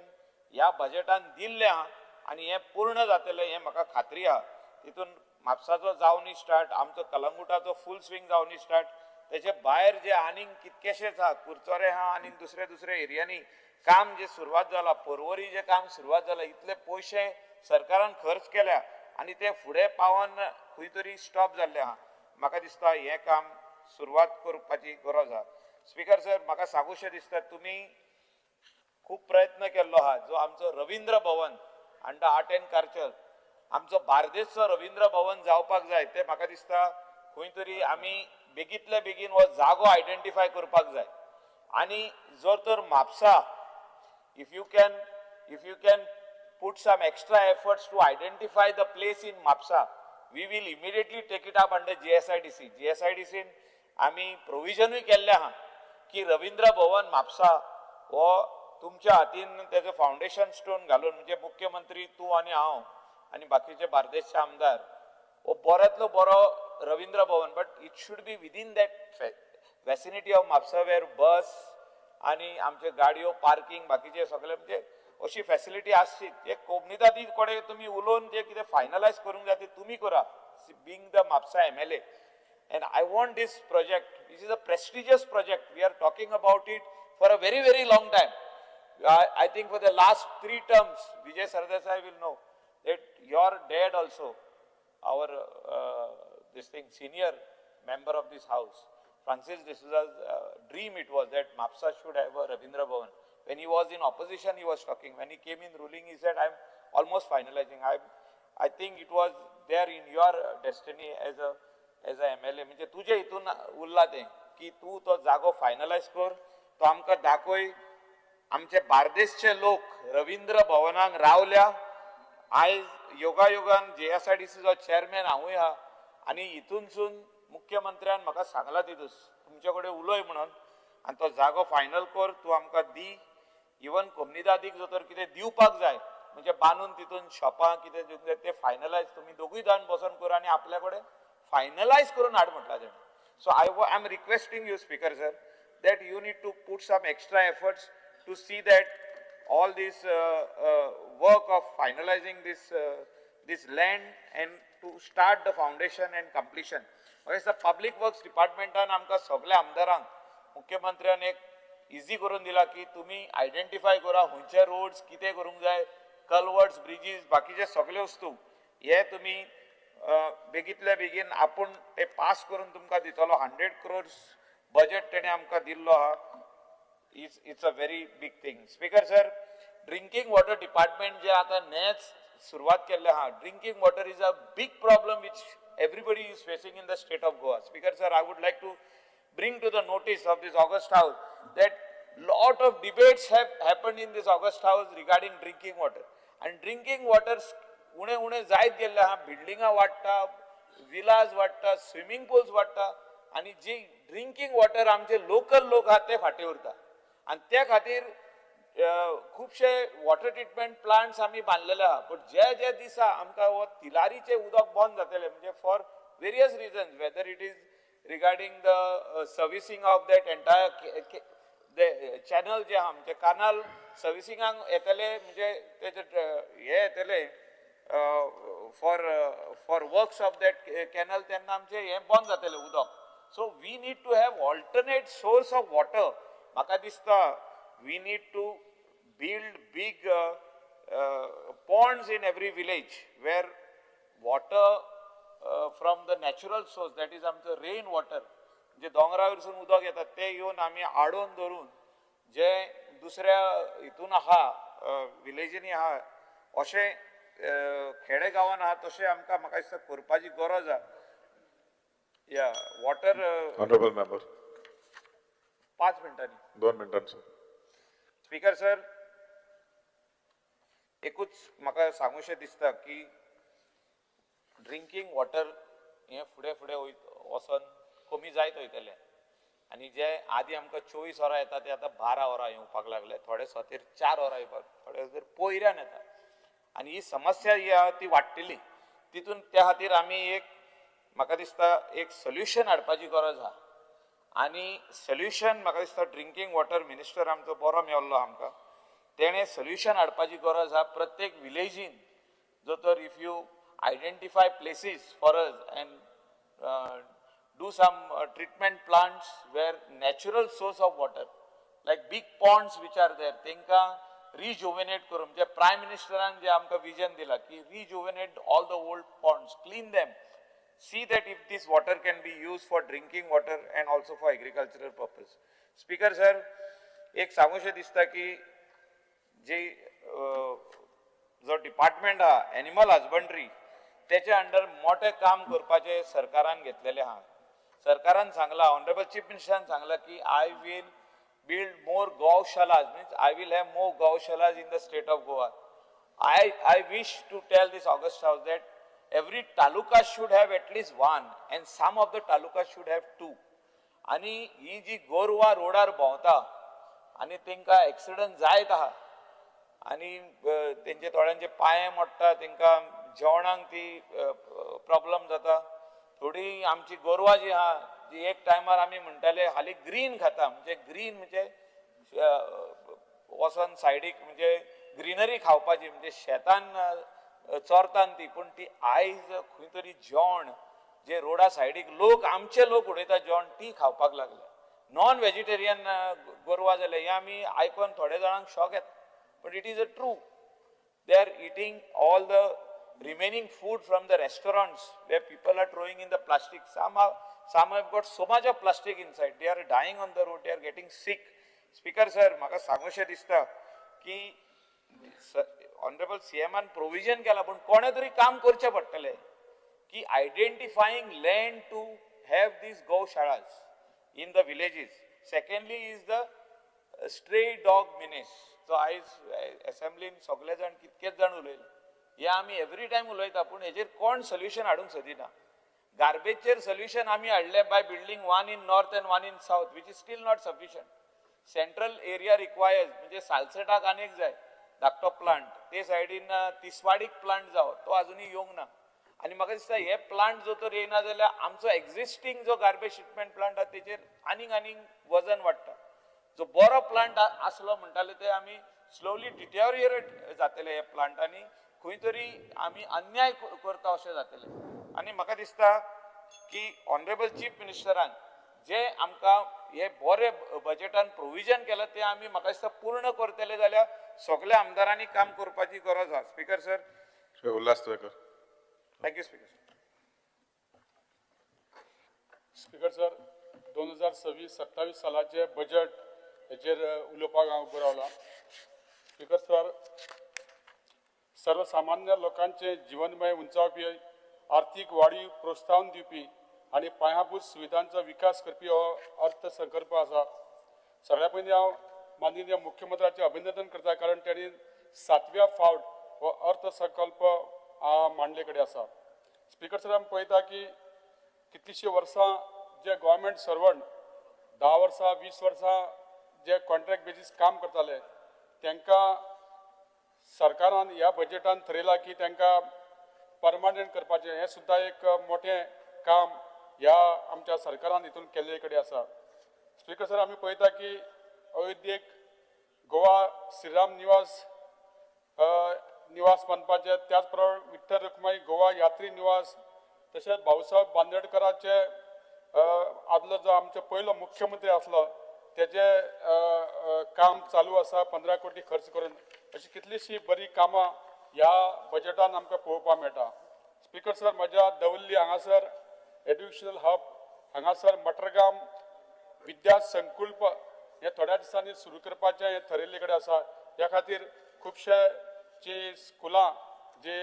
Speaker 10: ह्या बजेटान दिल्लें आहा आनी हें पूर्ण जातलें हें म्हाका खात्री आहा. तितून म्हापसाचो जावनी स्टार्ट, आमचो कलंगूटाचो फूल स्विंग जावनी स्टार्ट, तेचे भायर जे आनीक कितकेशेच आहा, कुरचोरे आहा आनी दुसरे दुसरे एरियांनी काम जे सुरवात जाला, पोरवरी जे काम सुरवात जाला, इतले पयशे सरकारान खर्च केल्या आनी ते फुडें पावन खंय तरी स्टॉप जाल्ले आहा. म्हाका दिसता हें काम सुरवात करपाची गरज आहा. स्पीकर सर, म्हाका सांगूशें दिसता तुमी खूब प्रयत्न केल्लो आहा. जो आमचो Ravindra Bhavan under art and culture, आमचो बार्देसचो रविंद्र भवन जावपाक जाय, ते म्हाका दिसता खंय तरी आमी बेगीतले बेगीन हो जागो आयडेंटिफाय करपाक जाय. आनी जर तर Mapusa if you can put some extra efforts to identify the place in Mapsa, we will immediately take it up under GSIDC. GSIDC आमी प्रोविजनूय केल्लें आहा की रविंद्र भवन म्हापसा हो तुमच्या हातीन तेजो फावंडेशन स्टोन घालून, म्हणजे मुख्यमंत्री तूं आनी हांव आनी बाकीचे बार्देसचे आमदार, हो बऱ्यांतलो बरो Ravindra Bhavan, but it should be within that vicinity of Mapusa where bus आनी आमचे गाडयो पार्किंग बाकीचे सगळे, म्हणजे अशी फॅसिलिटी आसची. ते कोमनिदादी कडेन तुमी उलोवन जे कितें फायनलायज करूंक जाय ते तुमी करा, being the Mapusa MLA. And I want this project, this is a prestigious project, we are talking about it for a very very long time. I think for the last 3 terms, Vijay Sardesai will know that your dad also, our this thing senior member of this house, Francis D'Souza's dream it was that Mapsa should have a Ravindra Bhavan. When he was in opposition, he was talking. When he came in ruling, he said, I am almost finalizing. I think it was there in your destiny as a MLA. म्हणजे तुझे हितून उरला तें की तूं तो जागो finalise कर, तो आमकां दाखय. आमचे बार्देसचे लोक रविंद्र भवनाक रावल्या. आयज योगायोगान GSIDCचो चेअरमॅन हांवूय आहा आनी हितूनसून मुख्यमंत्र्यान म्हाका सांगलां तितूस तुमचे कडेन उलय म्हणून, आनी तो जागो फायनल कर, तूं आमकां दी. इवन कोमनिदादीक जर तर कितें दिवपाक जाय, म्हणजे बांदून तितून शॉपां कितें दिवंक जाय, ते फायनलायज तुमी दोगूय जाण बसोन करा आनी आपल्या कडेन फायनलायज करून हाड म्हटलां तेणें. So I am requesting you speaker sir that you need to put some extra efforts to see that all this work of finalizing this land and to start the foundation and completion. Okay, the public works department आन आमकां सगळ्या आमदारांक मुख्यमंत्र्यान एक easy करून दिला की तुम्ही आयडेंटिफाय करा खंयचे रोड्स कितें करूंक जाय, कलवर्ट्स, ब्रिजीस, बाकीचे सगळे वस्तू हे तुम्ही बेगीतल्या बेगीन आपूण ते पास करून तुमकां दितलो. 100 crores budget तेणें आमकां दिल्लो आहा. It's a very big thing. Speaker sir, drinking water department जे आतां नेच सुरवात केल्ले आहा. Drinking water is a big problem which everybody is facing in the state of Goa. Speaker sir, I would like to bring to the notice of this august house that lot of debates have happened in this august house regarding drinking water. And drinking water उणे उणे जायत गेल्ले आहा. बिल्डिंगां वाडटा, villas वाडटा, swimming pools वाडटा, आनी जी ड्रिंकींग वॉटर आमचे लोकल लोक आहात ते फाटीं उरता. आनी त्या खातीर खुबशे वॉटर ट्रिटमेंट प्लांट्स आमी बांदलेले आहा, बट जे जे दिसा आमकां हो तिलारीचें उदक बंद जातलें, म्हणजे for various reasons, whether it is regarding the servicing of that entire channel जे आहा, म्हणजे कानाल सर्विसिंगाक येतले, म्हणजे तेजे हे येतले for works of that canal, तेन्ना आमचें हें बंद जातलें उदक. So we need to have alternate source of water. म्हाका दिसता we need to build big ponds in every village where water from the natural source, that is आमचो rain water, जे दोंगरावयरसून उदक येता तें येवन आमी आडोवन धरून जे दुसऱ्या हितून आहा विलेजींनी आहा अशें खेडे गांवान आहा तशें आमकां म्हाका दिसता करपाची गरज आहा. या वॉटर
Speaker 11: ऑनरेबल मेंबर
Speaker 10: 5 मिनटांनी
Speaker 11: 2 मिनटांनी.
Speaker 10: स्पीकर सर, एकूच म्हाका सांगूशें दिसता की ड्रिंकींग वॉटर हें फुडें फुडें वचोन कमी जायत वयतलें आनी जे आदी आमकां 24 वरां येता ते आतां 12 वरां येवपाक लागले, थोडे सोतेर 4 वरां येवपाक, थोडे सोतेर पयऱ्यान येता आनी ही समस्या जी आहा ती वाडटली. तितून त्या खातीर आमी एक म्हाका दिसता एक सोल्युशन हाडपाची गरज आहा आनी सोल्युशन म्हाका दिसता ड्रिंकींग वॉटर मिनिस्टर आमचो बरो मेळ्ळो आमकां, तेणें सोल्युशन हाडपाची गरज आहा. प्रत्येक विलेजीन जो तर if you identify places for us and do some treatment plants where natural source of water like big ponds which are there तेंकां रिजुवेनेट करून, म्हणजे प्रायम मिनिस्टरान जे आमकां विजन दिलां की rejuvenate all the old ponds, clean them, see that if this water can be used for drinking water and also for agricultural purpose. Speaker sir, एक सांगूशें दिसता की जी जो डिपार्टमेंट आहा एनिमल हजबंड्री तेचे अंडर मोठें काम करपाचें सरकारान घेतलेलें आहा. सरकारान सांगलां, ऑनरेबल चीफ मिनिस्टरान सांगलां की I will build more gaushalas, means I will have more gaushalas in the state of Goa. I wish to tell this august house that every taluka should have at least one and some of the talukas should have 2. आनी ही जी गोरवां रोडार भोंवता आनी तेंकां accident जायत आहा आनी तेंचे थोड्यांचे पांये मोडटा, तेंकां जेवणाक ती प्रॉब्लम जाता. थोडी आमची गोरवां जी आहा जी एक टायमार आमी म्हणटाले हालीं ग्रीन खाता, म्हणजे ग्रीन म्हणजे वचोन सायडीक म्हणजे ग्रिनरी खावपाची, म्हणजे शेतान चोरतान ती, पूण ती आयज खंय तरी जेवण जे रोडा सायडीक लोक आमचे लोक उडयता जेवण ती खावपाक लागले. नॉन वेजिटेरियन गोरवां जाले हें आमी आयकोन थोड्या जाणांक शॉक येता, but it is a true. They are eating all the remaining food from the restaurants where people are throwing in the plastic. Some have got so much of plastic inside. They are dying on the road. They are getting sick. Speaker sir, म्हाका सांगूशें दिसता की honourable सीएमान provision केला, पूण कोणें तरी काम करचें पडटलें की identifying land to have these gaushalas in the villages. Secondly is the stray dog menace. So आयज एसेंब्लीन सगळे जाण कितकेच जाण उलयले, हे आमी एवरी टायम उलयता, पूण हेजेर कोण सोल्युशन हाडूंक सोदिना. गार्बेजचेर सोल्युशन आमी हाडलें by building 1 in north and 1 in south, which is still not sufficient. Central area requires, म्हणजे सालसेटाक आनीक जाय धाकटो प्लांट, ते सायडीन तिसवाडीक प्लांट जावो, तो आजुनूय येवंक ना. आनी म्हाका दिसता हे प्लांट जो तर येयना जाल्यार आमचो एक्झिस्टींग जो गार्बेज ट्रिटमेंट प्लांट आहा तेचेर आनीक आनीक वजन वाडटा. जो बरो प्लांट आसलो म्हणटाले ते आमी स्लोली डिटेरियरेट जातले हे प्लांट आनी खंय तरी आमी अन्याय करता अशें जातलें. आनी म्हाका दिसता की ऑनरेबल चीफ मिनिस्टरान जे आमकां हे बरे बजेटान प्रोविजन केलां तें आमी म्हाका दिसता पूर्ण करतले जाल्यार सगल्या आमदारांनी काम करपाची गरज आसा. Speaker sir.
Speaker 11: Ulhas Tuyenkar.
Speaker 10: Thank you speaker sir.
Speaker 12: Speaker sir, 2026-27 सालाचें budget हेचेर उलोवपाक हांव उबो रावलां. स्पीकर सर, सर्वसामान्य लोकांचें जिवनमय उंचावपी, आर्थीक वाडी प्रोत्साहन दिवपी आनी पायांभूत सुविधांचो विकास करपी हो अर्थसंकल्प आसा. सगळ्या पयलीं हांव माननीय मुख्यमंत्र्याचें अभिनंदन करता, कारण तांणी 7व्या फावट हो अर्थसंकल्प मांडले कडेन आसा. स्पीकर सर, आमी पळयता की कितलींशीं वर्सां जे गव्हर्मेंट सर्वंट 10 वर्सां 20 वर्सां जे कॉन्ट्रॅक्ट बेजीस काम करताले तांकां सरकारान ह्या बजेटान थरयलां की तांकां परमनंट करपाचें, हें सुद्दां एक मोठें काम ह्या आमच्या सरकारान हितून केल्ले कडेन आसा. स्पीकर सर, आमी पळयता की अयोध्येक गोवा श्रीराम निवास निवास बांदपाचें, त्याच प्रमाणे विठ्ठल रखुमाई गोवा यात्री निवास, तशेंच भाऊसाहेब बांदोडकराचे आदलो जो आमचो पयलो मुख्यमंत्री आसलो तेजें काम चालू आसा 15 कोटी खर्च करून. अशी कितलीशी बरी कामां ह्या बजेटान आमकां पळोवपाक मेळटा. स्पीकर सर, म्हज्या दवल्ली हांगासर एड्युकेशनल हब, हांगासर मटरगाम विद्या संकुल्प हे थोड्या दिसांनी सुरू करपाचें हें थरयल्ले कडेन आसा. ह्या खातीर खुबशे जी स्कुलां जे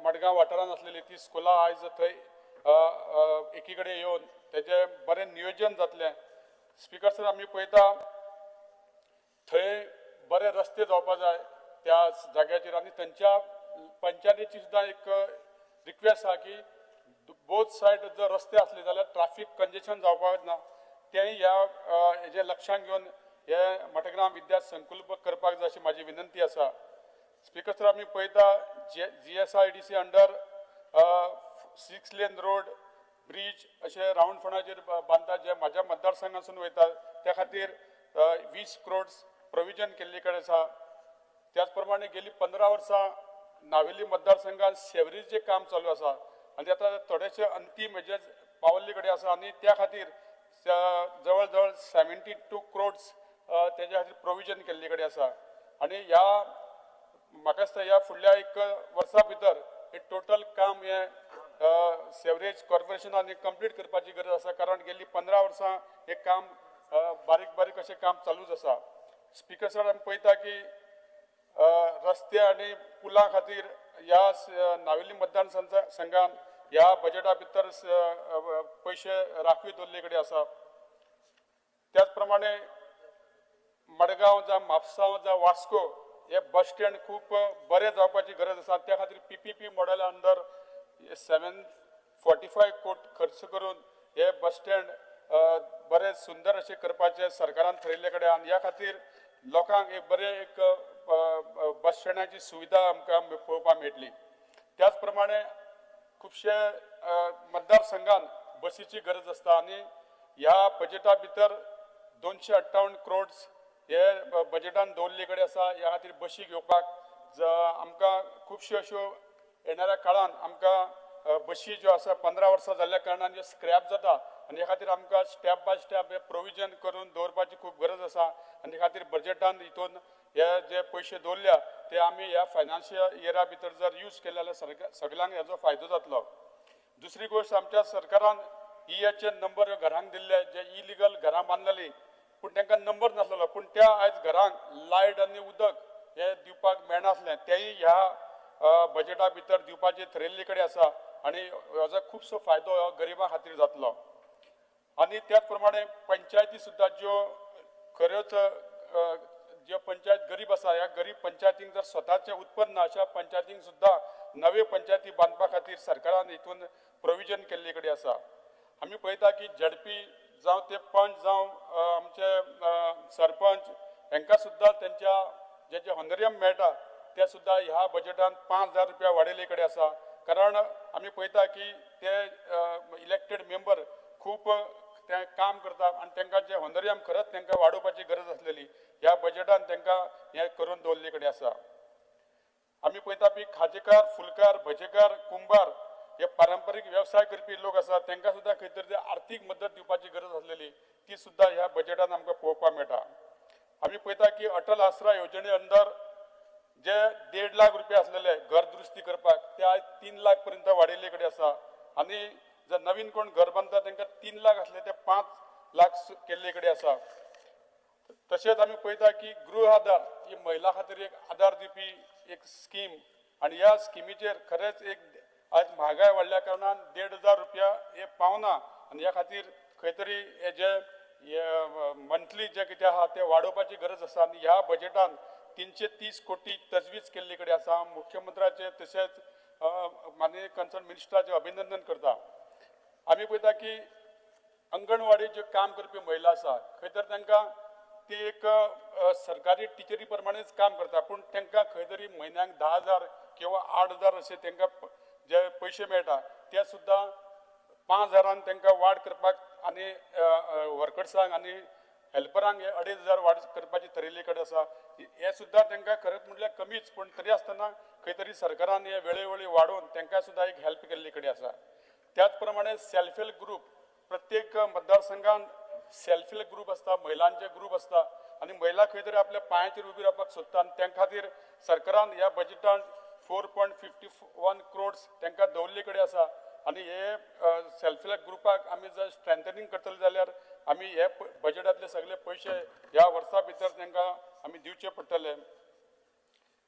Speaker 12: मडगांव वाठारांत आसलेली ती स्कुलां आयज थंय एकी कडेन येवन तेजें बरें नियोजन जातलें. स्पीकर सर, आमी पळयता थंय बरे रस्ते जावपा जाय त्या जाग्याचेर आनी थंयच्या पंचायतीची सुद्दां एक रिक्वेस्ट आसा की बोथ सायड जर रस्ते आसले जाल्यार ट्राफीक कंजेशन जावपाक ना, तेंय ह्या हेजें लक्षांत घेवन हे मटग्राम विद्या संकुल्प करपाक जाय अशी म्हाजी विनंती आसा. स्पीकर सर, आमी पळयता GSIDC under 6 lane road bridge अशे रावंड फोंडाचेर बांदता जे म्हाज्या मतदारसंघासून वयता, त्या खातीर 20 करोड प्रोविजन केल्ले कडेन आसा. त्याच प्रमाणे गेली 15 वर्सां नावेली मतदारसंघात सेवरीजचें काम चालू आसा आनी आतां थोडेशे अंतीम हेजे पावल्ले कडेन आसा आनी त्या खातीर जवळ जवळ 72 करोड्स तेज्या खातीर प्रोविजन केल्ले कडेन आसा. आनी ह्या म्हाका दिसता ह्या फुडल्या एक वर्सा भितर हे टोटल काम हें सेवरेज कॉर्पोरेशनान कंप्लीट करपाची गरज आसा, कारण गेली 15 वर्सां हें काम बारीक बारीक अशें काम चालूच आसा. स्पीकर सर, आमी पळयता की रस्ते आनी पुलां खातीर ह्या नावेली मतदार संघान ह्या बजेटा भितर पयशे राखीव दवरले कडेन आसा. त्याच प्रमाणे मडगांव जावं म्हापसा जावं वास्को हे बस स्टँड खूब बरें जावपाची गरज आसा. त्या खातीर PPP मॉडेला अंडर 745 कोटी खर्च करून हे बस स्टँड बरें सुंदर अशें करपाचें सरकारान थरयल्ले कडेन आनी ह्या खातीर लोकांक एक बरें एक बस स्टँडाची सुविधा आमकां पळोवपाक मेळटली. त्याच प्रमाणे खुबशे मतदारसंघान बसीची गरज आसता आनी ह्या बजेटा भितर 258 करोड्स हे बजेटान दवरले कडेन आसा. ह्या खातीर बशी घेवपाक आमकां खुबश्यो अश्यो येणाऱ्या काळान आमकां बशी ज्यो आसा 15 वर्सां जाल्ल्या कारणान ज्यो स्क्रॅप जाता आनी ह्या खातीर आमकां स्टेप बाय स्टेप हे प्रोविजन करून दवरपाची खूब गरज आसा आनी ह्या खातीर बजेटान हितून हे जे पयशे दवरल्या ते आमी ह्या फायनान्शियल इयरा भितर जर यूज केले जाल्यार सगळ्यांक हेजो फायदो जातलो. दुसरी गोश्ट, आमच्या सरकारान EHN number घरांक दिल्ले, जे इलिगल घरां बांदलेली पूण तांकां नंबर नासलेलो, पूण त्या आयज घरांक लायट आनी उदक हे दिवपाक मेळनासलें, तेंय ह्या बजेटा भितर दिवपाचें थरयल्ले कडेन आसा आनी हेजो खुबसो फायदो गरिबां खातीर जातलो. आनी त्याच प्रमाणे पंचायती सुद्दां ज्यो खऱ्योच ज्यो पंचायत गरीब आसा ह्या गरीब पंचायतींक जर स्वताचें उत्पन्न अशा पंचायतींक सुद्दां नव्यो पंचायती बांदपा खातीर सरकारान हितून प्रोविजन केल्ले कडेन आसा. आमी पळयता की झेडपी जावं ते पंच जावं आमचे सरपंच हांकां सुद्दां तेंच्या जे जे होनरियम मेळटा ते सुद्दां ह्या बजेटान 5,000 रुपया वाडयल्ले कडेन आसा, कारण आमी पळयता की ते इलेक्टेड मेंबर खूब ते काम करता आनी तांकां जे होनरियम खरंच तांकां वाडोवपाची गरज आसलेली ह्या बजेटान तांकां हें करून दवरले कडेन आसा. आमी पळयता की खाजेकार, फुलकार, भजेकार, कुंभार हे पारंपरीक वेवसाय करपी लोक आसा तांकां सुद्दां खंय तरी आर्थीक मदत दिवपाची गरज आसलेली ती सुद्दां ह्या बजेटान आमकां पळोवपाक मेळटा. आमी पळयता की अटल आसरा योजने अंदर जे 1.5 लाख रुपया आसलेले घर दुरुस्ती करपाक ते आयज 3 लाख पर्यंत वाडयल्ले कडेन आसा आनी जर नवीन कोण घर बांदता तांकां 3 लाख आसले ते 5 लाख केल्ले कडेन आसा. तशेंच आमी पळयता की गृह आधार ही महिला खातीर एक आधार दिवपी एक स्कीम आनी ह्या स्किमीचेर खरेंच एक आज म्हारगाय वाडल्या कारणान 1,500 रुपया हे पावना आनी ह्या खातीर खंय तरी हे जे मंथली जे कितें आहा ते वाडोवपाची गरज आसा आनी ह्या बजेटान 330 कोटी तजवीज केल्ले कडेन आसा. मुख्यमंत्र्याचे तशेंच माननीय कन्सर्न मिनिस्टराचे अभिनंदन करता. आमी पळयता की अंगणवाडीचे काम करपी महिला आसा खंय तर तांकां ती एक सरकारी टिचरी प्रमाणेच काम करता, पूण तांकां खंय तरी म्हयन्याक 10,000 किंवा 8,000 अशे तांकां जे पयशे मेळटा ते सुद्दां 5,000 तांकां वाड करपाक आनी वर्कर्सांक आनी हेल्परांक हे 2,500 वाड करपाची थरयल्ली कडेन आसा. हे सुद्दां तांकां खरेंच म्हटल्यार कमीच, पूण तरी आसतना खंय तरी सरकारान हे वेळोवेळी वाडोवन तांकां सुद्दां एक हेल्प केल्ली कडेन आसा. त्याच प्रमाणे सेल्फ हेल्प ग्रूप, प्रत्येक मतदारसंघान सेल्फ हेल्प ग्रूप आसता, महिलांचे ग्रूप आसता आनी महिला खंय तरी आपल्या पांयाचेर उबी रावपाक सोदता आनी त्या खातीर सरकारान ह्या बजेटान 4.51 क्रोड्स तांकां दवरल्ले कडेन आसा. आनी हे सेल्फ हेल्प ग्रुपाक आमी जर स्ट्रेंथनिंग करतले जाल्यार आमी हे बजेटांतले सगळे पयशे ह्या वर्सा भितर तांकां आमी दिवचे पडटले.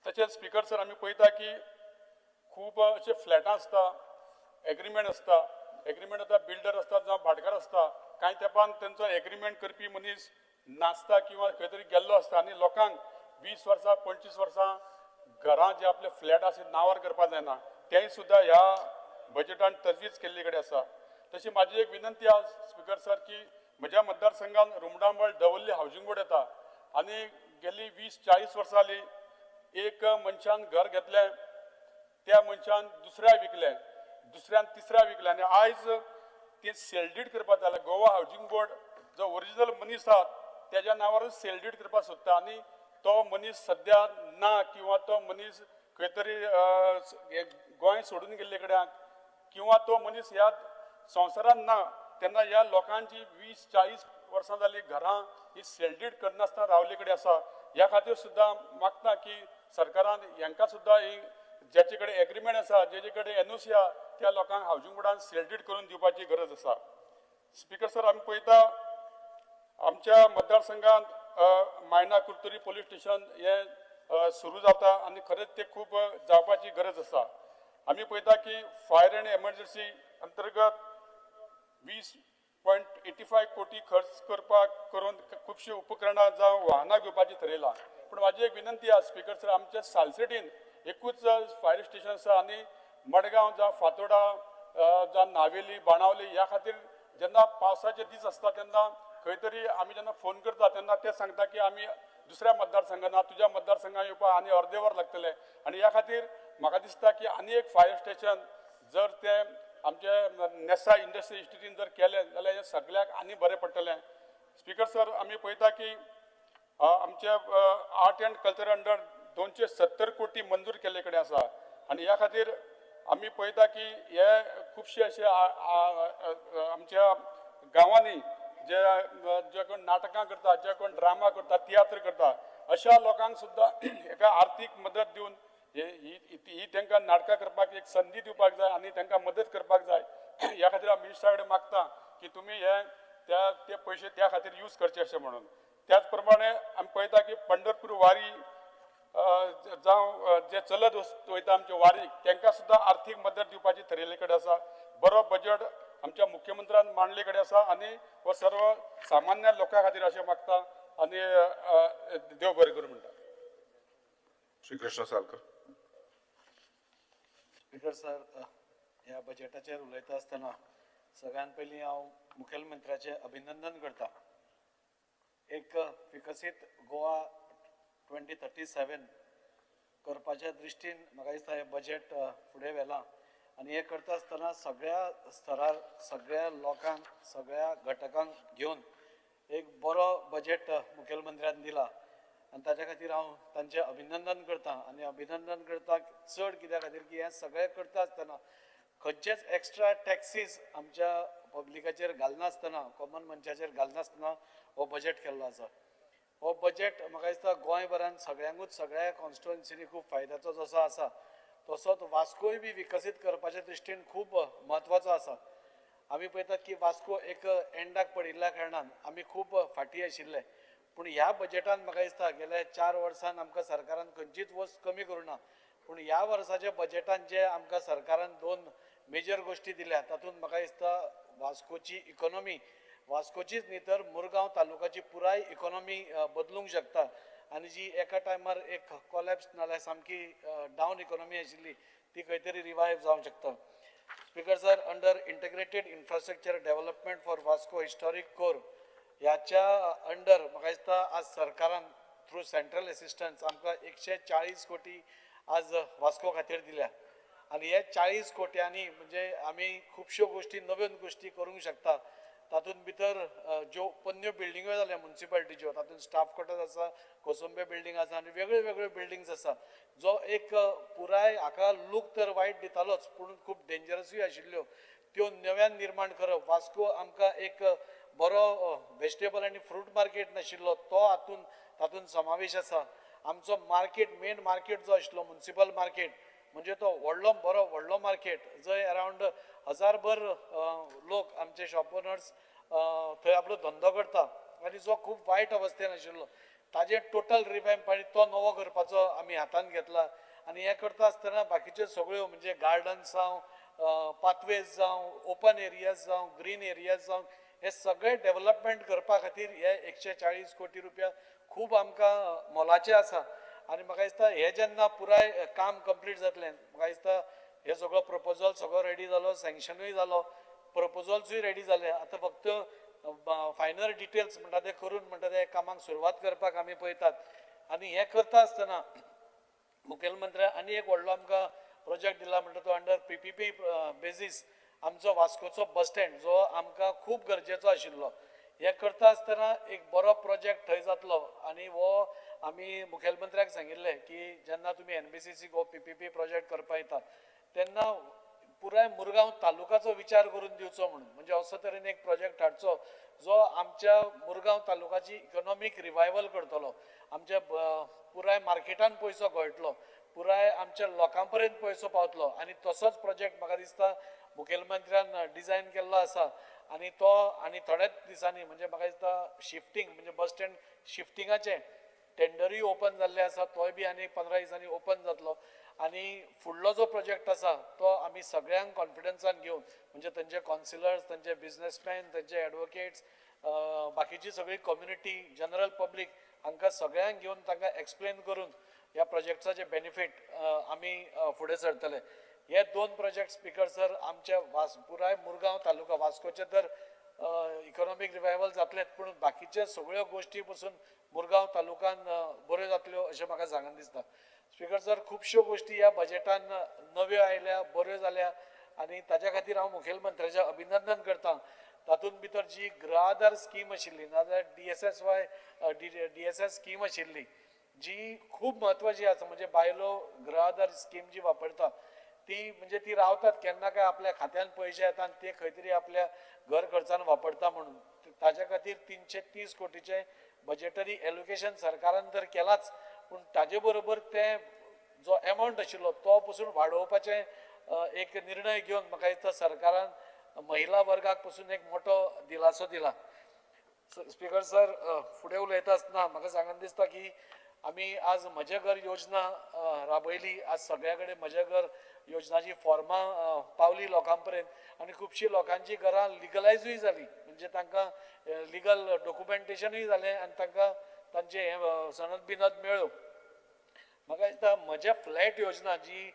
Speaker 12: तशेंच स्पिकर सर आमी पळयता की खूब अशे फ्लॅटां आसता, एग्रीमेंट आसता, एग्रीमेंट आतां बिल्डर आसता जावं भाटकार आसता, कांय तेंपान तेंचो एग्रीमेंट करपी मनीस नासता किंवा खंय तरी गेल्लो आसता आनी लोकांक 20 वर्सां 25 वर्सां घरां जे आपले फ्लॅट आसा नांवार करपाक जायना, तेंय सुद्दां ह्या बजेटान तजवीज केल्ली कडेन आसा. तशी म्हाजी एक विनंती आसा स्पिकर सर की म्हज्या मतदारसंघान रुमडामळ दवर्ली हावजींग बोर्ड येता आनी गेली 20-40 वर्सां जाली एक मनशान घर घेतलें, त्या मनशान दुसऱ्या विकलें, दुसऱ्यान तिसऱ्या विकलें आनी आयज तें सेल डीड करपाक जालें. गोवा हावजींग बोर्ड जो ओरिजिनल मनीस आसा तेज्या नांवारूच सेल डीड करपाक सोदता आनी तो मनीस सद्या ना किंवा तो मनीस खंय तरी गोंय सोडून गेल्ले कडेन किंवा तो मनीस ह्या संवसारान ना, तेन्ना ह्या लोकांची 20-40 वर्सां जाली घरां ही सेल डीड करनासतना रावल्ले कडेन आसा. ह्या खातीर सुद्दां मागता की सरकारान हांकां सुद्दां ही ज्याचे कडेन एग्रीमेंट आसा, जेचे कडेन एनओसी आसा त्या लोकांक हावजींग बोर्डान सेल डीड करून दिवपाची गरज आसा. स्पिकर सर आमी पळयता आमच्या मतदारसंघात मायना कुर्तोरी पोलीस स्टेशन हे सुरू जाता आनी खरेंच ते खूब जावपाची गरज आसा. आमी पळयता की फायर अँड एमर्जन्सी अंतर्गत 20.85 कोटी खर्च करपाक करून खुबशीं उपकरणां जावं वाहनां घेवपाची थरयलां. पूण म्हाजी एक विनंती आसा स्पिकर सर, आमच्या सालसेटीन एकूच फायर स्टेशन आसा आनी मडगांव जावं फातोडा जावं नावेली बाणावली ह्या खातीर जेन्ना पावसाचे दीस आसता तेन्ना खंय तरी आमी जेन्ना फोन करता तेन्ना ते सांगता की आमी दुसऱ्या मतदारसंघान तुज्या मतदारसंघान येवपाक आनी अर्दे वर लागतलें आनी ह्या खातीर म्हाका दिसता की आनी एक फायर स्टेशन जर तें आमचे नेसा इंडस्ट्री इस्टेटीन जर केलें जाल्यार हें सगळ्याक आनी बरें पडटलें. स्पिकर सर आमी पळयता की आमचे आर्ट अँड कल्चर अंडर 270 कोटी मंजूर केल्ले कडेन आसा आनी ह्या खातीर आमी पळयता की हे खुबशे अशे आमच्या गांवांनी जे जे कोण नाटकां करता, जे कोण ड्रामा करता, तियात्र करता अशा लोकांक सुद्दां एका आर्थीक मदत दिवन ही तांकां नाटकां करपाक एक संदी दिवपाक जाय आनी तांकां मदत करपाक जाय. ह्या खातीर हांव मिनिस्टरा कडेन मागता की तुमी हे त्या ते पयशे त्या खातीर यूज करचे अशें म्हणून. त्याच प्रमाणे आमी पळयता की पंढरपूर वारी जावं जे चलत वयता आमचे वारीक तांकां सुद्दां आर्थीक मदत दिवपाची थरयल्ले कडेन आसा. बरो बजेट आमच्या मुख्यमंत्र्यान मांडले कडेन आसा आनी हो सर्व सामान्य लोकां खातीर अशें मागता आनी देव बरें करूं म्हणटा.
Speaker 11: श्री कृष्ण सालकर.
Speaker 5: स्पिकर सर, ह्या बजेटाचेर उलयता आसतना सगळ्यात पयलीं हांव मुखेलमंत्र्याचें अभिनंदन करता. एक विकसीत गोवा 2037 करपाच्या दृश्टीन म्हाका दिसता हें बजेट फुडें व्हेलां आनी हें करता आसतना सगळ्या स्तरार सगळ्या लोकांक सगळ्या घटकांक घेवन एक बरो बजेट मुखेलमंत्र्यान दिला आनी ताच्या खातीर हांव तांचें अभिनंदन करता. आनी अभिनंदन करता चड कित्या खातीर की हें सगळें करता आसतना खंयचेच एक्स्ट्रा टॅक्सीस आमच्या पब्लिकाचेर घालनासतना, कॉमन मनशाचेर घालनासतना हो बजेट केल्लो आसा. हो बजेट म्हाका दिसता गोंयभरान सगळ्यांकूच सगळ्या कॉन्स्टिट्युएन्सीनी खूब फायद्याचो जसो आसा तसोच वास्कोय बी विकसीत करपाच्या दृश्टीन खूब म्हत्वाचो आसा. आमी पळयतात की वास्को एक एंडाक पडिल्ल्या कारणान आमी खूब फाटीं आशिल्ले, पूण ह्या बजेटान म्हाका दिसता गेल्या 4 वर्सान आमकां सरकारान खंयचीच वस्त कमी करूं ना, पूण ह्या वर्साच्या बजेटान जे आमकां सरकारान 2 मेजर गोश्टी दिल्या तातूंत म्हाका दिसता वास्कोची इकॉनॉमी, वास्कोचीच न्ही तर मुरगांव तालुकाची पुराय इकॉनॉमी बदलूंक शकता आनी जी एका टायमार एक कॉलॅप्स नाल्यार सामकी डावन इकॉनॉमी आशिल्ली ती खंय तरी रिवायव जावंक शकता. Speaker sir, under integrated infrastructure development for Vasco historic core ह्याच्या अंडर म्हाका दिसता आज सरकारान थ्रू सेंट्रल एसिस्टन्स आमकां 140 कोटी आज वास्को खातीर दिल्या आनी हे 40 कोट्यांनी म्हणजे आमी खुबश्यो गोश्टी नव्यो गोश्टी करूंक शकता. तातूंत भितर ज्यो पोन्न्यो बिल्डिंग्यो जाल्या मुन्सिपालिटीच्यो तातूंत स्टाफ क्वॉर्टर्स आसा, कोसंबे बिल्डींग आसा आनी वेगळ्यो वेगळ्यो बिल्डिंग्स आसा. जो एक पुराय हाका लूक तर वायट दितालोच पूण खूब डेंजरसूय आशिल्ल्यो त्यो नव्यान निर्माण करप. वास्को आमकां एक बरो वेजिटेबल आनी फ्रूट मार्केट नाशिल्लो तो हातून तातूंत समावेश आसा. आमचो मार्केट मेन मार्केट जो आशिल्लो मुन्सिपल मार्केट म्हणजे तो व्हडलो बरो व्हडलो मार्केट जंय अरावंड 1000 लोक आमचे शॉप ओनर्स थंय आपलो धंदो करता आनी जो खूब वायट अवस्थेन आशिल्लो ताजें टोटल रिवॅम्प आनी तो नवो करपाचो आमी हातान घेतला. आनी हें करता आसतना बाकीच्यो सगळ्यो म्हणजे गार्डन्स जावं, पाथवेज जावं, ओपन एरियाज जावं, ग्रीन एरियाज जावं, हे सगळे डेवलपमेंट करपा खातीर हे 140 कोटी रुपया खूब आमकां मोलाचे आसा. आनी म्हाका दिसता हे जेन्ना पुराय काम कंप्लीट जातलें म्हाका दिसता हे सगळो प्रपोजल सगळो रेडी जालो, सँक्शनूय जालो, प्रपोजल्सूय रेडी जाले. आतां फक्त फायनल डिटेल्स म्हणटा ते करून म्हणटा ते कामाक सुरवात करपाक आमी पळयतात. आनी हें करता आसतना मुखेलमंत्र्यान आनी एक व्हडलो आमकां प्रोजेक्ट दिला म्हणटा तो अंडर PPP basis आमचो वास्कोचो बस स्टँड जो आमकां खूब गरजेचो आशिल्लो. हें करता आसतना एक बरो प्रोजेक्ट थंय जातलो आनी हो आमी मुखेलमंत्र्याक सांगिल्लें की जेन्ना तुमी NBCC हो PPP project करपा येता तेन्ना पुराय मुरगांव तालुकाचो विचार करून दिवचो म्हणून, म्हणजे असो तरेन एक प्रोजेक्ट हाडचो जो आमच्या मुरगांव तालुकाची इकॉनॉमीक रिवायवल करतलो, आमच्या पुराय मार्केटान पयसो गळटलो, पुराय आमच्या लोकां पर्यंत पयसो पावतलो. आनी तसोच प्रोजेक्ट म्हाका दिसता मुखेलमंत्र्यान डिजायन केल्लो आसा आनी तो आनी थोड्याच दिसांनी म्हणजे म्हाका दिसता शिफ्टींग म्हणजे बस स्टँड शिफ्टिंगाचें टेंडरूय ओपन जाल्लें आसा, तोय बी आनी 15 दिसांनी ओपन जातलो. आनी फुडलो जो प्रोजेक्ट आसा तो आमी सगळ्यांक कॉन्फिडन्सान घेवन म्हणजे तांचे कॉन्सिलर्स, तांचे बिजनसमॅन, तांचे एडवोकेट्स, बाकीची सगळी कम्युनिटी, जनरल पब्लीक हांकां सगळ्यांक घेवन तांकां एक्सप्लेन करून ह्या प्रोजेक्टाचे बेनिफीट आमी फुडें सरतले. हे 2 प्रोजेक्ट स्पीकर सर आमच्या पुराय मुरगांव तालुका वास्कोचे तर इकॉनॉमीक रिवायवल जातलेच पूण बाकीचे सगळ्यो गोश्टी पसून मुरगांव तालुकान बऱ्यो जातल्यो अशें म्हाका सांगन दिसता. स्पीकर सर, खुबश्यो गोश्टी ह्या बजेटान नव्यो आयल्या, बऱ्यो जाल्या आनी ताज्या खातीर हांव मुखेलमंत्र्याचें अभिनंदन करता. तातूंत भितर जी गृह आधार स्कीम आशिल्ली नाजाल्यार DSSY DSS scheme आशिल्ली जी खूब म्हत्वाची आसा, म्हणजे बायलो गृह आधार स्कीम जी वापरता ती म्हणजे ती रावतात केन्ना काय आपल्या खात्यान पयशे येता आनी ते खंय तरी आपल्या घर खर्चान वापरता म्हणून ताज्या खातीर 330 कोटीचें बजेटरी एलोकेशन सरकारान तर केलाच पूण ताजे बरोबर ते जो एमावंट आशिल्लो तो पसून वाडोवपाचें एक निर्णय घेवन म्हाका दिसता सरकारान महिला वर्गाक पसून एक मोठो दिलासो दिला. स्पीकर सर, फुडें उलयता आसतना म्हाका सांगन दिसता की आमी आज म्हजें घर योजना राबयली, आज सगळ्या कडेन म्हजें घर योजनाची फॉर्मां पावली लोकां पर्यंत आनी खुबशीं लोकांची घरां लिगलायजूय जाली, म्हणजे तांकां लिगल डॉक्युमेंटेशनूय जालें आनी तांकां तांचें हें सनद बिनद मेळ्ळ्यो. म्हाका दिसता म्हजें फ्लॅट योजना जी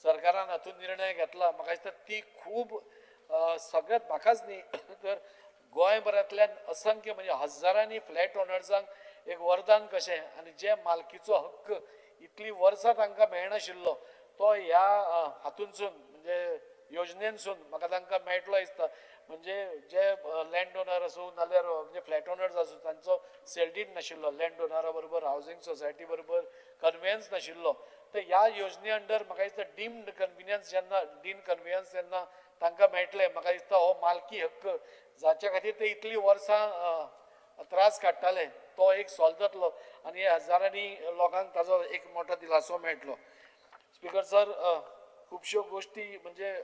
Speaker 5: सरकारान हातूंत निर्णय घेतला म्हाका दिसता ती खूब सगळ्यांत म्हाकाच न्ही तर गोंयभरांतल्यान असंख्य म्हणजे हजारांनी फ्लॅट ओनर्सांक एक वरदान कशें आनी जे मालकीचो हक्क इतली वर्सां तांकां मेळनाशिल्लो तो ह्या हातूंतसून म्हणजे योजनेनसून म्हाका तांकां मेळटलो दिसता. म्हणजे जे लँड ओनर आसूं नाल्यार म्हणजे फ्लॅट ओनर्स आसूं तांचो सेल डीड नाशिल्लो, लँड ओनरा बरोबर हावजींग सोसायटी बरोबर कन्वेयन्स नाशिल्लो, तर ह्या योजने अंडर म्हाका दिसता डीम्ड कन्विनियन्स जेन्ना डीम कन्वियन्स जेन्ना तांकां मेळटलें म्हाका दिसता हो मालकी हक्क जाच्या खातीर ते इतलीं वर्सां त्रास काडटाले तो एक सॉल्व जातलो आनी हजारांनी लोकांक ताजो एक मोठो दिलासो मेळटलो. स्पीकर सर, खुबश्यो गोश्टी म्हणजे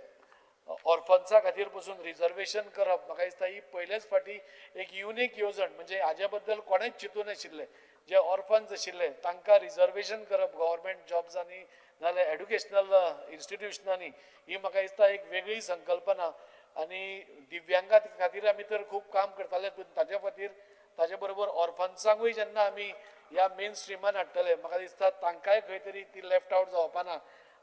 Speaker 5: ऑर्फन्सा खातीर पसून रिजर्वेशन करप म्हाका दिसता ही पयलेच फावटी एक युनीक येवजण, म्हणजे हाजे बद्दल कोणेच चिंतूं नाशिल्लें. जे ऑर्फन्स आशिल्ले तांकां रिजर्वेशन करप गव्हर्मेंट जॉब्सांनी नाजाल्यार एड्युकेशनल इन्स्टिट्युशनांनी ही म्हाका दिसता एक वेगळी संकल्पना. आनी दिव्यांगा खातीर आमी तर खूब काम करताले पूण ताजे खातीर ताजे बरोबर ऑर्फन्सांकूय जेन्ना आमी ह्या मेन स्ट्रिमान हाडटले म्हाका दिसता तांकांय खंय तरी ती लेफ्ट आवट जावपा ना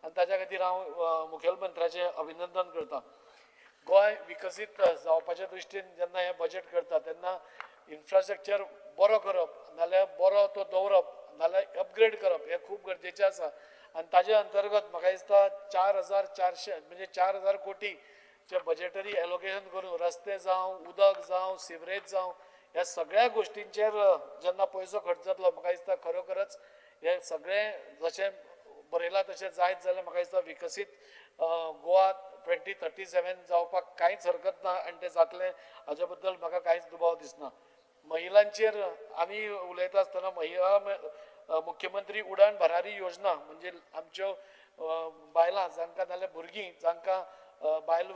Speaker 5: आनी ताज्या खातीर हांव मुखेलमंत्र्याचें अभिनंदन करता. गोंय विकसीत जावपाच्या दृश्टीन जेन्ना हें बजेट करता तेन्ना इन्फ्रास्ट्रक्चर बरो करप नाल्यार बरो तो दवरप नाल्यार अपग्रेड करप हें खूब गरजेचें आसा. आनी ताजे अंतर्गत म्हाका दिसता 4,400 म्हणजे 4,000 कोटीचे बजेटरी एलोकेशन करून रस्ते जावं, उदक जावं, सिवरेज जावं, ह्या सगळ्या गोश्टींचेर जेन्ना पयसो खर्च जातलो म्हाका दिसता खरोखरच हे सगळें जशें बरयलां तशें जायत जाल्यार म्हाका दिसता विकसीत गोवा 2037 जावपाक कांयच हरकत ना आनी तें जातलें हाजे बद्दल म्हाका कांयच दुबाव दिसना. महिलांचेर आमी उलयता आसतना महिला मुख्यमंत्री उडान भरारी योजना म्हणजे आमच्यो बायलां जांकां नाल्यार भुरगीं जांकां बायल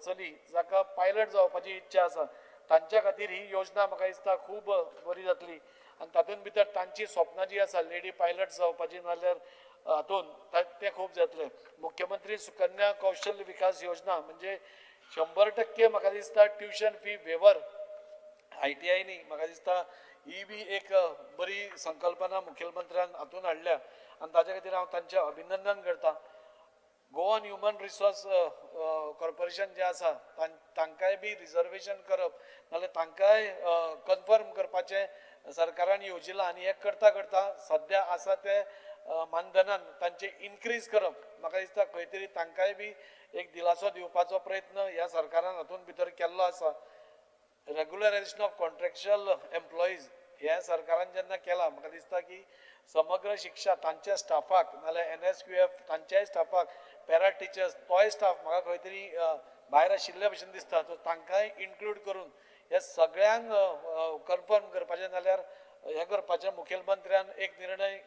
Speaker 5: चली जाका पायलट जावपाची इच्छा आसा तांच्या खातीर ही योजना म्हाका दिसता खूब बरी जातली. आनी तातूंत भितर तांची स्वप्नां जी आसा लेडी पायलट जावपाची नाल्यार हातून तें खूब जातलें. मुख्यमंत्री सुकन्या कौशल्य विकास योजना म्हणजे 100% म्हाका दिसता ट्युशन फी वेवर ITI म्हाका दिसता ही बी एक बरी संकल्पना मुखेलमंत्र्यान हातून हाडल्या आनी ताजे खातीर हांव तांचें अभिनंदन करता. गोवन ह्युमन रिसोर्स कॉर्पोरेशन जें आसा तांकांय बी रिजर्वेशन करप नाल्यार तांकांय कन्फर्म करपाचें सरकारान येवजिलां आनी हें करता करता सद्या आसा ते मानधनान तांचे इनक्रीज करप म्हाका दिसता खंय तरी तांकांय बी एक दिलासो दिवपाचो प्रयत्न ह्या सरकारान हातूंत भितर केल्लो आसा. रेगुलरायझेशन ऑफ कॉन्ट्रॅक्च्युअल एम्प्लॉईज हें सरकारान जेन्ना केलां म्हाका दिसता की समग्र शिक्षा तांच्या स्टाफाक नाल्यार NSQF तांच्याय स्टाफाक पॅरा टिचर्स तोय स्टाफ म्हाका खंय तरी भायर आशिल्ल्या भशेन दिसता, सो तांकांय इन्क्लूड करून हे सगळ्यांक कन्फर्म करपाचें नाल्यार हें करपाचें मुखेलमंत्र्यान एक निर्णय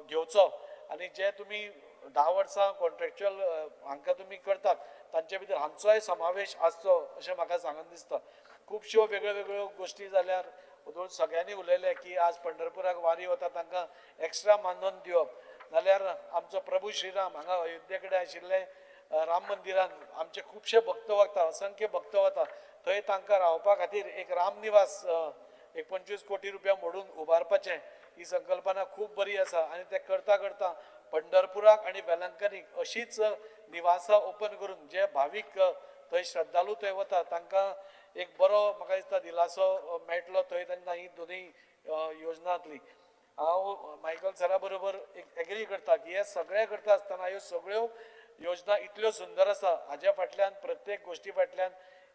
Speaker 5: घेवचो. आनी जे तुमी 10 वर्सां कॉन्ट्रॅक्च्युअल हांकां तुमी करतात तांचे भितर हांचोय समावेश आसचो अशें म्हाका सांगन दिसता. खुबश्यो वेगळ्यो वेगळ्यो गोश्टी जाल्यार सगळ्यांनी उलयलें की आज पंढरपुराक वारी वता तांकां एक्स्ट्रा मानधन दिवप नाल्यार आमचो प्रभू श्रीराम हांगा अयोध्ये कडेन आशिल्ले राम मंदिरान आमचे खुबशे भक्त वता, असंख्य भक्त वता, थंय तांकां रावपा खातीर एक रामनिवास एक 25 कोटी रुपया मोडून उबारपाचें ही संकल्पना खूब बरी आसा. आनी तें करता करता पंढरपुराक आनी वेलंकनीक अशीच निवासां ओपन करून जे भावीक थंय श्रद्धालू थंय वता तांकां एक बरो म्हाका दिसता दिलासो मेळटलो थंय तेन्ना ही दोनूय योजना जातली. हांव मायकल सरा बरोबर एक एग्री करता की हे सगळें करता आसतना ह्यो सगळ्यो योजना इतल्यो सुंदर आसा हाज्या फाटल्यान प्रत्येक गोश्टी फाटल्यान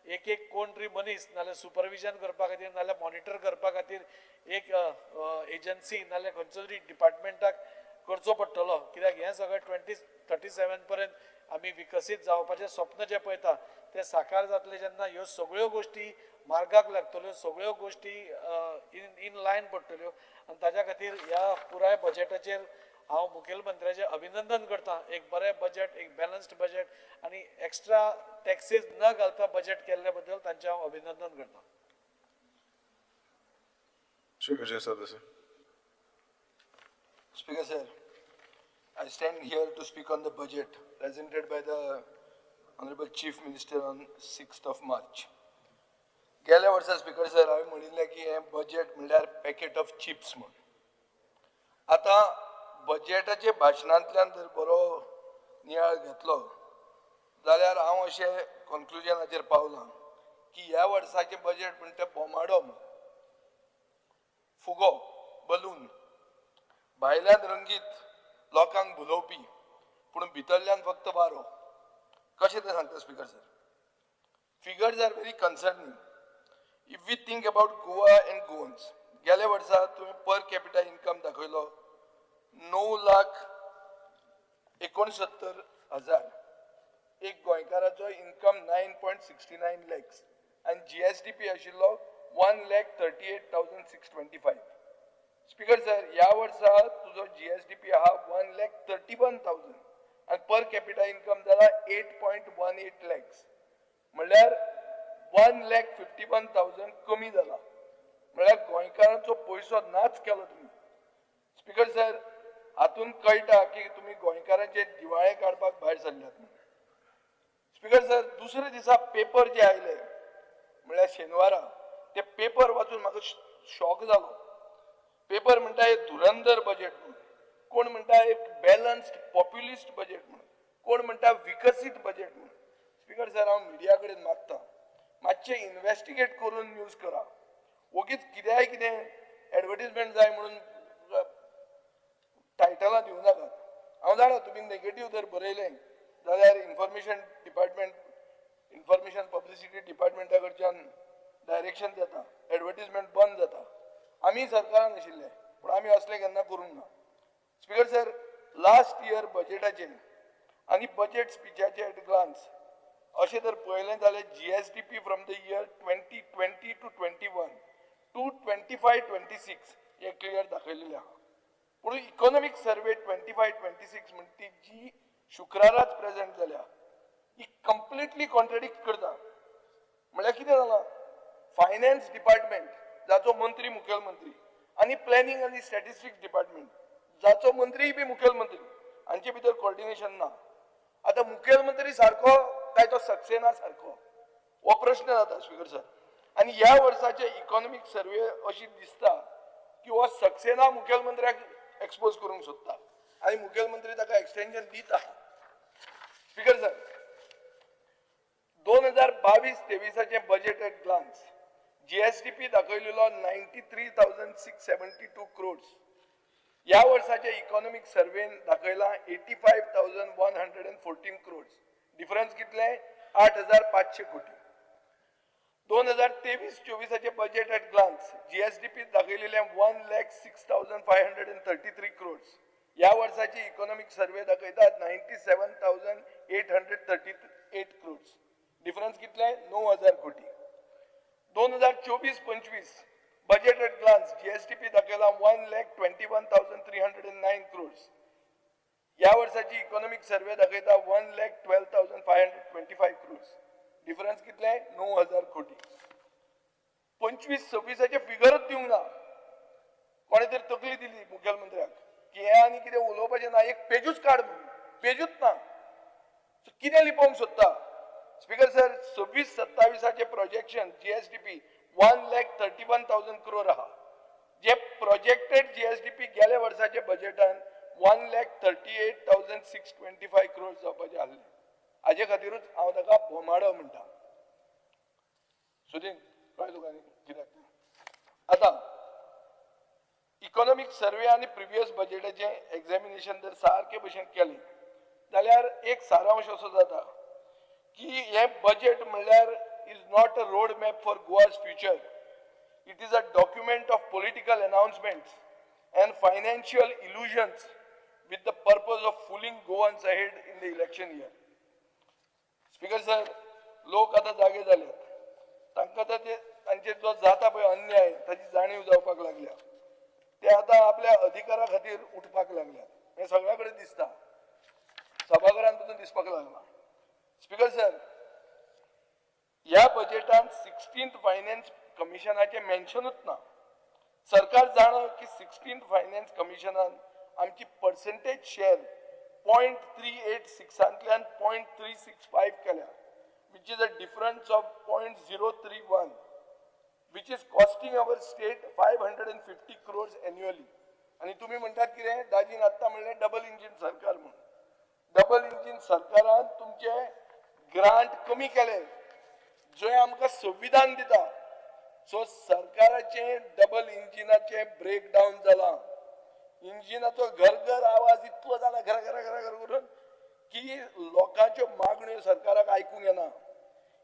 Speaker 5: एक एक कोण तरी मनीस नाल्यार सुपरविजन करपा खातीर नाल्यार मॉनिटर करपा खातीर एक एजन्सी नाल्यार खंयचो तरी डिपार्टमेंटाक करचो पडटलो. कित्याक हें सगळें 2037 पर्यंत आमी विकसीत जावपाचें स्वप्न जें पळयता तें साकार जातलें जेन्ना ह्यो सगळ्यो गोश्टी मार्गाक लागतल्यो, सगळ्यो गोश्टी इन लायन पडटल्यो. आनी ताज्या खातीर ह्या पुराय बजेटाचेर हांव मुखेलमंत्र्याचें अभिनंदन करता. एक बरें बजेट, एक बॅलन्स्ड बजेट आनी एक्स्ट्रा टॅक्सीस न घालता बजेट केल्ले बद्दल तांचें हांव अभिनंदन करता.
Speaker 11: Shri Vijay Sardesai.
Speaker 13: Speaker sir, I stand here to speak on the budget presented by the Honorable Chief Minister on 6th of March. गेल्या वर्सा स्पीकर सर हांवें म्हणिल्लें की हें बजेट म्हणल्यार पॅकेट ऑफ चिप्स म्हूण. आतां बजेटाचे भाशणांतल्यान जर बरो नियाळ घेतलो जाल्यार हांव अशें कन्क्लुजनाचेर पावलां की ह्या वर्साचें बजेट म्हणटा बोमाडो, फुगो, बलून, भायल्यान रंगीत लोकांक भुलोवपी पूण भितरल्यान फक्त वारो. कशें तें सांगता speaker sir. Figures are very concerning if we think about Goa and Goans. गेल्या वर्सा तुवें पर कॅपिटा इन्कम दाखयलो 9,69,000. एक गोंयकाराचो इन्कम 9.69 लॅक्स आनी GSDP आशिल्लो 1,38,625. स्पीकर सर, ह्या वर्सा तुजो GSDP आहा 1,31,000 आनी पर कॅपिटा इन्कम जाला 8.18 लॅक्स, म्हणल्यार 1,51,000 कमी जाला. म्हणल्यार गोंयकारांचो पयसो नाच केलो तुमी. स्पीकर सर, हातून कळटा की तुमी गोंयकारांचे दिवाळे काडपाक भायर सरल्यात. स्पीकर सर, दुसऱ्या दिसा पेपर जे आयले म्हणल्यार शेनवारा, ते पेपर वाचून म्हाका शॉक जालो. पेपर म्हणटा एक धुरंधर बजेट म्हणून, कोण म्हणटा एक बॅलन्स्ड पॉप्युलिस्ट बजेट म्हणून, कोण म्हणटा विकसीत बजेट म्हणून. स्पीकर सर, हांव मिडिया कडेन मागता मातशें इन्वेस्टिगेट करून न्यूज करा. वगीच कित्याय कितें एडवर्टीजमेंट जाय म्हणून टायटलां दिवं नाकात. हांव जाणा तुमी नेगेटीव जर बरयलें जाल्यार इन्फॉर्मेशन डिपार्टमेंट, इन्फॉर्मेशन पब्लिसिटी डिपार्टमेंटा कडच्यान डायरेक्शन जाता, एडवर्टीजमेंट बंद जाता. आमी सरकारान आशिल्ले पूण आमी असलें केन्ना करूंक ना. स्पीकर सर, लास्ट इयर बजेटाचेर आनी बजेट स्पिचाचे एट ग्लान्स अशें जर पळयलें जाल्यार GSDP from the year 2020 to 21 to 25-26 हें क्लियर दाखयलेलें आहा. पूण इकॉनॉमीक सर्वे 25-26 म्हणटा ती जी शुक्राराच प्रेजेंट जाल्या ही कंप्लिटली कॉन्ट्रडिक्ट करता. म्हणल्यार कितें जालां, फायनान्स डिपार्टमेंट जाचो मंत्री मुखेलमंत्री आनी प्लॅनिंग आनी स्टॅटिस्टिक्स डिपार्टमेंट जाचो मंत्रीय बी मुखेलमंत्री हांचे भितर कॉर्डिनेशन ना. आतां मुखेलमंत्री सारको काय तो सक्सेना सारको हो प्रश्न जाता स्पीकर सर. आनी ह्या वर्साचे इकॉनॉमीक सर्वे अशी दिसता की हो सक्सेना मुखेलमंत्र्याक एक्सपोज करूंक सोदता आनी मुखेलमंत्री ताका एक्सटेंशन दिता. Speaker sir, 2022-23 budget at glance GSDP दाखयलेलो 93,672 crores. ह्या वर्साचे इकॉनॉमीक सर्वेन दाखयला 85,114 crores. Difference कितले, 8,500 कोटी. 2023-24 budget at glance GSDP दाखयलेले 1,06,533 crores. ह्या वर्साची इकॉनॉमीक सर्वे दाखयता 97,838 crores. Difference कितले, 9,000 कोटी. 2024-25 बजेट एट ग्लान्स जीएसडीपी दाखयला 1,21,309 crores. ह्या वर्साची इकॉनॉमीक सर्वे दाखयता 1,12,525 crores. Difference कितले, 9,000 कोटी. 25-26 फिगरच दिवंक ना. कोणें तरी तकली दिली मुखेलमंत्र्याक की हें आनी कितें उलोवपाचें ना, एक पेजूच काड म्हणून, पेजूच ना. कितें लिपोवंक सोदता? Speaker sir, 26-27 projection GSDP 1,31,000 crore आहा. जे प्रोजेक्टेड जीएसडीपी गेल्या वर्साचे बजेटान 1,38,625 crores जावपाचें आहलें. हाजे खातीरूच हांव ताका बोमाडो म्हणटा. सुदीन कळ्ळें तुका न्ही कित्याक? आतां इकॉनॉमीक सर्वे आनी प्रिवियस बजेटाचें एग्जामिनेशन जर सारके भशेन केलें जाल्यार एक सारांश असो जाता की हें बजेट म्हणल्यार is not a road map for Goa's future. It is a document of political announcements and financial illusions with the purpose of fooling Goans ahead in the election year. Speaker sir, लोक आतां जागे जाल्यात, तांकां आतां ते तांचेर जो जाता पळय अन्याय ताची जाणीव जावपाक लागल्या. ते आतां आपल्या अधिकारा खातीर उठपाक लागल्यात. हें सगळ्या कडेन दिसता, सभाघरांत पसून दिसपाक लागलां. स्पीकर सर, ह्या बजेटान 16th finance कमिशनाचें मेन्शनूच ना. सरकार जाणा की 16th finance कमिशनान आमची पर्सेंटेज शेअर 0.386 0.365 केल्या, which is a difference of 0.031, which is costing our state 550 crores annually. आनी तुमी म्हणटात कितें, दाजीन आत्तां म्हणलें डबल इंजीन सरकार म्हणून. डबल इंजीन सरकारान तुमचे ग्रांट कमी केले जे आमकां संविधान दिता. सो सरकाराचें डबल इंजिनाचें ब्रेकडावन जालां. इंजिनाचो घर घर आवाज इतलो जाला घर घर घर घर करून की लोकांच्यो मागण्यो सरकाराक आयकूंक येना.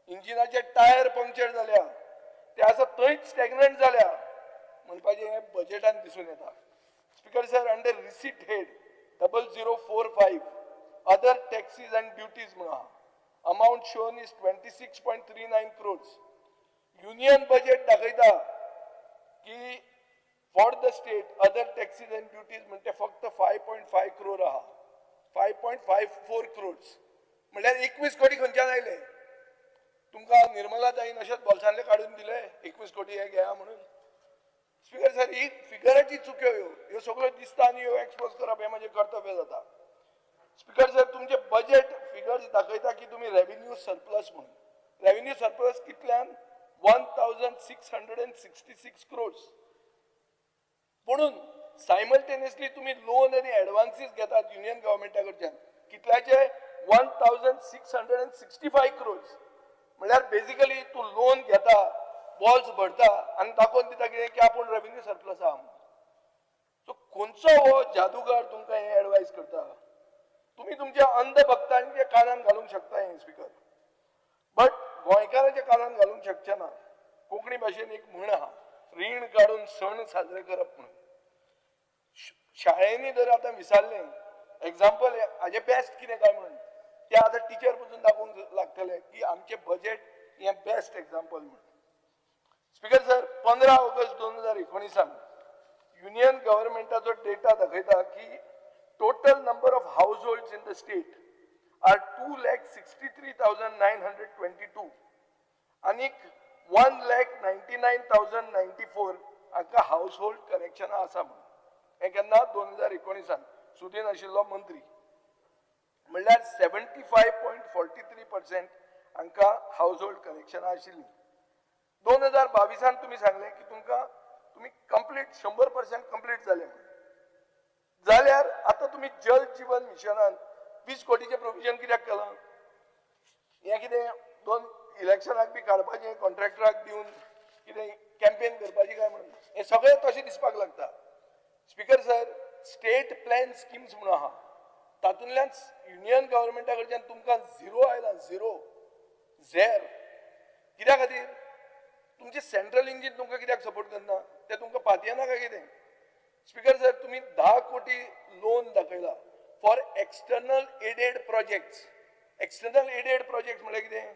Speaker 13: इंजिनाचे टायर पंक्चर जाल्या, ते आसा थंयच स्टॅग्नंट जाल्या म्हणपाचें हें बजेटान दिसून येता. Speaker sir, under receipt head 0045 other taxes and duties म्हणून आहा. Amount shown is 26.39 crores. Union budget दाखयता की for the state other taxes and duties म्हणटे फक्त 5.5 crore आहा, 5.54 crores. म्हणल्यार 21 कोटी खंयच्यान आयले? तुमकां निर्मला ताईन अशेंच बोल्सांतले काडून दिले 21 कोटी हे घेया म्हणून? स्पीकर सर, ही फिगराची चुक्यो ह्यो, ह्यो सगळ्यो दिसता आनी ह्यो एक्सपोज करप हें म्हाजें कर्तव्य जाता. स्पीकर सर, तुमचे बजेट फिगर्स दाखयता की तुमी रेव्हेन्यू सरप्लस म्हणून. रेव्हेन्यू सरप्लस कितल्यान? 1,666 crores. पुणून सायमल्टेनियसली तुमी लोन आनी एडवान्सीस घेतात युनियन गव्हर्मेंटा कडच्यान कितल्याचे? 1,665 crores. म्हणल्यार बेसिकली तूं लोन घेता, बॉल्स भरता आनी दाखोवन दिता कितें की आपूण रेवेन्यू सरप्लस आहा. सो खंयचो हो जादूगार तुमकां हें एडवायज करता? तुमी तुमच्या अंधभक्तांच्या कानान घालूंक शकता हें स्पीकर, बट गोंयकारांच्या कानान घालूंक शकचे ना. कोंकणी भाशेन एक म्हण आहा, रीण काडून सण साजरे करप म्हणून. शाळेंनी जर आतां विचारलें एग्जाम्पल हाजें बेस्ट कितें काय म्हणून, ते आतां टिचर पसून दाखोवंक लागतले की आमचें बजेट हें बेस्ट एग्जाम्पल म्हणून. स्पीकर सर, 15 ऑगस्ट 2019 युनियन गव्हर्मेंटाचो डेटा दाखयता की total number of households in the state are 2,63,922 आनीक 1,99,094 हांकां हावज होल्ड कनेक्शनां आसा म्हणून. हें केन्ना 2019 सुदीन आशिल्लो मंत्री. म्हणल्यार 75.43% हांकां हावज होल्ड कनेक्शनां आशिल्लीं. 2022 तुमी सांगलें की तुमकां तुमी कंप्लीट 100% कंप्लीट जालें म्हणून. जाल्यार आतां तुमी जल जीवन मिशनान 20 कोटीचें प्रोविजन कित्याक केलां? हें कितें दोन इलेक्शनाक बी काडपाचें, कॉन्ट्रॅक्टराक दिवन कितें कॅम्पेन करपाचें काय म्हणून? हें सगळें तशें दिसपाक लागता. Speaker sir, state plan schemes म्हणून आहा, तातूंतल्यान युनियन गव्हर्मेंटा कडच्यान तुमकां झिरो आयला, झिरो झेर. कित्या खातीर? तुमचें सेंट्रल इंजीन तुमकां कित्याक सपोर्ट करना? तें तुमकां पातयेना काय कितें? स्पीकर सर, तुमी 10 कोटी लोन दाखयला for external aided projects. External aided projects म्हळ्यार कितें?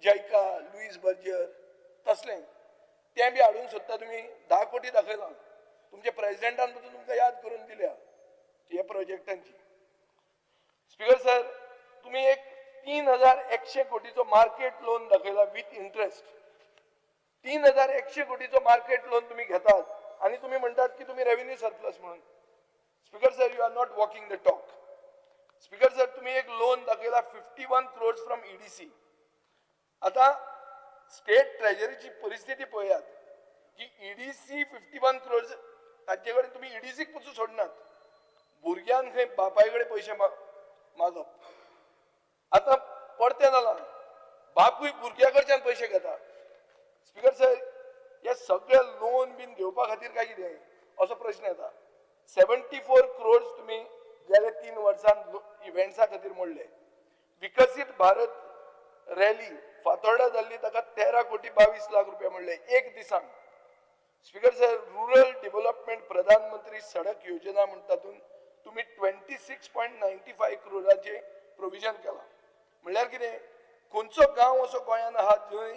Speaker 13: जयका, लुईस बर्जर तसलें तें बी हाडूंक सोदता तुमी. 10 कोटी दाखयलां, तुमच्या प्रेजिडेंटान पसून तुमकां याद करून दिल्या ह्या प्रोजेक्टांची. स्पीकर सर, तुमी एक 3,100 कोटीचो मार्केट लोन दाखयला विथ इंट्रस्ट. 3,100 कोटीचो मार्केट लोन तुमी घेतात आनी तुमी म्हणटात की तुमी रेवेन्यू सरप्लस म्हणून. Speaker sir, you are not walking the talk. Speaker sir, तुमी एक लोन दाखयला 51 crores from EDC. आतां स्टेट ट्रेजरीची परिस्थिती पळयात की EDC 51 crores तांचे कडेन तुमी EDCक पसून सोडनात. भुरग्यान खंय बापाय कडेन पयशे मागप आतां परतें जालां, बापूय भुरग्या कडच्यान पयशे घेता. स्पीकर सर, हे सगळे लोन बीन घेवपा खातीर काय कितें असो प्रश्न येता. 74 crores तुमी गेले 3 वर्सां इव्हेंट्सा खातीर मोडले. विकसीत भारत रॅली फातोर्डा जाल्ली, ताका 13 कोटी 22 लाख रुपया मोडले एक दिसान. स्पीकर सर, रुरल डेव्हलपमेंट प्रधानमंत्री सडक योजना म्हण तातूंत तुमी 26.95 क्रोराचें प्रोविजन केलां. म्हणल्यार कितें, खंयचो गांव असो गोंयांत आहा जंय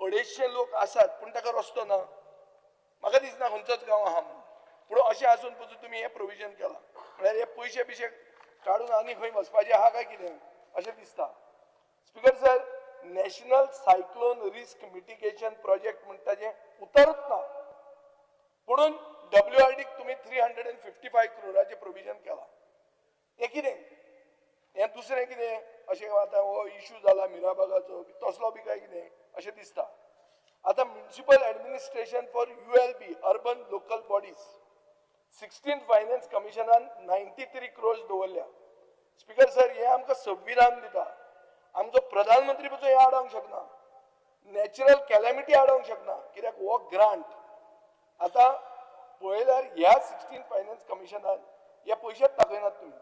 Speaker 13: 250 लोक आसात पूण ताका रस्तो ना? म्हाका दिसना खंयचोच गांव आहा म्हणून. पूण अशें आसून पसून तुमी हें प्रोविजन केलां. म्हणल्यार हे पयशे बिशे काडून आनी खंय वचपाचें आहा काय कितें अशें दिसता. Speaker sir, national cyclone risk mitigation project म्हण ताजें उतरूच ना, पुणून WRDक तुमी 355 क्रोराचें प्रोविजन केलां. हें कितें? हें दुसरें कितें अशें आतां हो इशू जाला मिराबागाचो तसलो बी काय कितें अशें दिसता. आतां municipal administration for ULB urban local bodies 16th finance कमिशनान 93 crores दवरल्या. स्पीकर सर, हें आमकां संविधान दिता. आमचो प्रधानमंत्री पसून हें आडावंक शकना, नॅचरल कॅलॅमिटी आडावंक शकना, कित्याक हो ग्रांट. आतां पळयल्यार ह्या 16 फायनान्स कमिशनान हे पयशेच दाखयनात तुमी.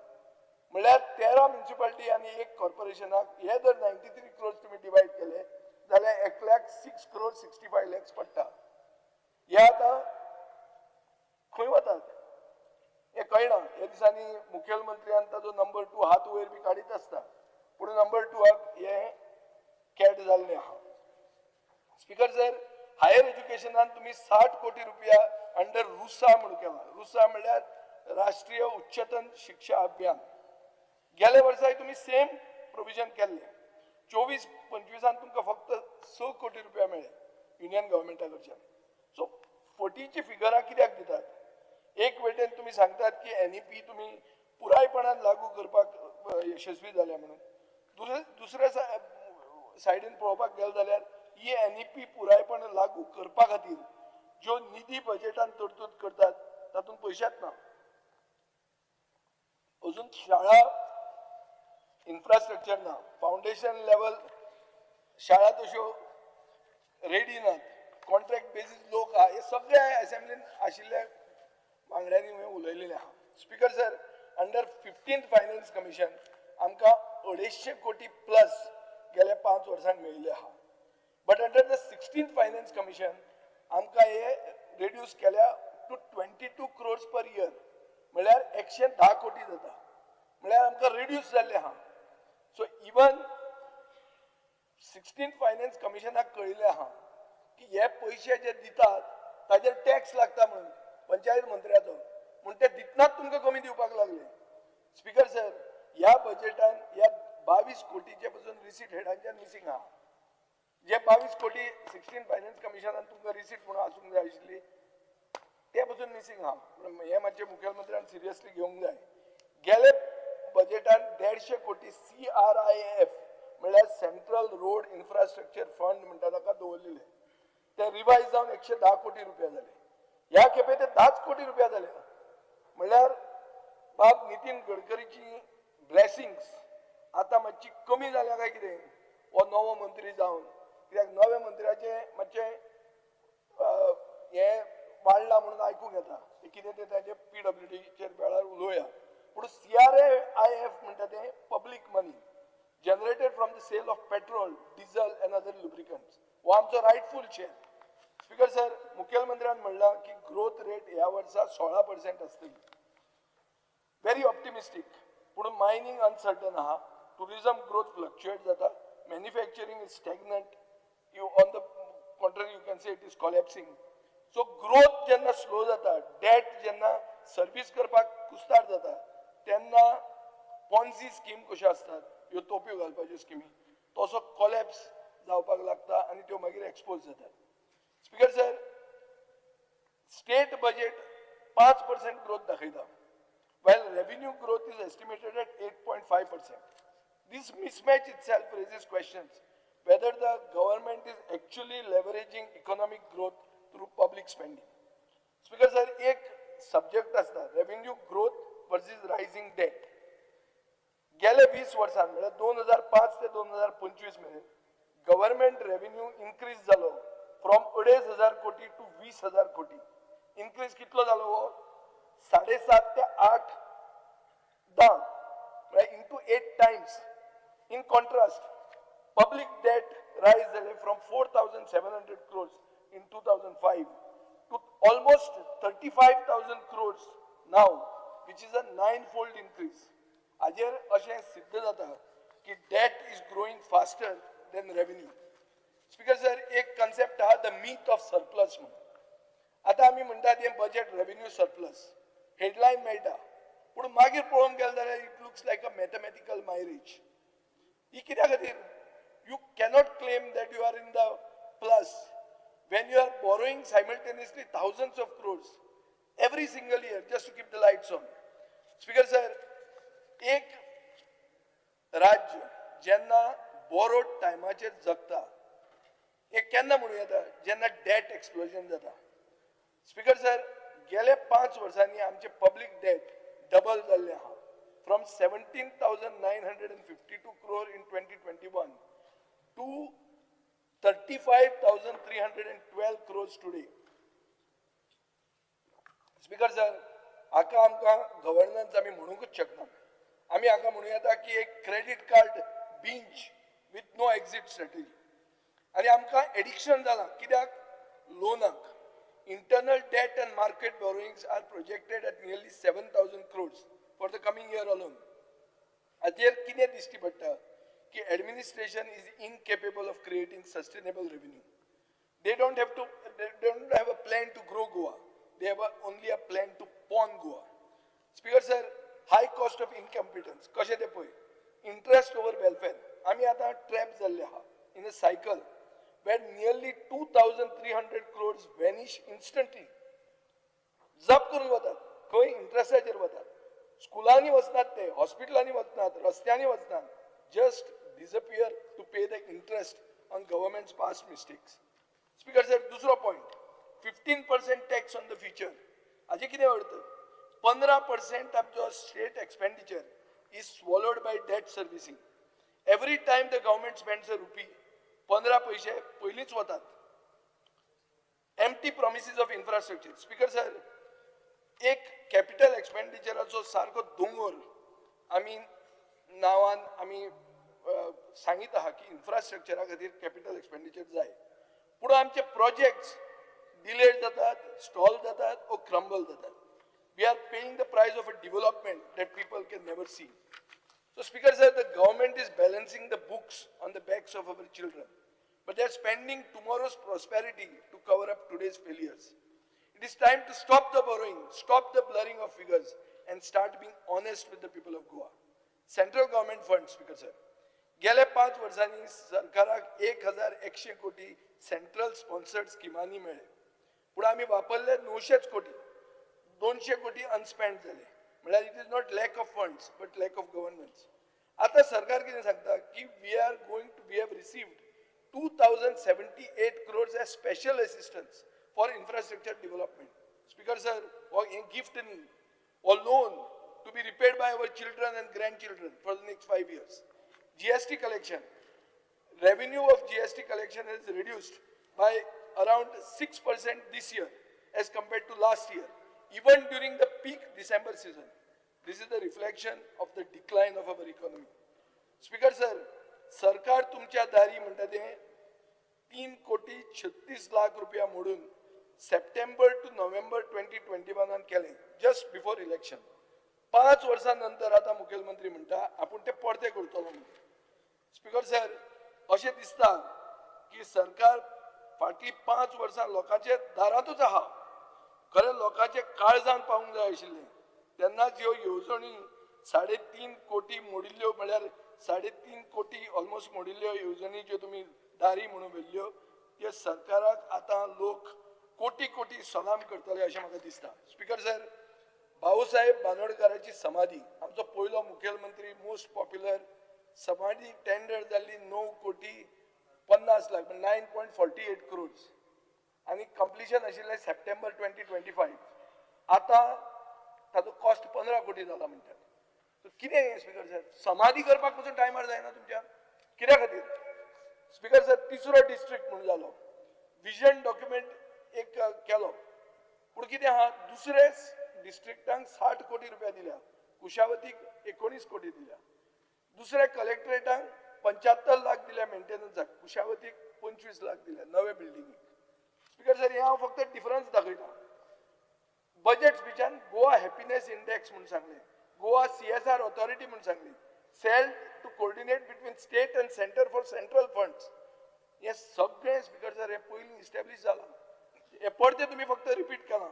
Speaker 13: म्हणल्यार 13 म्युनिसिपालिटी आनी 1 कॉर्पोरेशनाक हे जर 93 क्रोर्स तुमी डिवायड केले जाल्यार एकल्याक 6 crore 65 lakhs पडटा. हे आतां खंय वतात हें कळना. ह्या दिसांनी मुखेलमंत्र्यान ताजो नंबर 2 हात वयर बी काडीत आसता, पूण नंबर 2 हें कॅट जाल्लें आहा. स्पीकर सर, हायर एज्युकेशनान तुमी 60 कोटी रुपया अंडर रुसा म्हणून केला. रुसा म्हणल्यार राष्ट्रीय उच्चतन शिक्षा अभियान. गेल्या वर्साय तुमी सेम प्रोविजन केल्लें. 24-25 तुमकां फक्त 6 कोटी रुपया मेळ्ळे युनियन गव्हर्मेंटा कडच्यान. सो फटीची फिगरां कित्याक दितात? एक वटेन तुमी सांगतात की NEP तुमी पुरायपणान लागू करपाक यशस्वी जाल्या म्हणून, दुसऱ्या सायडीन पळोवपाक गेले जाल्यार ही NEP पुरायपणान लागू करपा खातीर ज्यो निधी बजेटान तरतूद करतात तातूंत पयशेच ना. अजून शाळा इन्फ्रास्ट्रक्चर ना, फावंडेशन लेवल शाळा तश्यो रेडी नात, कॉन्ट्रॅक्ट बेजीस लोक आहा. हे सगळे असेंब्लीन आशिल्ल्या वांगड्यांनी हांवें उलयलेलें आहा. Speaker sir, under 15th finance commission आमकां 250 कोटी प्लस गेल्या 5 वर्सांक मेळिल्ले आहा. But under the 16th finance commission आमकां हे रेड्यूस केल्या टू 22 क्रोर्स पर इयर, म्हळ्यार 110 कोटी जाता, म्हळ्यार आमकां रेड्यूस जाल्ले आहा. सो इवन 16th finance कमिशनाक कळिल्लें आहा की हे पयशे जे दितात ताजेर टॅक्स लागता म्हणून पंचायत मंत्र्याचो, म्हूण ते दितनाच तुमकां कमी दिवपाक लागले. स्पीकर सर, ह्या बजेटान ह्या 22 कोटीचे पसून रिसीट हेडांच्यान मिसींग आहा. जे 22 कोटी 16 फायनान्स कमिशनान तुमकां रिसीट म्हणून आसूंक जाय आशिल्ली ते पसून मिसींग आहा. हे मातशें मुखेलमंत्र्यान सिरियसली घेवंक जाय. गेले बजेटान 150 कोटी CRIF म्हळ्यार सेंट्रल रोड इन्फ्रास्ट्रक्चर फंड म्हणटा ताका दवरलेले, ते रिवायज जावन 110 कोटी रुपया जाले. ह्या खेपे ते 10 कोटी रुपया जाले. म्हळ्यार बाब नितीन गडकरीची ब्लेसिंग्स आतां मातशी कमी जाल्या काय कितें हो नवो मंत्री जावन, कित्याक नव्या मंत्र्याचें मातशें हें वाडलां म्हणून आयकूंक येता, कितें तें ताजें PWDचेर वेळार उलोवया. पूण CRIF म्हणटा तें public money generated from the sale of petrol, diesel and other lubricants, हो आमचो रायटफूल शेअर. स्पीकर सर, मुखेलमंत्र्यान म्हणलां की ग्रोथ रेट ह्या वर्सा 16% आसतली, व्हेरी ऑप्टिमिस्टीक. पूण मायनींग अनसर्टन आहा, टुरिजम ग्रोथ फ्लक्च्युएट जाता, manufacturing is stagnant, you on the contrary you can say it is collapsing. So growth जेन्ना स्लो जाता, डेट जेन्ना सर्वीस करपाक कुस्तार जाता, तेन्ना पॉन्सी स्कीम कश्यो आसतात ह्यो तोपयो घालपाच्यो स्किमी, तसो कॉलॅप्स जावपाक लागता आनी त्यो मागीर एक्सपोज जातात. Speaker sir, state budget 5% growth दाखयता, while revenue growth is estimated at 8.5%. This mismatch itself raises questions whether the government is actually leveraging economic growth through public spending. Speaker sir, एक subject आसता revenue growth versus rising debt. गेले 20 वर्सां म्हळ्यार 2005 ते 2025 मेरेन government revenue increase जालो from 2,500 कोटी two 20,000 कोटी. इन्क्रीज कितलो जालो हो 7.5 ते 8 दा, म्हळ्यार into 8 times. In contrast, public debt rise जाले from 4,700 crores in 2005 to almost 35,000 crores now, which is a 9-fold increase. हाजेर अशें सिद्ध जाता की debt is growing faster than revenue. Speaker sir, एक कन्सेप्ट आहा the myth of surplus म्हणून. आतां आमी म्हणटात हें बजेट रेव्हेन्यू सरप्लस हेडलायन मेळटा, पूण मागीर पळोवंक गेलें जाल्यार it looks like a mathematical mirage. ही कित्या खातीर? You cannot claim that you are in the plus when you are borrowing simultaneously thousands of crores every single year just to keep the lights on. Speaker sir, एक राज्य जेन्ना borrowed टायमाचेर जगता, एक केन्ना म्हणूं येता जेन्ना डेट एक्सप्लोजन जाता. स्पीकर सर, गेले 5 वर्सांनी आमचे पब्लीक डेट डबल जाल्लें आहा, from 17,952 crore in 2021 to 35,312 crores today. Speaker sir, हाका आमकां गव्हर्नन्स आमी म्हणूंकच शकना. आमी हाका म्हणूं येता की एक credit card binge with no exit strategy. आनी आमकां एडिक्शन जालां कित्याक? लोनाक. Internal debt and market borrowings are projected at nearly 7,000 crores for the coming year alone. हाचेर कितें दिश्टी पडटा की administration is incapable of creating sustainable revenue. They don't have a plan to grow Goa. They have only a plan to pawn Goa. Speaker sir, high cost of incompetence कशें तें पळय, interest over welfare. आमी आतां trap जाल्ले आहा in a cycle where nearly 2,300 crores vanish instantly. जप करून वतात, खंय इंट्रस्टाचेर वतात, स्कुलांनी वचनात, ते हॉस्पिटलांनी वचनात, रस्त्यांनी वचनात, just disappear to pay the interest on government's past mistakes. Speaker sir, दुसरो point, 15% tax on the future. हाजें कितें अर्थ? 15% आमचो state expenditure is swallowed by debt servicing. Every time the government spends a rupee, 15 पयशे पयलींच वतात. Empty promises of infrastructure. Speaker sir, एक capital एक्सपेंडिचराचो सारको दोंगोर आमी नांवान आमी सांगीत आहा की इन्फ्रास्ट्रक्चरा खातीर कॅपिटल एक्सपेंडिचर जाय, पूण आमचे प्रोजेक्ट्स डिलेड जातात, स्टॉल जातात ओ क्रम्बल जातात. We are paying the price of a development that people can never see. So Speaker sir, the government is balancing the books on the backs of our children, but they are spending tomorrow's prosperity to cover up today's failures. It is time to stop the borrowing, stop the blurring of figures, and start being honest with the people of Goa. Central government funds, Speaker sir. गेल्या 5 वर्सांनी सरकाराक 1100 कोटी central sponsored स्किमांनी मेळ्ळे, पूण आमी वापरले 900 कोटी, 200 कोटी अनस्पेंड जाले. म्हळ्यार it is not lack of funds but lack of governance. आतां सरकार कितें सांगता की we have received 2078 crores as special assistance for infrastructure development. Speaker sir, हो हें गिफ्ट न्ही, हो loan to be repaid by our children and grandchildren for the next 5 years. GST collection, revenue of GST collection has reduced by around 6% this year as compared to last year, even during the peak December season. This is the reflection of the decline of our economy. Speaker sir, सरकार तुमच्या दारी म्हणटा तें 3 कोटी 36 लाख रुपया मोडून September two नोव्हेंबर 2021 केलें, just before election. 5 वर्सां नंतर आतां मुखेलमंत्री म्हणटा आपूण ते परते करतलो म्हणून. स्पीकर सर, अशें दिसता की सरकार फाटलीं 5 वर्सां लोकांच्या दारांतूच आहा, खरें लोकांच्या काळजान पावूंक जाय आशिल्लें. तेन्नाच ह्यो येवजणी 3.5 कोटी मोडिल्ल्यो, म्हळ्यार 3.5 कोटी ऑलमोस्ट मोडिल्ल्यो येवजणी ज्यो तुमी दारी म्हणून व्हेल्ल्यो, त्यो सरकाराक आतां लोक कोटी कोटी सलाम करतले अशें म्हाका दिसता. स्पीकर सर, भाऊसाहेब बांदोडकाराची समाधी, आमचो पयलो मुखेलमंत्री, मोस्ट पॉप्युलर समाधी टेंडर जाल्ली 9 कोटी 50 लाख, 9.48 crores, आनी कंप्लिशन आशिल्लें सप्टेंबर 2025. आतां ताचो कॉस्ट 15 कोटी जाला म्हणटात. कितें हें स्पीकर सर? समाधी करपाक पसून टायमार जायना तुमच्या, कित्या खातीर? स्पीकर सर, तिसरो डिस्ट्रिक्ट म्हणून जालो, विजन डॉक्युमेंट एक केलो, पूण कितें आहा, दुसरे डिस्ट्रिक्टांक 60 कोटी रुपया दिल्या, कुशावतीक 19 कोटी दिल्या, दुसऱ्या कलेक्टरेटांक 75 लाख दिल्या मेंटेनन्साक, कुशावतीक 25 लाख दिल्या नवे बिल्डिंगेक. स्पीकर सर, हें हांव फक्त डिफरन्स दाखयता. बजेट स्पिचान गोवा हॅपिनेस इंडेक्स म्हूण सांगलें, गोवा CSR authority म्हूण सांगली, cell to coordinate between state and centre for central funds. हें सगळें स्पीकर सर हें पयलीं इस्टॅब्लीश जालां, हें परतें तुमी फक्त रिपीट केलां.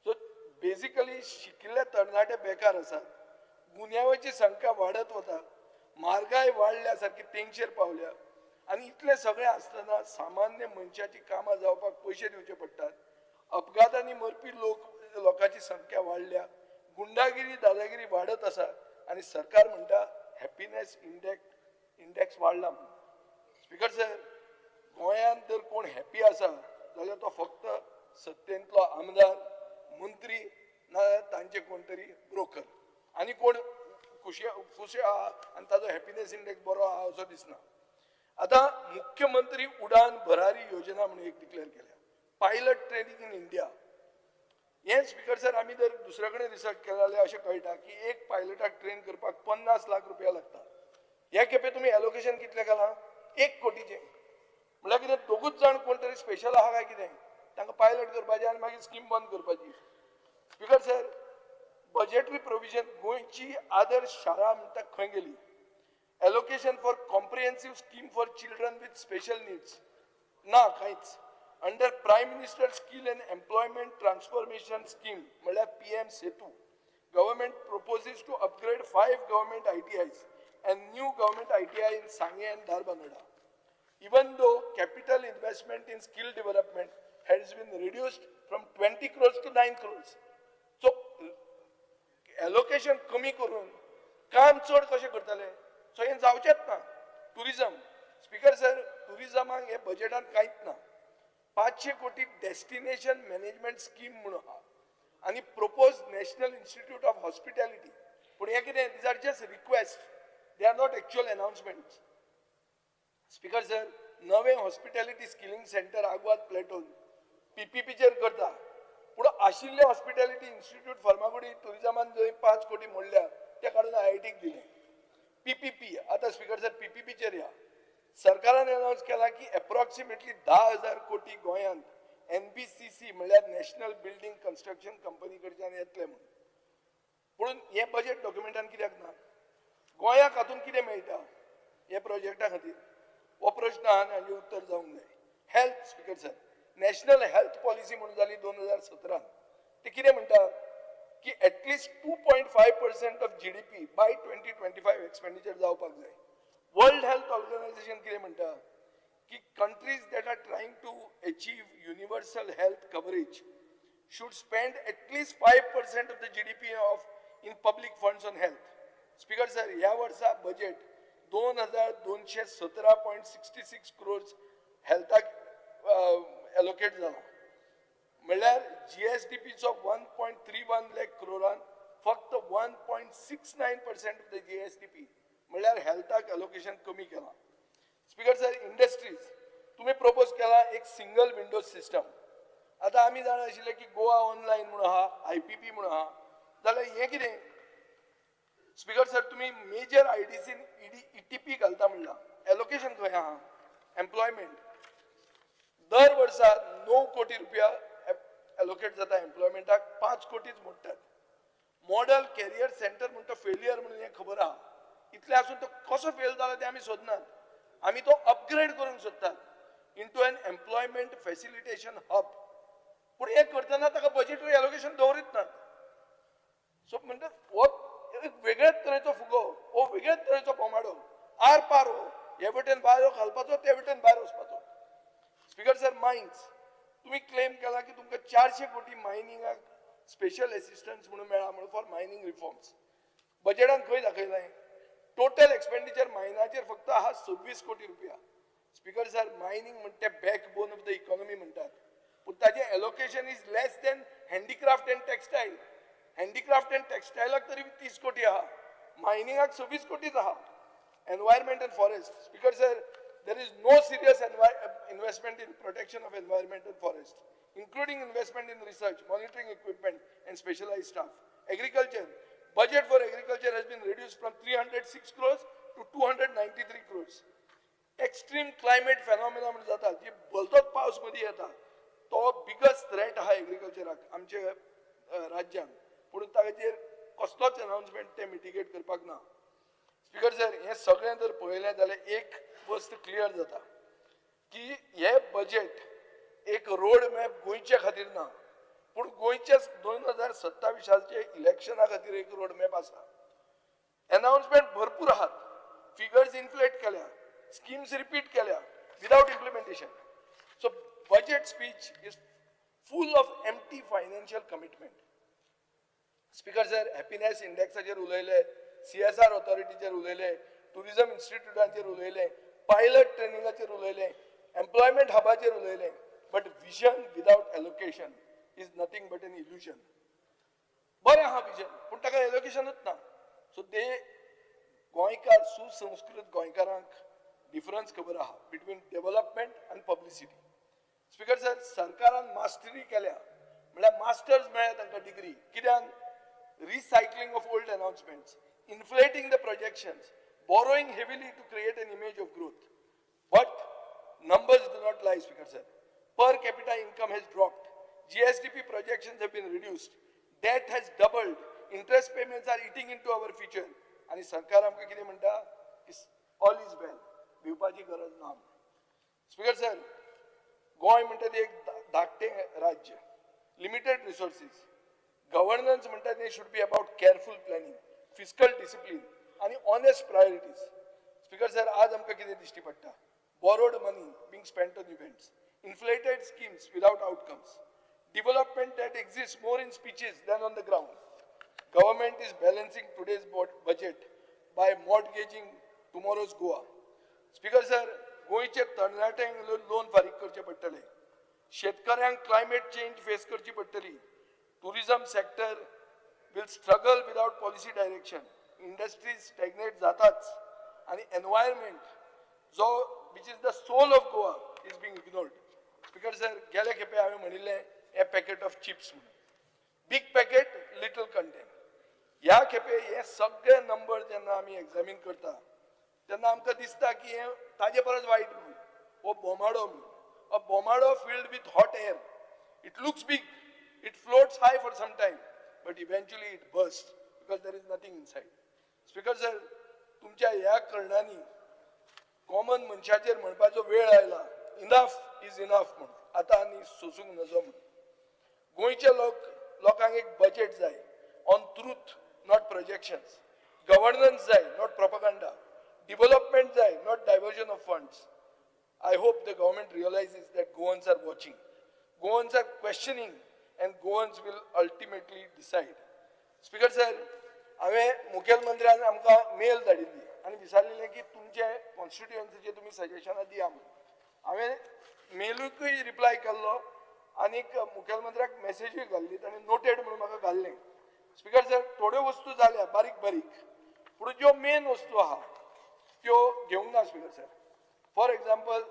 Speaker 13: सो बेजिकली शिकिल्ले तरणाटे बेकार आसात, गुन्यांवाची संख्या वाडत वता, म्हारगाय वाडल्या सारकी तेंगशेर पावल्या, आनी इतलें सगळें आसतना सामान्य मनशाची कामां जावपाक पयशे दिवचे पडटात, अपघातांनी मरपी लोकांची संख्या वाडल्या, गुंडागिरी दादागिरी वाडत आसा, आनी सरकार म्हणटा हॅपिनेस इंडेक्स वाडला म्हणून. स्पीकर सर, गोंयांत जर कोण हॅपी आसा जाल्यार तो फक्त सत्तेंतलो आमदार, मंत्री, नाजाल्यार तांचे कोण तरी ब्रोकर, आनी कोण खुशी खुशी आहा आनी ताजो हॅपिनेस इंडेक्स बरो आहा असो दिसना. आतां मुख्यमंत्री उडान भरारी योजना म्हणून एक डिक्लेअर केल्या, पायलट ट्रेनिंग इन इंडिया. हें स्पीकर सर, आमी जर दुसरे कडेन रिसर्च केलें जाल्यार अशें कळटा की एक पायलटाक ट्रेन करपाक 50 लाख रुपया लागता. हे खेपे तुमी एलोकेशन कितलें घालां? 1 कोटीचें. म्हणल्यार कितें, दोगूच जाण कोण तरी स्पेशल आहा काय कितें, तांकां पायलट करपाचें आनी मागीर स्कीम बंद करपाची. स्पीकर सर, बजेटरी प्रोविजन गोंयची आदर्श शाळा म्हणटा खंय गेली? Allocation for comprehensive scheme for children with special needs ना, कांयच. Under prime minister skill and employment transformation scheme म्हणल्यार PM Setu, government proposes to upgrade 5 government ITIs and new government ITI in Sanguem and Dharbandora. Even though capital investment in skill development has been reduced from 20 crores to 9 crores. So allocation कमी करून काम चड कशें करतले? So हें जावचेंच ना. Tourism, speaker sir, टुरिजमाक हे बजेटान कांयच ना. 500 कोटी डेस्टिनेशन मॅनेजमेंट स्कीम म्हणून आहा, आनी propose national institute of hospitality. पूण हें कितें, these are just request. They are not actual announcements. Speaker sir, नवें हॉस्पिटॅलिटी स्किलिंग सेंटर आगवाद प्लॅटोन पीपीपीचेर करता, पूण आशिल्लें हॉस्पिटॅलिटी इन्स्टिट्यूट फर्मागुडी टुरिजमान जंय 5 कोटी मोडल्या ते काडून आयआयटीक दिलें. पीपीपी आतां स्पीकर सर पीपीपीचेर या. सरकारान अनावन्स केला की एप्रॉक्सिमेटली 10,000 कोटी गोंयांत एनबीसीसी म्हणल्यार नॅशनल बिल्डींग कन्स्ट्रक्शन कंपनी कडच्यान येतले म्हणून. पूण हें बजेट डॉक्युमेंटान कित्याक ना? गोंयाक हातूंत कितें मेळटा हे प्रोजेक्टा खातीर? हो प्रश्न आहा आनी हाजें उत्तर जावंक जाय. Health speaker sir, national health policy म्हणून जाली 2017. ते कितें म्हणटा की at least 2.5% of GDP by 2025 expenditure जावपाक जाय. वर्ल्ड हेल्थ ऑर्गनायझेशन कितें म्हणटा की countries that are trying to achieve universal health coverage should spend at least 5% of the GDP of in public funds on health. Speaker sir, ह्या वर्सा budget 2,217.66 crores हेल्थाक allocate जाला. म्हणल्यार जीएसडीपीचो 1.31 लाख क्रोरान फक्त 1.69% ऑफ the GSDP म्हणल्यार हेल्थाक allocation कमी केलां. Speaker sir, industries तुमी propose केला एक सिंगल विंडो सिस्टम. आतां आमी जाणा आशिल्ले की गोवा ऑनलायन म्हणून आहा, आयपीपी म्हणून आहा, जाल्यार हें कितें? स्पीकर सर, तुमी मेजर आयडीसीन ईटीपी घालता म्हणलां, एलोकेशन खंय आहा? एम्प्लॉयमेंट दर वर्सा 9 कोटी रुपया एलोकेट जाता एम्प्लॉयमेंटाक, 5 कोटीच मोडटात. मॉडल कॅरियर सेंटर म्हणटा फेलियर म्हणून हें खबर आहा. इतलें आसून तो कसो फेल जाला तें आमी सोदनात, आमी तो अपग्रेड करूंक सोदतात into an employment facilitation hub. पूण हें करतना ताका बजेटरी एलोकेशन दवरीत नात. सो म्हणटा हो एक वेगळेच तरेचो फुगो, हो वेगळेच तरेचो बोमाडो, आर पार हो, हे वटेन भायर घालपाचो, ते वटेन भायर वचपाचो. स्पीकर सर, मायन्स तुमी क्लेम केला की तुमकां 400 कोटी मायनिंगाक स्पेशल एसिस्टन्स म्हणून मेळ्ळा म्हणून फॉर मायनिंग रिफॉर्म्स. बजेटान खंय दाखयलां? टोटल एक्सपेंडिचर मायनाचेर फक्त आहा 26 कोटी रुपया. स्पीकर सर, मायनिंग म्हणटा बॅकबोन ऑफ the economy म्हणटात, पूण ताजें allocation is less than handicraft and textile. Handicraft and टेक्सटायलाक तरी 30 कोटी आहा, मायनिंगाक 26 कोटीच आहा. Environment and forest, speaker sir, there is no serious investment in protection of environment and forest, including investment in research, monitoring equipment and specialized staff. Agriculture, budget for agriculture has been reduced from 306 crores to 293 crores. Extreme climate phenomena म्हणून जाता, जी भलतोच पावस मदीं येता, तो biggest threat आहा एग्रीकल्चराक आमच्या राज्यांत. पूण ताचेर कसलोच अनाउन्समेंट ते मिटिगेट करपाक ना. स्पीकर सर, हें सगळें जर पळयलें जाल्यार एक वस्त क्लियर जाता की हें बजेट एक रोड मॅप गोंयच्या खातीर ना, पूण गोंयच्या 2027 इलेक्शना खातीर एक रोड मॅप आसा. अनाउन्समेंट भरपूर आहात, फिगर्स इन्फ्लेट केल्या, स्किम्स रिपीट केल्या without implementation. So budget speech is full of empty financial commitment. Speaker sir, happiness इंडेक्साचेर उलयले, सीएसआर ऑथॉरिटीचेर उलयले, टुरिजम इन्स्टिट्यूटाचेर उलयले, पायलट ट्रेनिंगाचेर उलयले, एम्प्लॉयमेंट हबाचेर उलयले, but vision without allocation is nothing but an illusion. बरें आहा vision, पूण ताका एलोकेशनूच ना. सो ते गोंयकार, सुसंस्कृत गोंयकारांक डिफरन्स खबर आहा बिटवीन डेव्हलपमेंट आनी पब्लिसिटी. स्पीकर सर, सरकारान मास्टरी केल्या, म्हणल्यार मास्टर्स मेळ्ळ्या तांकां डिग्री, कित्याक? Recycling of old announcements, inflating the projections, borrowing heavily to create an image of growth. But numbers do not lie, Speaker sir. Per capita income has dropped. GSDP projections have been reduced. Debt has doubled. Interest payments are eating into our future. आणि सरकार आमकां कितें म्हणटा? All is well, भिवपाची गरज ना. Speaker sir, Goa म्हणटा तें एक धाकटें राज्य, लिमिटेड रिसोर्सीस. गव्हर्नन्स म्हणटा तें should be about careful planning, fiscal discipline आनी ऑनेस्ट प्रायोरिटीज. स्पीकर सर, आज आमकां कितें दिश्टी पडटा? Borrowed money being spent on events, inflated schemes without outcomes, development that exists more in speeches than on the ground. Government is balancing today's budget by mortgaging tomorrow's Goa. Speaker sir, गोंयचे तरणाट्यांक loan फारीक करचें पडटलें, शेतकऱ्यांक climate change face करची पडटली, tourism sector will struggle without policy direction, industries stagnate जाताच. आनी environment जो which is the soul of Goa is being ignored. Speaker sir, गेले खेपे हांवें म्हणिल्लें हे पॅकेट ऑफ चिप्स म्हणून, बीग पॅकेट लिटल कंटेंट. ह्या खेपे हे सगळे नंबर जेन्ना आमी एग्जामीन करता तेन्ना आमकां दिसता की हें ताजे परस वायट म्हणून, हो बोमाडो म्हणून, a बोमाडो filled with hot air. It looks big, it floats high for some time, but eventually it burst because there is nothing inside. Speaker sir, तुमच्या ह्या करणांनी कॉमन मनशाचेर म्हणपाचो वेळ आयला, इनफ is enough म्हणून, आतां आनी सोसूंक नजो म्हणून. गोंयचे लोकांक एक बजेट जाय on truth not projections, governance जाय not propaganda, development जाय not diversion of funds. I hope the government realizes that Goans are watching, Goans are questioning, and Goans will ultimately decide. Speaker sir, हांवें मुखेलमंत्र्यान आमकां mail धाडिल्ली आनी विचारलेलें की तुमचे कॉन्स्टिट्युएन्सीचे तुमी सजेशनां दिया म्हणून. हांवें मेलूकय रिप्लाय केल्लो आनीक मुखेलमंत्र्याक मॅसेजूय घाल्ली, ताणें नोटेड म्हणून म्हाका घाल्लें. स्पीकर सर, थोड्यो वस्तू जाल्या बारीक बारीक, पूण ज्यो मेन वस्तू आहा त्यो घेवंक ना speaker sir. For example,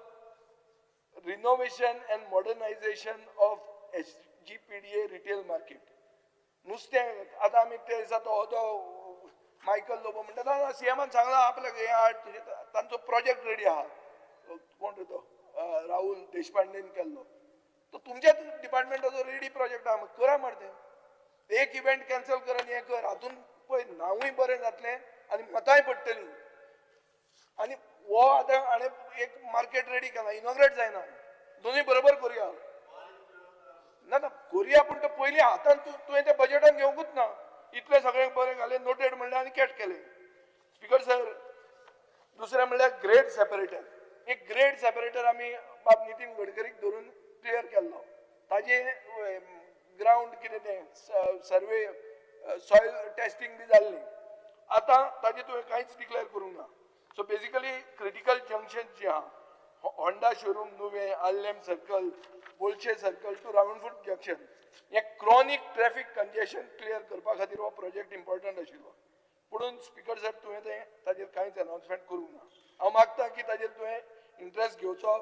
Speaker 13: renovation and modernization of SGPDA retail market. नुस्तें आतां आमी ते दिसा तो तो मायकल लोबो म्हणटा, ना सीएमान सांगलां आपल्याक हें हाड तुजें, तांचो प्रोजेक्ट रेडी आहा, कोण रे तो राहुल देशपांडेन केल्लो, तो तुमच्याच डिपार्टमेंटाचो रेडी प्रोजेक्ट आहा, करा मरे तें. एक इव्हेंट कॅन्सल कर आनी हें कर, हातून पळय नांवूय बरें जातलें आनी मतांय पडटलीं. आनी हो आतां हाणें एक मार्केट रेडी केला, इनॉग्रेट जायना, दोनूय बरोबर करुया. ना ना करुया, पूण तें पयलीं हातान तुवें तें बजेटान घेवंकूच ना, इतलें सगळें बरें घालें, नोटेड म्हणलें आनी कॅट केलें. स्पीकर सर, दुसरें म्हणल्यार ग्रेड सेपरेटर. एक ग्रेड सेपरेटर आमी बाब नितीन गडकरीक धरून क्लियर केल्लो, ताजें ग्रावंड कितें तें सर्वे सॉयल टेस्टिंग बी जाल्लें, आतां ताजें तुवें कांयच डिक्लेअर करूंक ना. सो बेजिकली क्रिटिकल जंक्शन जी आहा, Honda showroom Nuvem, Arlem circle, Bolshie circle to Ravanfort junction, हे क्रॉनीक ट्रॅफिक कंजेशन क्लियर करपा खातीर हो प्रोजेक्ट इम्पॉर्टंट आशिल्लो. पुणून स्पीकर सर, तुवें तें ताजेर कांयच अनाउन्समेंट करूंक ना. हांव मागता की ताजेर तुवें इंट्रस्ट घेवचो,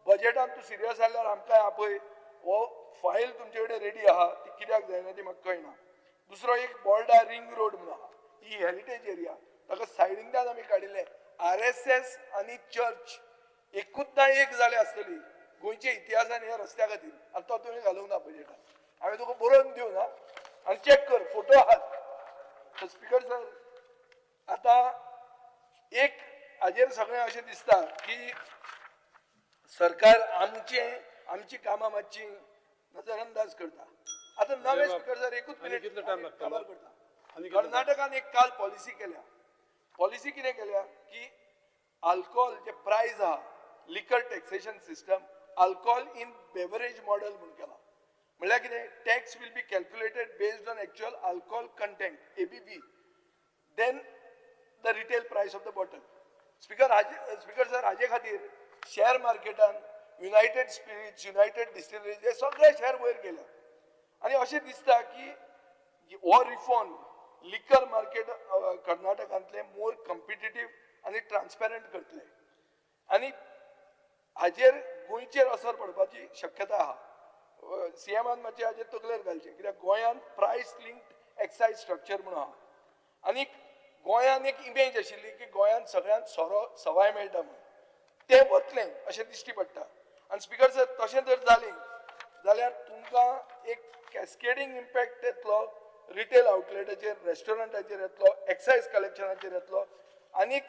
Speaker 13: बजेटान तूं सिरियस जाल्यार आमकां आपय, हो फायल तुमचे कडेन रेडी आहा, ती कित्याक जायना ती म्हाका कळना. दुसरो एक बोर्डा रिंग रोड म्हणून आहा, ही हेरिटेज एरिया, ताका सायडींतल्यान आमी काडिल्लें. RSS आनी चर्च एकूच ना एक जाले आसतली गोंयच्या इतिहासान ह्या रस्त्या खातीर, आनी तो तुवें घालूंक ना बजेटान. हांवें तुका बरोवन दिवं ना आनी चॅक कर, फोटो आहात. स्पीकर सर, आतां एक हाजेर सगळें अशें दिसता की सरकार आमची कामां मातशी नजरअंदाज करता. आतां नवें स्पीकर सर, एकूच मिनीट काबार करता. कर्नाटकान एक काल पॉलिसी केल्या, पॉलिसी कितें केल्या की अल्कोहोल जे प्रायस आहा, liquor taxation system alcohol in beverage model म्हणून केला. म्हणल्यार कितें, tax will be calculated based on actual alcohol content ABV, then the retail price of the bottle. Speaker sir, हाजे खातीर शेअर मार्केटान युनायटेड स्पिरिट्स, युनायटेड डिस्टिलरीज हे सगळे share वयर गेले आनी अशें दिसता की हो रिफॉर्म लिकर मार्केट कर्नाटकांतलें मोर कॉम्पिटिटीव आनी ट्रान्सपेरंट करतले आनी हाजेर गोंयचेर असर पडपाची शक्यता आहा. सीएमान मातशें हाजेर तकलेर घालचें, कित्याक गोंयांत प्रायस लिंक्ड एक्सायज स्ट्रक्चर म्हणून आहा आनी गोंयांत एक इमेज आशिल्ली की गोंयांत सगळ्यांत सोरो सवाय मेळटा म्हणून, तें वतलें अशें दिश्टी पडटा. आनी स्पीकर सर, तशें जर जालें जाल्यार तुमकां एक कॅस्केडींग इम्पॅक्ट येतलो, रिटेल आउटलेटाचेर, रेस्टॉरंटाचेर येतलो, एक्सायज कलेक्शनाचेर येतलो आनी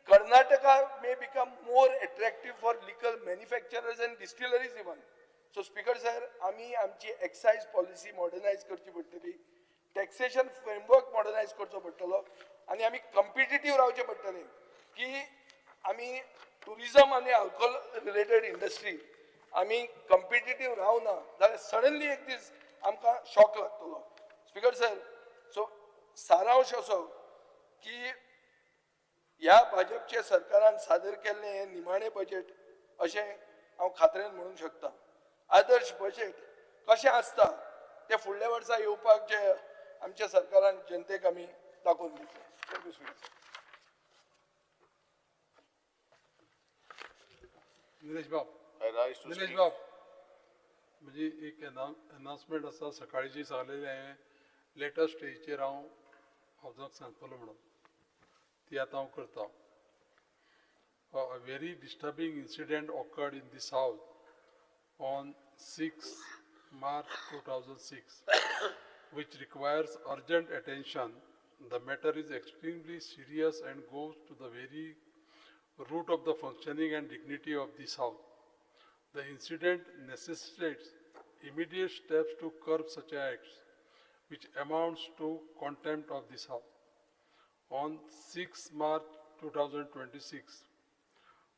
Speaker 13: Karnataka may become more attractive for liquor manufacturers and distilleries even. So speaker sir, आमी आमची एक्सायज पॉलिसी मॉडर्नायज करची पडटली, टॅक्सेशन फ्रेमवर्क मॉडर्नायज करचो पडटलो आनी आमी कॉम्पिटिटीव रावचें पडटलें की आमी टुरिजम आनी अल्कोहोल रिलेटेड इंडस्ट्री आमी कॉम्पिटिटीव रावना जाल्यार सडनली एक दीस आमकां शॉक लागतलो. स्पीकर सर, सो सारांश असो की ह्या भाजपच्या सरकारान सादर केल्लें हें निमाणें बजेट अशें हांव खात्रेन म्हणूंक शकता. आदर्श बजेट कशें आसता तें फुडल्या वर्सा येवपाक जे आमच्या सरकारान जनतेक आमी दाखोवन दितले. Thank you speaker sir.
Speaker 14: Nilesh Bab.
Speaker 2: I rise to
Speaker 14: Nilesh
Speaker 2: speak.
Speaker 14: बाब, म्हणजे एक अनाउन्समेंट आसा, सकाळी जी सांगलेली हांवें लेटस्ट स्टेजीचेर हांव हावजाक सांगतलो म्हणून ती आतां हांव करता. A very disturbing incident occurred in this house on 6 March 2006, which requires urgent attention. The matter is extremely serious and goes to the very root of the functioning and dignity of this house. The incident necessitates immediate steps to curb such acts, which amounts to contempt of this house. On 6 March 2026,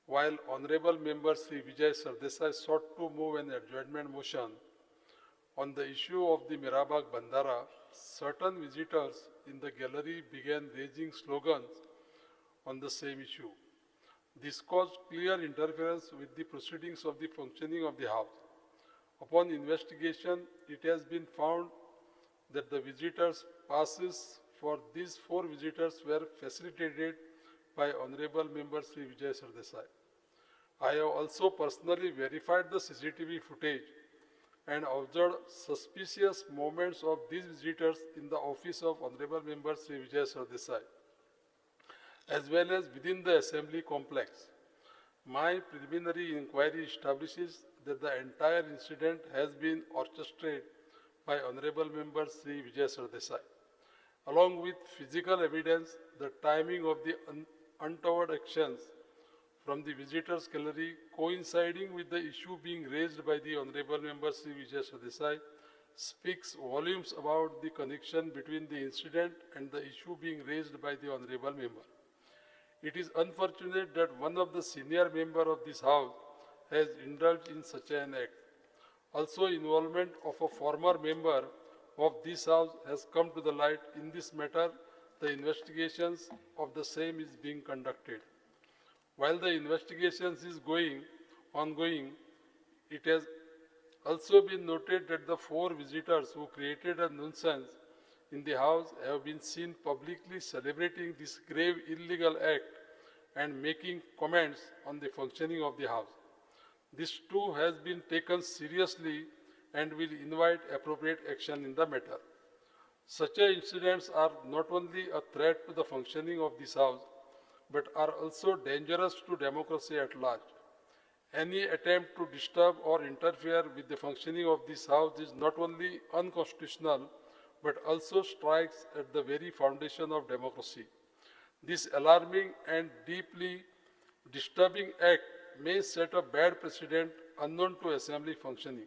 Speaker 14: while Honorable Member Sri Vijay Sardesai sought to move an adjournment motion on the issue of the Mirabag Bandara, certain visitors in the gallery began raising slogans on the same issue. This caused clear interference with the proceedings of the functioning of the House. Upon investigation, it has been found that the visitors' passes for these 4 visitors were facilitated by Honorable Member Sri Vijay Sardesai. I have also personally verified the CCTV footage and observed suspicious movements of these visitors in the office of Honorable Member Sri Vijay Sardesai, as well as within the assembly complex. My preliminary inquiry establishes that the entire incident has been orchestrated by Honorable Member Sri Vijay Sardesai. Along with physical evidence, the timing of the untoward actions from the visitors' gallery coinciding with the issue being raised by the Honorable Member Sri Vijay Sardesai speaks volumes about the connection between the incident and the issue being raised by the Honorable Member. It is unfortunate that one of the senior members of this House has indulged in such an act. Also, involvement of a former member of this House has come to the light in this matter. The investigations of the same is being conducted. While the investigations is ongoing, it has also been noted that the 4 visitors who created a nuisance in the House have been seen publicly celebrating this grave illegal act and making comments on the functioning of the House. This too has been taken seriously and will invite appropriate action in the matter. Such incidents are not only a threat to the functioning of this House, but are also dangerous to democracy at large. Any attempt to disturb or interfere with the functioning of this House is not only unconstitutional, but also strikes at the very foundation of democracy. This alarming and deeply disturbing act may set a bad precedent unknown to assembly functioning.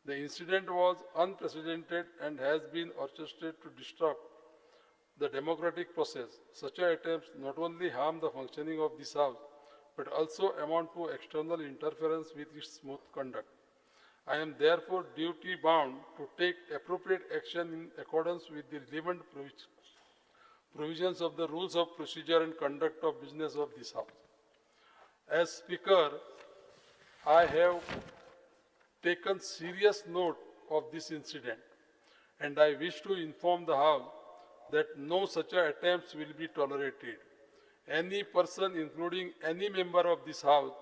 Speaker 14: The incident was unprecedented and has been orchestrated to disrupt the democratic process. Such attempts not only harm the functioning of this House, but also amount to external interference with its smooth conduct. I am therefore duty bound to take appropriate action in accordance with the relevant provisions of the rules of procedure and conduct of business of this House. As Speaker, I have taken serious note of this incident, and I wish to inform the House that no such attempts will be tolerated. Any person, including any member of this House,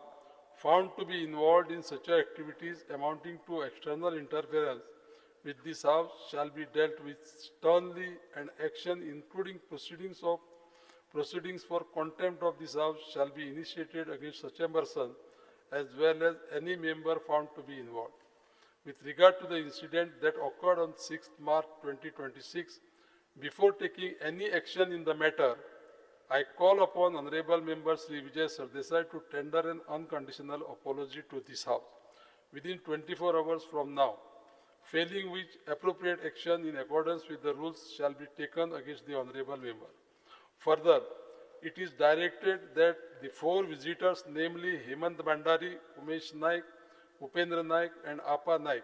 Speaker 14: found to be involved in such activities amounting to external interference with this House shall be dealt with sternly, and action including proceedings for contempt of this House shall be initiated against such a person as well as any member found to be involved. With regard to the incident that occurred on 6th March 2026, before taking any action in the matter, I call upon Honorable Member Sri Vijay Sardesai to tender an unconditional apology to this House within 24 hours from now, failing which appropriate action in accordance with the rules shall be taken against the Honorable Member. Further, it is directed that the 4 visitors, namely Hemant Bhandari, Umesh Naik, Upendra Naik and Appa Naik,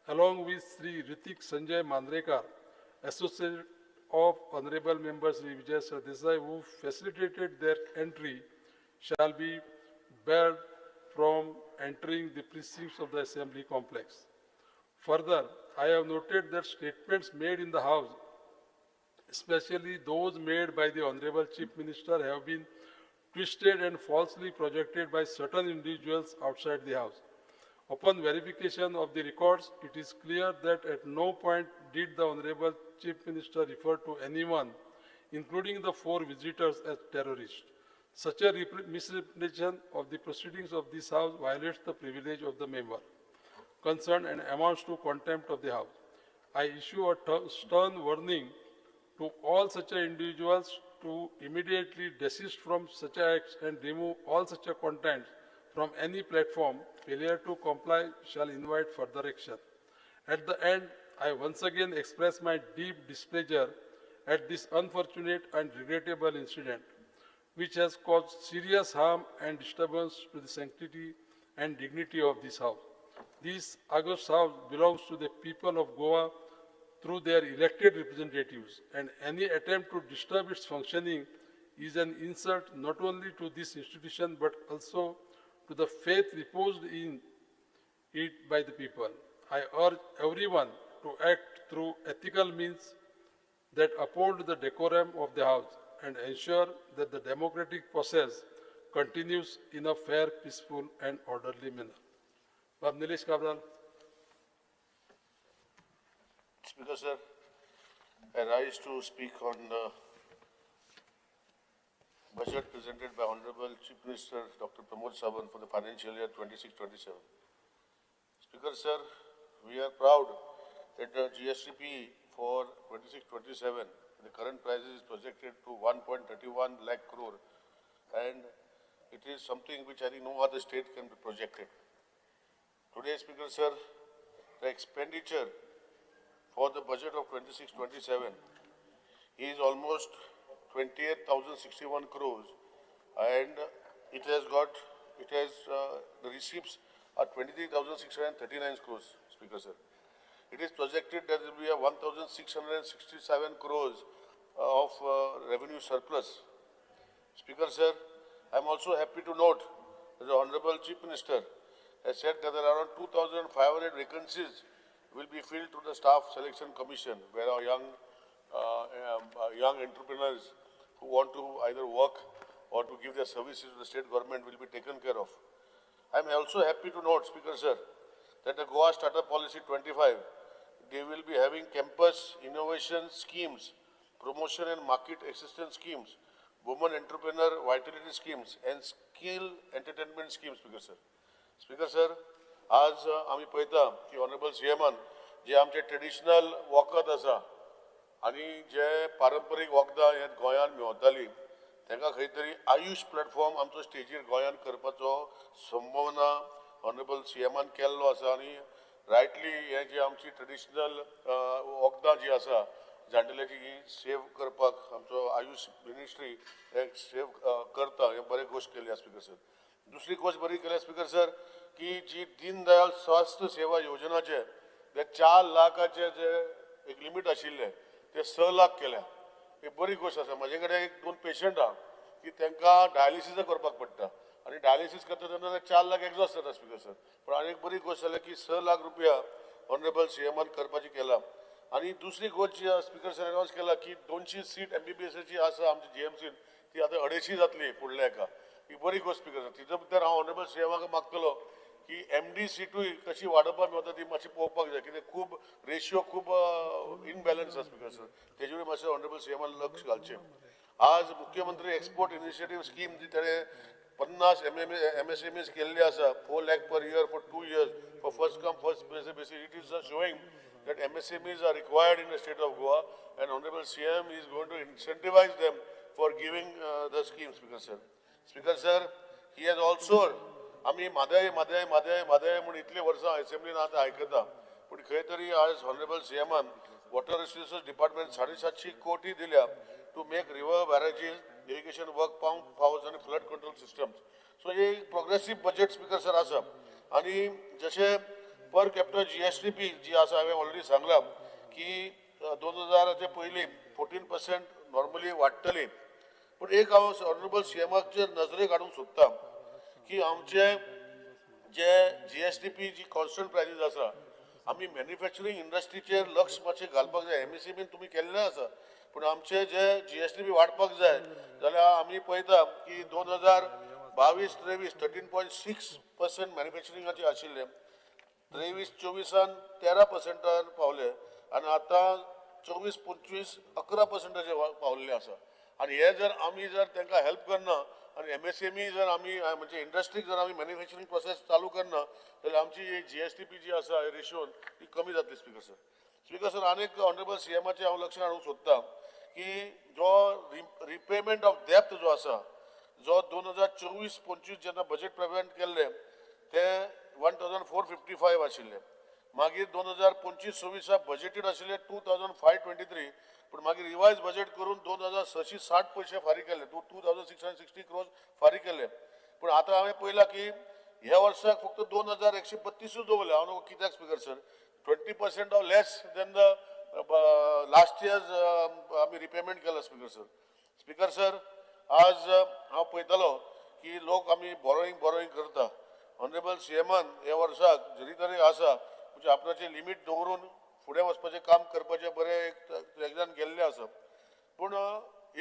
Speaker 14: along with Sri Ritik Sanjay Mandrekar, associate of Honorable Member Sri Vijay Sardesai, who facilitated their entry, shall be barred from entering the precincts of the Assembly complex. Further, I have noted that statements made in the House, especially those made by the Honorable Chief Minister, have been twisted and falsely projected by certain individuals outside the House. Upon verification of the records, it is clear that at no point did the Honorable Chief Minister refer to anyone, including the 4 visitors, as terrorists. Such a misrepresentation of the proceedings of this House violates the privilege of the member concerned and amounts to contempt of the House. I issue a stern warning to all such individuals to immediately desist from such acts and remove all such content from any platform. Failure to comply shall invite further action. At the end, I once again express my deep displeasure at this unfortunate and regrettable incident, which has caused serious harm and disturbance to the sanctity and dignity of this House. This august House belongs to the people of Goa through their elected representatives, and any attempt to disturb its functioning is an insult not only to this institution but also to the faith reposed in it by the people. I urge everyone to act through ethical means that uphold the decorum of the House and ensure that the democratic process continues in a fair, peaceful, and orderly manner. Bab Nilesh Cabral.
Speaker 2: Speaker, sir, I rise to speak on the budget presented by Honorable Chief Minister Dr. Pramod Sawant for the financial year 26-27. Speaker, sir, we are proud that the GSDP for 26-27, the current price is projected to 1.31 lakh crore, and it is something which I think no other state can be projected. Today, Speaker, sir, the expenditure for the budget of 26-27 is almost 28,061 crores, and it has the receipts are 23,639 crores, Speaker, sir. It is projected that there will be a 1,667 crores of revenue surplus. Speaker, sir, I am also happy to note that the Honorable Chief Minister has said that there are around 2,500 vacancies will be filled through the Staff Selection Commission, where our young entrepreneurs who want to either work or to give their services to the state government will be taken care of. I am also happy to note, Speaker, sir, that the Goa Startup Policy 25, they will be having campus innovation schemes, promotion and market assistance schemes, women entrepreneur vitality schemes, and skill entertainment schemes, Speaker, sir. Speaker, sir, आज आमी पळयता की honourable सीएमान जे आमचे traditional वखद आसा आनी जे पारंपरीक वखदां हे गोंयांत मेवताली तांकां खंय तरी आयुष प्लॅटफॉर्म आमचो स्टेजीर गोंयांत करपाचो संभावना ऑनरेबल सीएमान केल्लो आसा आनी रायटली हे जी आमची ट्रेडिशनल वखदां जी आसा जाणटेल्याची ही सेव करपाक आमचो आयुष मिनिस्ट्री हे सेव करता, हे बरें गोश्ट केली आसा स्पीकर सर. दुसरी गोश्ट बरी केली स्पीकर सर की जी दीनदयाल स्वास्थ्य सेवा योजनाचे ते 4 लाखाचे जे एक लिमीट आशिल्लें ते 6 लाख केल्या, ही बरी गोश्ट आसा. म्हजे कडेन एक 2 पेशंट आहा की तांकां डायलिसीस करपाक पडटा आनी डायलिसीस करता तेन्ना ते 4 लाख एग्जॉस्ट जाता स्पीकर सर. पूण आनी एक बरी गोश्ट जाल्या की 6 लाख रुपया ऑनरेबल सीएमान करपाची केला. आनी दुसरी गोश्ट जी स्पीकर सर अनावन्स केला की 200 सीट एमबीबीएसाची आसा आमच्या जीएमसीन, ती आतां 250 जातली फुडल्या एका, ही बरी गोश्ट स्पीकर सर. तितून भितर हांव ऑनरेबल सीएमाक मागतलो की एमडी सीटूय कशी वाडोवपाक मेळटा ती मातशी पळोवपाक जाय, कित्याक खूब रेशियो खूब इनबॅलन्स आसा स्पीकर सर. तेजेरूय मातशें ऑनरेबल सीएमान लक्ष घालचें. आज मुख्यमंत्री एक्सपोर्ट इनिशिएटीव स्कीम जी ताणें 50 एमएसएमईज केल्ली आसा, 4 lakh per year for 2 years for first come first basis. It is showing that MSMEs are required in the state of Goa and Honorable CM is going to incentivize them for giving the scheme, Speaker sir. Speaker sir, he has also, आमी म्हादय म्हादय म्हादय म्हादय म्हूण इतली वर्सां असेंब्लीन आतां आयकता, पूण खंय तरी आज ऑनरेबल सीएमान वॉटर रिसोर्सीस डिपार्टमेंट 750 कोटी दिल्या to make river barrages, irrigation work, pump house आनी फ्लड कंट्रोल सिस्टम्स. सो हे प्रोग्रेसीव बजेट स्पीकर सर आसा. आनी जशें पर कॅपिटल जीएसडीपी जी आसा, हांवें ऑलरेडी सांगलां की 2000 पयलीं 14% नॉर्मली वाडटली. पूण एक हांव ऑनरेबल सीएमाचे नजरेक हाडूंक सोदता की आमचे जे जीएसडीपी जी कॉन्स्टंट प्रायसीस आसा, आमी मॅन्युफॅक्चरींग इंडस्ट्रीचेर लक्ष मातशें घालपाक जाय. एमएसएमईन तुमी केल्लें आसा, पूण पूण आमचे जे जीएसटी वाडपाक जाय जाल्यार आमी पळयता की 2022-23 13.6% मॅन्युफॅक्चरिंगाचे आशिल्ले, 23-24 13% पावले आनी आतां 24-25 11% पावल्ले आसा. आनी हे जर आमी जर तांकां हेल्प करना आनी एमएसएमई जर आमी म्हणजे इंडस्ट्रीक जर आमी मॅन्युफॅक्चरींग प्रोसेस चालू करना जाल्यार आमची जीएसटीपी जी आसा रेशियोन ती कमी जातली स्पीकर सर. स्पीकर सर, आनीक ऑनरेबल सीएमाचें हांव लक्षात हाडूंक सोदता की जो रिपेमेंट ऑफ डेप्थ जो आसा, जो 2024-25 जेन्ना बजेट प्रेजेंट केल्लें ते 1455 आशिल्ले, मागीर 2025-26 बजेटेड आशिल्ले 2523, पूण मागीर रिवायज बजेट करून 2660 पयशे फारीक केले, 2660 क्रोर्स फारीक केले. पूण आतां हांवें पळयलां की ह्या वर्साक फक्त 2132 दवरले. हांव न्हू कित्याक speaker sir, 20% of less than the last year's आमी रिपेमेंट केला स्पीकर सर. स्पीकर सर, आज हांव पळयतालो की लोक आमी बोरोईंग करता. ऑनरेबल सीएमान ह्या वर्साक जरी तरी आसा म्हणजे आपणाचे लिमीट दवरून फुडें वचपाचें काम करपाचें बरें एक ट्रॅकान गेल्लें आसा. पूण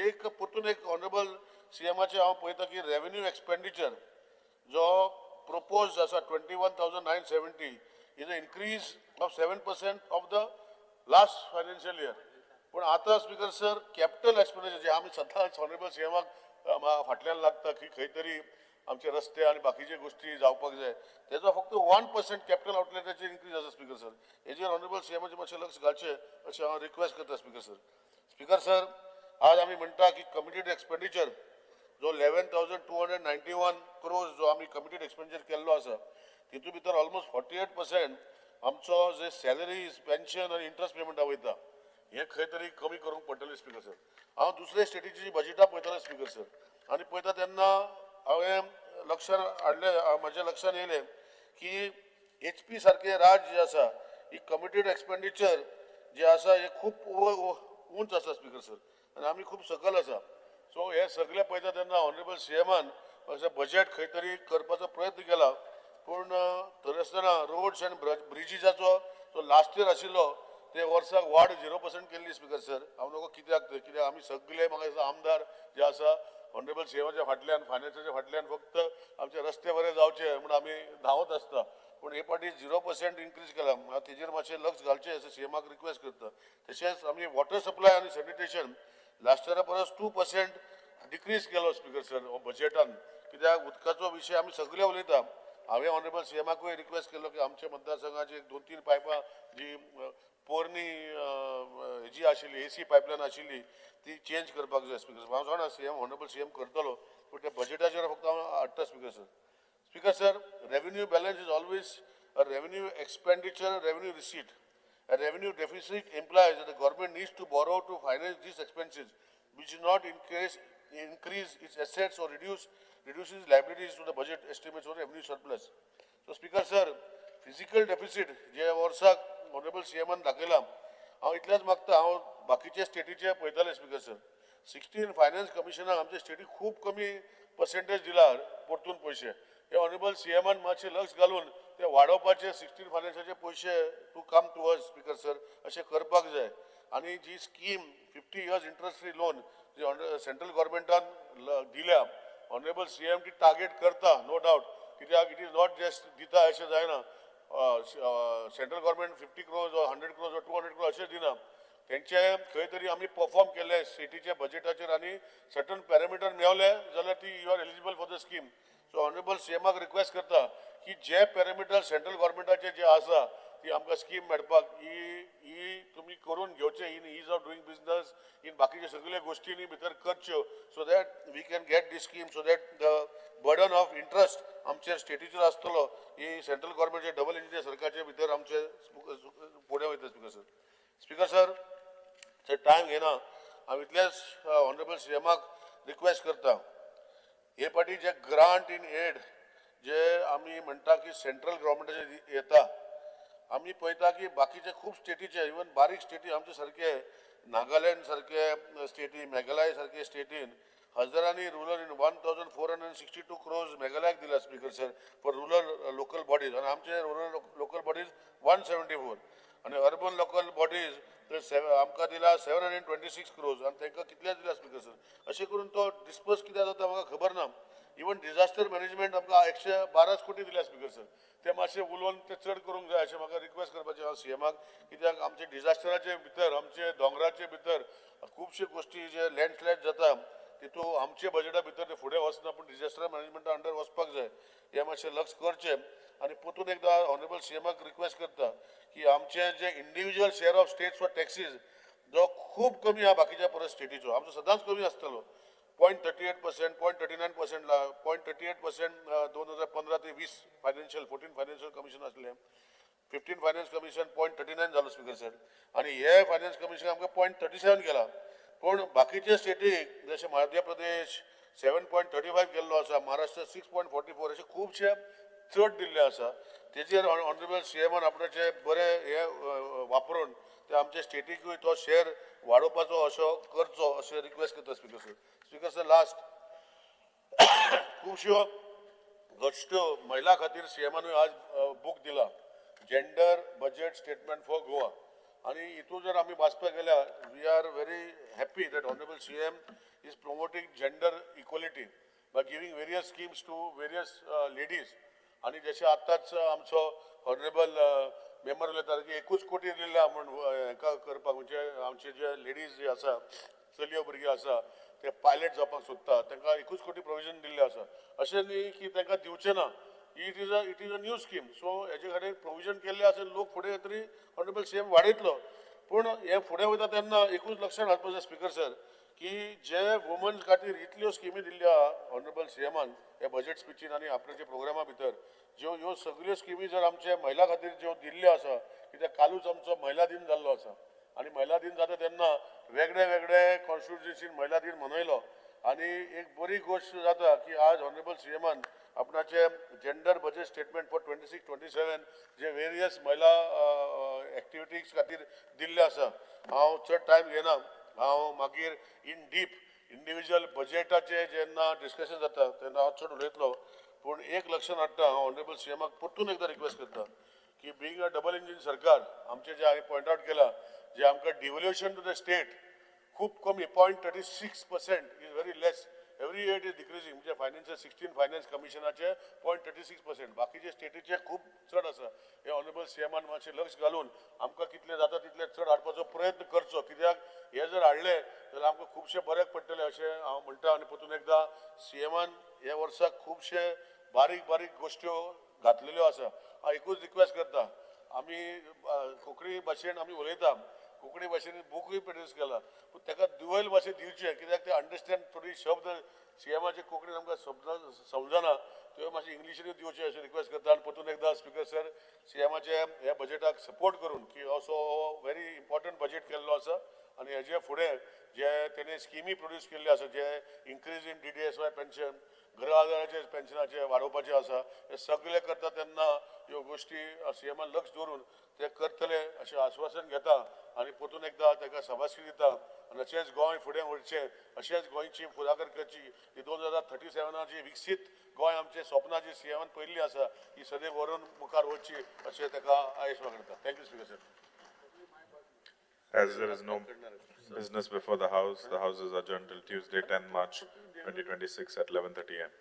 Speaker 2: एक परतून एक ऑनरेबल सीएमाचें हांव पळयता की रेवेन्यू एक्सपेंडिचर जो प्रपोज आसा 21,970 is a increase of 7% of the last financial year. पूण आतां स्पीकर सर, कॅपिटल एक्सपेंडिचर जे आमी सदांच ऑनरेबल सीएमाक फाटल्यान लागता की खंय तरी आमचे रस्ते आनी बाकीचे गोश्टी जावपाक जाय, तेजो फक्त 1% कॅपिटल आउटलेटाचेर इन्क्रीज आसा स्पीकर सर. हेजेर ऑनरेबल सीएमाचें मातशें लक्ष घालचें अशें हांव रिक्वेस्ट करता स्पीकर सर. स्पीकर सर, आज आमी म्हणटा की कमिटेड एक्सपेंडिचर जो 11,291 क्रोर्स जो आमी कमिटेड एक्सपेंडिचर केल्लो आसा तितून भितर ऑलमोस्ट 48% आमचो जे सॅलरीज, पेन्शन आनी इंट्रस्ट पेमेंटा वयता, हें खंय तरी कमी करूंक पडटलें स्पीकर सर. हांव दुसरे स्टेटीची बजेटां पळयतालो स्पीकर सर, आनी पळयता तेन्ना हांवें लक्षान हाडलें, म्हज्या लक्षान येयलें की एचपी सारकें राज्य जें आसा ही कमिटेड एक्सपेंडिचर जें आसा हें खूब उंच आसा स्पीकर सर, आनी आमी खूब सकयल आसा. सो हे सगळें पळयता तेन्ना ऑनरेबल सीएमान अशें बजेट खंय तरी करपाचो प्रयत्न केला, पूण तरी आसतना रोड्स आनी ब्रिजीसाचो जो लास्ट इयर आशिल्लो ते वर्साक वाड 0% केल्ली स्पीकर सर. हांव नको कित्याक ते, कित्याक आमी सगळे म्हाका दिसता आमदार जे आसा ऑनरेबल सीएमाच्या फाटल्यान, फायनान्साच्या फाटल्यान फक्त आमचे रस्ते बरे जावचे म्हूण आमी धांवत आसता, पूण हे फावटी 0% इन्क्रीज केला. हांव तेजेर मातशें लक्ष घालचें अशें सीएमाक रिक्वेस्ट करता. तशेंच आमी वॉटर सप्लाय आनी सॅनिटेशन लास्ट इयरा परस 2% डिक्रीज केलो स्पीकर सर हो बजेटान, कित्याक उदकाचो विशय आमी सगळे उलयता. हांवें ऑनरेबल सीएमाकूय रिक्वेस्ट केलो की आमच्या मतदारसंघाची एक 2-3 पायपां जी पोरणी जी आशिल्ली एसी पायपलायन आशिल्ली ती चेंज करपाक जाय स्पीकर सर. हांव जाणा सीएम, ऑनरेबल सीएम करतलो, पूण त्या बजेटाचेर फक्त हांव हाडटा speaker sir. Speaker sir, revenue balance is always a revenue expenditure, revenue receipt. A revenue deficit implies that the government needs to borrow to finance these expenses, which do not increase its assets or reduces liabilities to the budget estimates or revenue surplus. So, Speaker sir, physical deficit जे वर्साक honourable सीएमान दाखयला, हांव इतलेंच मागता, हांव बाकीचे स्टेटीचे पळयताले speaker sir, 16 finance कमिशनाक आमचे static खूब कमी पर्सेंटेज दिला परतून पयशे, हे ऑनरेबल सीएमान मातशें लक्ष घालून ते वाडोवपाचे 16 फायनान्साचे पयशे to come towards speaker sir अशें करपाक जाय. आनी जी scheme 50 years interest free loan जी सेंट्रल गव्हर्मेंटान दिल्या, ऑनरेबल सीएम ती टार्गेट करता नो डावट, कित्याक it is not just दिता अशें जायना. Central government 50 crores or 100 crores or 200 crores अशें दिना, तेंचे खंय तरी आमी परफॉर्म केले स्टेटीच्या बजेटाचेर आनी सर्टन पॅरामिटर मेवले जाल्यार ती you are eligible for the scheme. So honourable सीएमाक रिक्वेस्ट करता की जे पॅरामिटर सेंट्रल गव्हर्मेंटाचे जे आसा ती आमकां स्कीम मेळपाक ही तुमी करून घेवचे in ease of doing business, in बाकीचे सगळे गोश्टींनी भितर करच्यो, so that we can get this scheme, so that the burden of interest आमचे स्टेटीचेर आसतलो ही सेंट्रल गव्हर्मेंटचे डबल इंजिन सरकारचे भितर आमचे फुडें वयता स्पीकर सर. स्पीकर सर, चड टायम घेना, हांव इतलेंच ऑनरेबल सीएमाक रिक्वेस्ट करता, हे फावटी जे ग्रांट इन एड जे आमी म्हणटा की सेंट्रल गव्हर्मेंटाचे येता, आमी पळयता की बाकीचे खूब स्टेटीचे, इवन बारीक स्टेटी आमचे सारके नागालँड सारके स्टेटी, मेघालय सारके स्टेटीन हजारांनी रुरल इन 1462 क्रोर्स मेघालयाक दिला speaker sir for rural local bodies, आनी आमचे रुरल लोकल बॉडीज 174 आनी अर्बन लोकल बॉडीज तर आमकां दिला 726 crores आनी तांकां कितले दिला स्पीकर सर. अशें करून तो डिस्पर्स कित्याक जाता म्हाका खबर ना. इवन डिझास्टर मॅनेजमेंट आमकां 112 कोटी दिल्या स्पीकर सर. ते मातशें उलोवन ते चड करूंक जाय अशें म्हाका रिक्वेस्ट करपाचें आसा सीएमाक, कित्याक आमचे डिझास्टराचे भितर आमचे दोंगराचे भितर खुबश्यो गोश्टी जे लँडस्लायड जाता तितून आमचे बजेटा भितर ते फुडें वचना, पूण डिझास्टर मॅनेजमेंटा अंडर वचपाक जाय. हें मातशें लक्ष करचें आनी परतून एकदां ऑनरेबल सीएमाक रिक्वेस्ट करता की आमचे जे individual share of states for taxes जो खूब कमी आहा बाकीच्या परस स्टेटीचो, आमचो सदांच कमी आसतलो. 0.38%, 0.39%, 0.38% 2015 ते 20 फायनान्शियल 14 फायनान्शियल कमिशन आसलें, 15 फायनान्स कमिशन 0.39 जालो स्पीकर सर. आनी हे फायनान्स कमिशन आमकां 0.37 केला, पूण बाकीचे स्टेटीक जशें मध्य प्रदेश 7.35 केल्लो आसा, महाराष्ट्र 6.44, अशे खुबशे चड दिल्ले आसा. तेजेर ऑनरेबल सीएमान आपणाचे बरे हे वापरून ते आमचे स्टेटीकूय तो शेर वाडोवपाचो असो करचो अशें रिक्वेस्ट करता speaker sir. Speaker sir last खुबश्यो गोश्ट्यो महिला खातीर सीएमानूय आज बूक दिला, gender budget statement for Goa. आनी हितून जर आमी वाचपाक गेल्यार we are very happy that honourable CM is promoting gender equality by giving various schemes to various ladies. आनी जशें आत्ताच आमचो ऑनरेबल मेंबर उलयता की 1 कोटी दिल्या म्हूण हेका करपाक, म्हणजे आमचे जे लेडीज जे आसा चलयो भुरगीं आसा ते पायलट जावपाक सोदता तांकां 1 कोटी प्रोविजन दिल्लें आसा. अशें न्ही की तांकां दिवचें ना, it is a new scheme. So हेजे खातीर प्रोविजन केल्लें आसा, लोक फुडें तरी ऑनरेबल सीएम वाडयतलो. पूण हें फुडें वयता तेन्ना एकूच लक्षात हाडपाक जाय स्पीकर सर की जे वुमन्स खातीर इतल्यो स्किमी दिल्ल्यो आहा ऑनरेबल सीएमान ह्या बजेट स्पिचीन आनी आपणाच्या प्रोग्रामा भितर, ज्यो ह्यो सगळ्यो स्किमी जर आमच्या महिला खातीर ज्यो दिल्ल्यो आसा, कित्याक कालूच आमचो महिला दिन जाल्लो आसा आनी महिला दिन जाता तेन्ना वेगळे वेगळे कॉन्स्टिट्युएन्सीन महिला दिन मनयलो. आनी एक बरी गोश्ट जाता की आज ऑनरेबल सीएमान आपणाचे gender budget statement for 26-27 J various महिला एक्टिविटीज खातीर दिल्ले आसा. हांव चड टायम घेना, हांव मागीर इन डीप इंडिविज्युअल बजेटाचे जेन्ना डिस्कशन जाता तेन्ना हांव चड उलयतलो. पूण एक लक्षात हाडटा, हांव ऑनरेबल सीएमाक परतून एकदां रिक्वेस्ट करता की बीइंग अ डबल इंजीन सरकार आमचें जें हांवें पॉयंट आवट केलां जे आमकां डिवोल्युशन टू the state खूब कमी 0.36% is very less, every year it is decreasing. म्हणजे फायनान्शियल 16 फायनान्स कमिशनाचे 0.36%, बाकीचे स्टेटीचे खूब चड आसा. हे ऑनरेबल सीएमान मातशें लक्ष घालून आमकां कितलें जाता तितलें चड हाडपाचो प्रयत्न करचो, कित्याक हे जर हाडले जाल्यार आमकां खुबशें बऱ्याक पडटलें अशें हांव म्हणटा. आनी परतून एकदां सीएमान ह्या वर्साक खुबशे बारीक बारीक गोश्ट्यो घातलेल्यो आसा. हांव एकूच रिक्वेस्ट करता, आमी कोंकणी भाशेन आमी उलयता, कोंकणी भाशेन बुकूय प्रोड्यूस केला, पूण ताका दुवेल भाशेन दिवचें, कित्याक ते अंडरस्टँड थोडी शब्द सीएमाचे कोंकणीन आमकां समजना, त्यो मातशें इंग्लिशीनूय दिवचें अशें रिक्वेस्ट करता. आनी परतून एकदां स्पीकर सर सीएमाचे ह्या बजेटाक सपोर्ट करून की असो व्हेरी इम्पॉर्टंट बजेट केल्लो आसा आनी हेजे फुडें जे तेणे स्किमी प्रोड्यूस केल्ल्यो आसा, जे इन्क्रीज इन DDSY pension, गृह आधाराचे पेन्शनाचे वाडोवपाचें आसा, हे सगळे करता तेन्ना ह्यो गोश्टी सीएमान लक्ष दवरून ते करतले अशें आश्वासन घेता आनी परतून एकदां ताका शाबासकी दिता. आनी अशेंच गोंय फुडें वचचें, अशेंच गोंयची फुडाकार करची, ही 2037 विकसीत गोंय आमचें स्वप्नां जी सीएमान पयल्ली आसा ही सदैव व्हरून मुखार वचची अशें ताका आयेश मागता. Thank you speaker sir.
Speaker 15: As there is no business before the House is adjourned till Tuesday, 10 March 2026 at 11:30 a.m.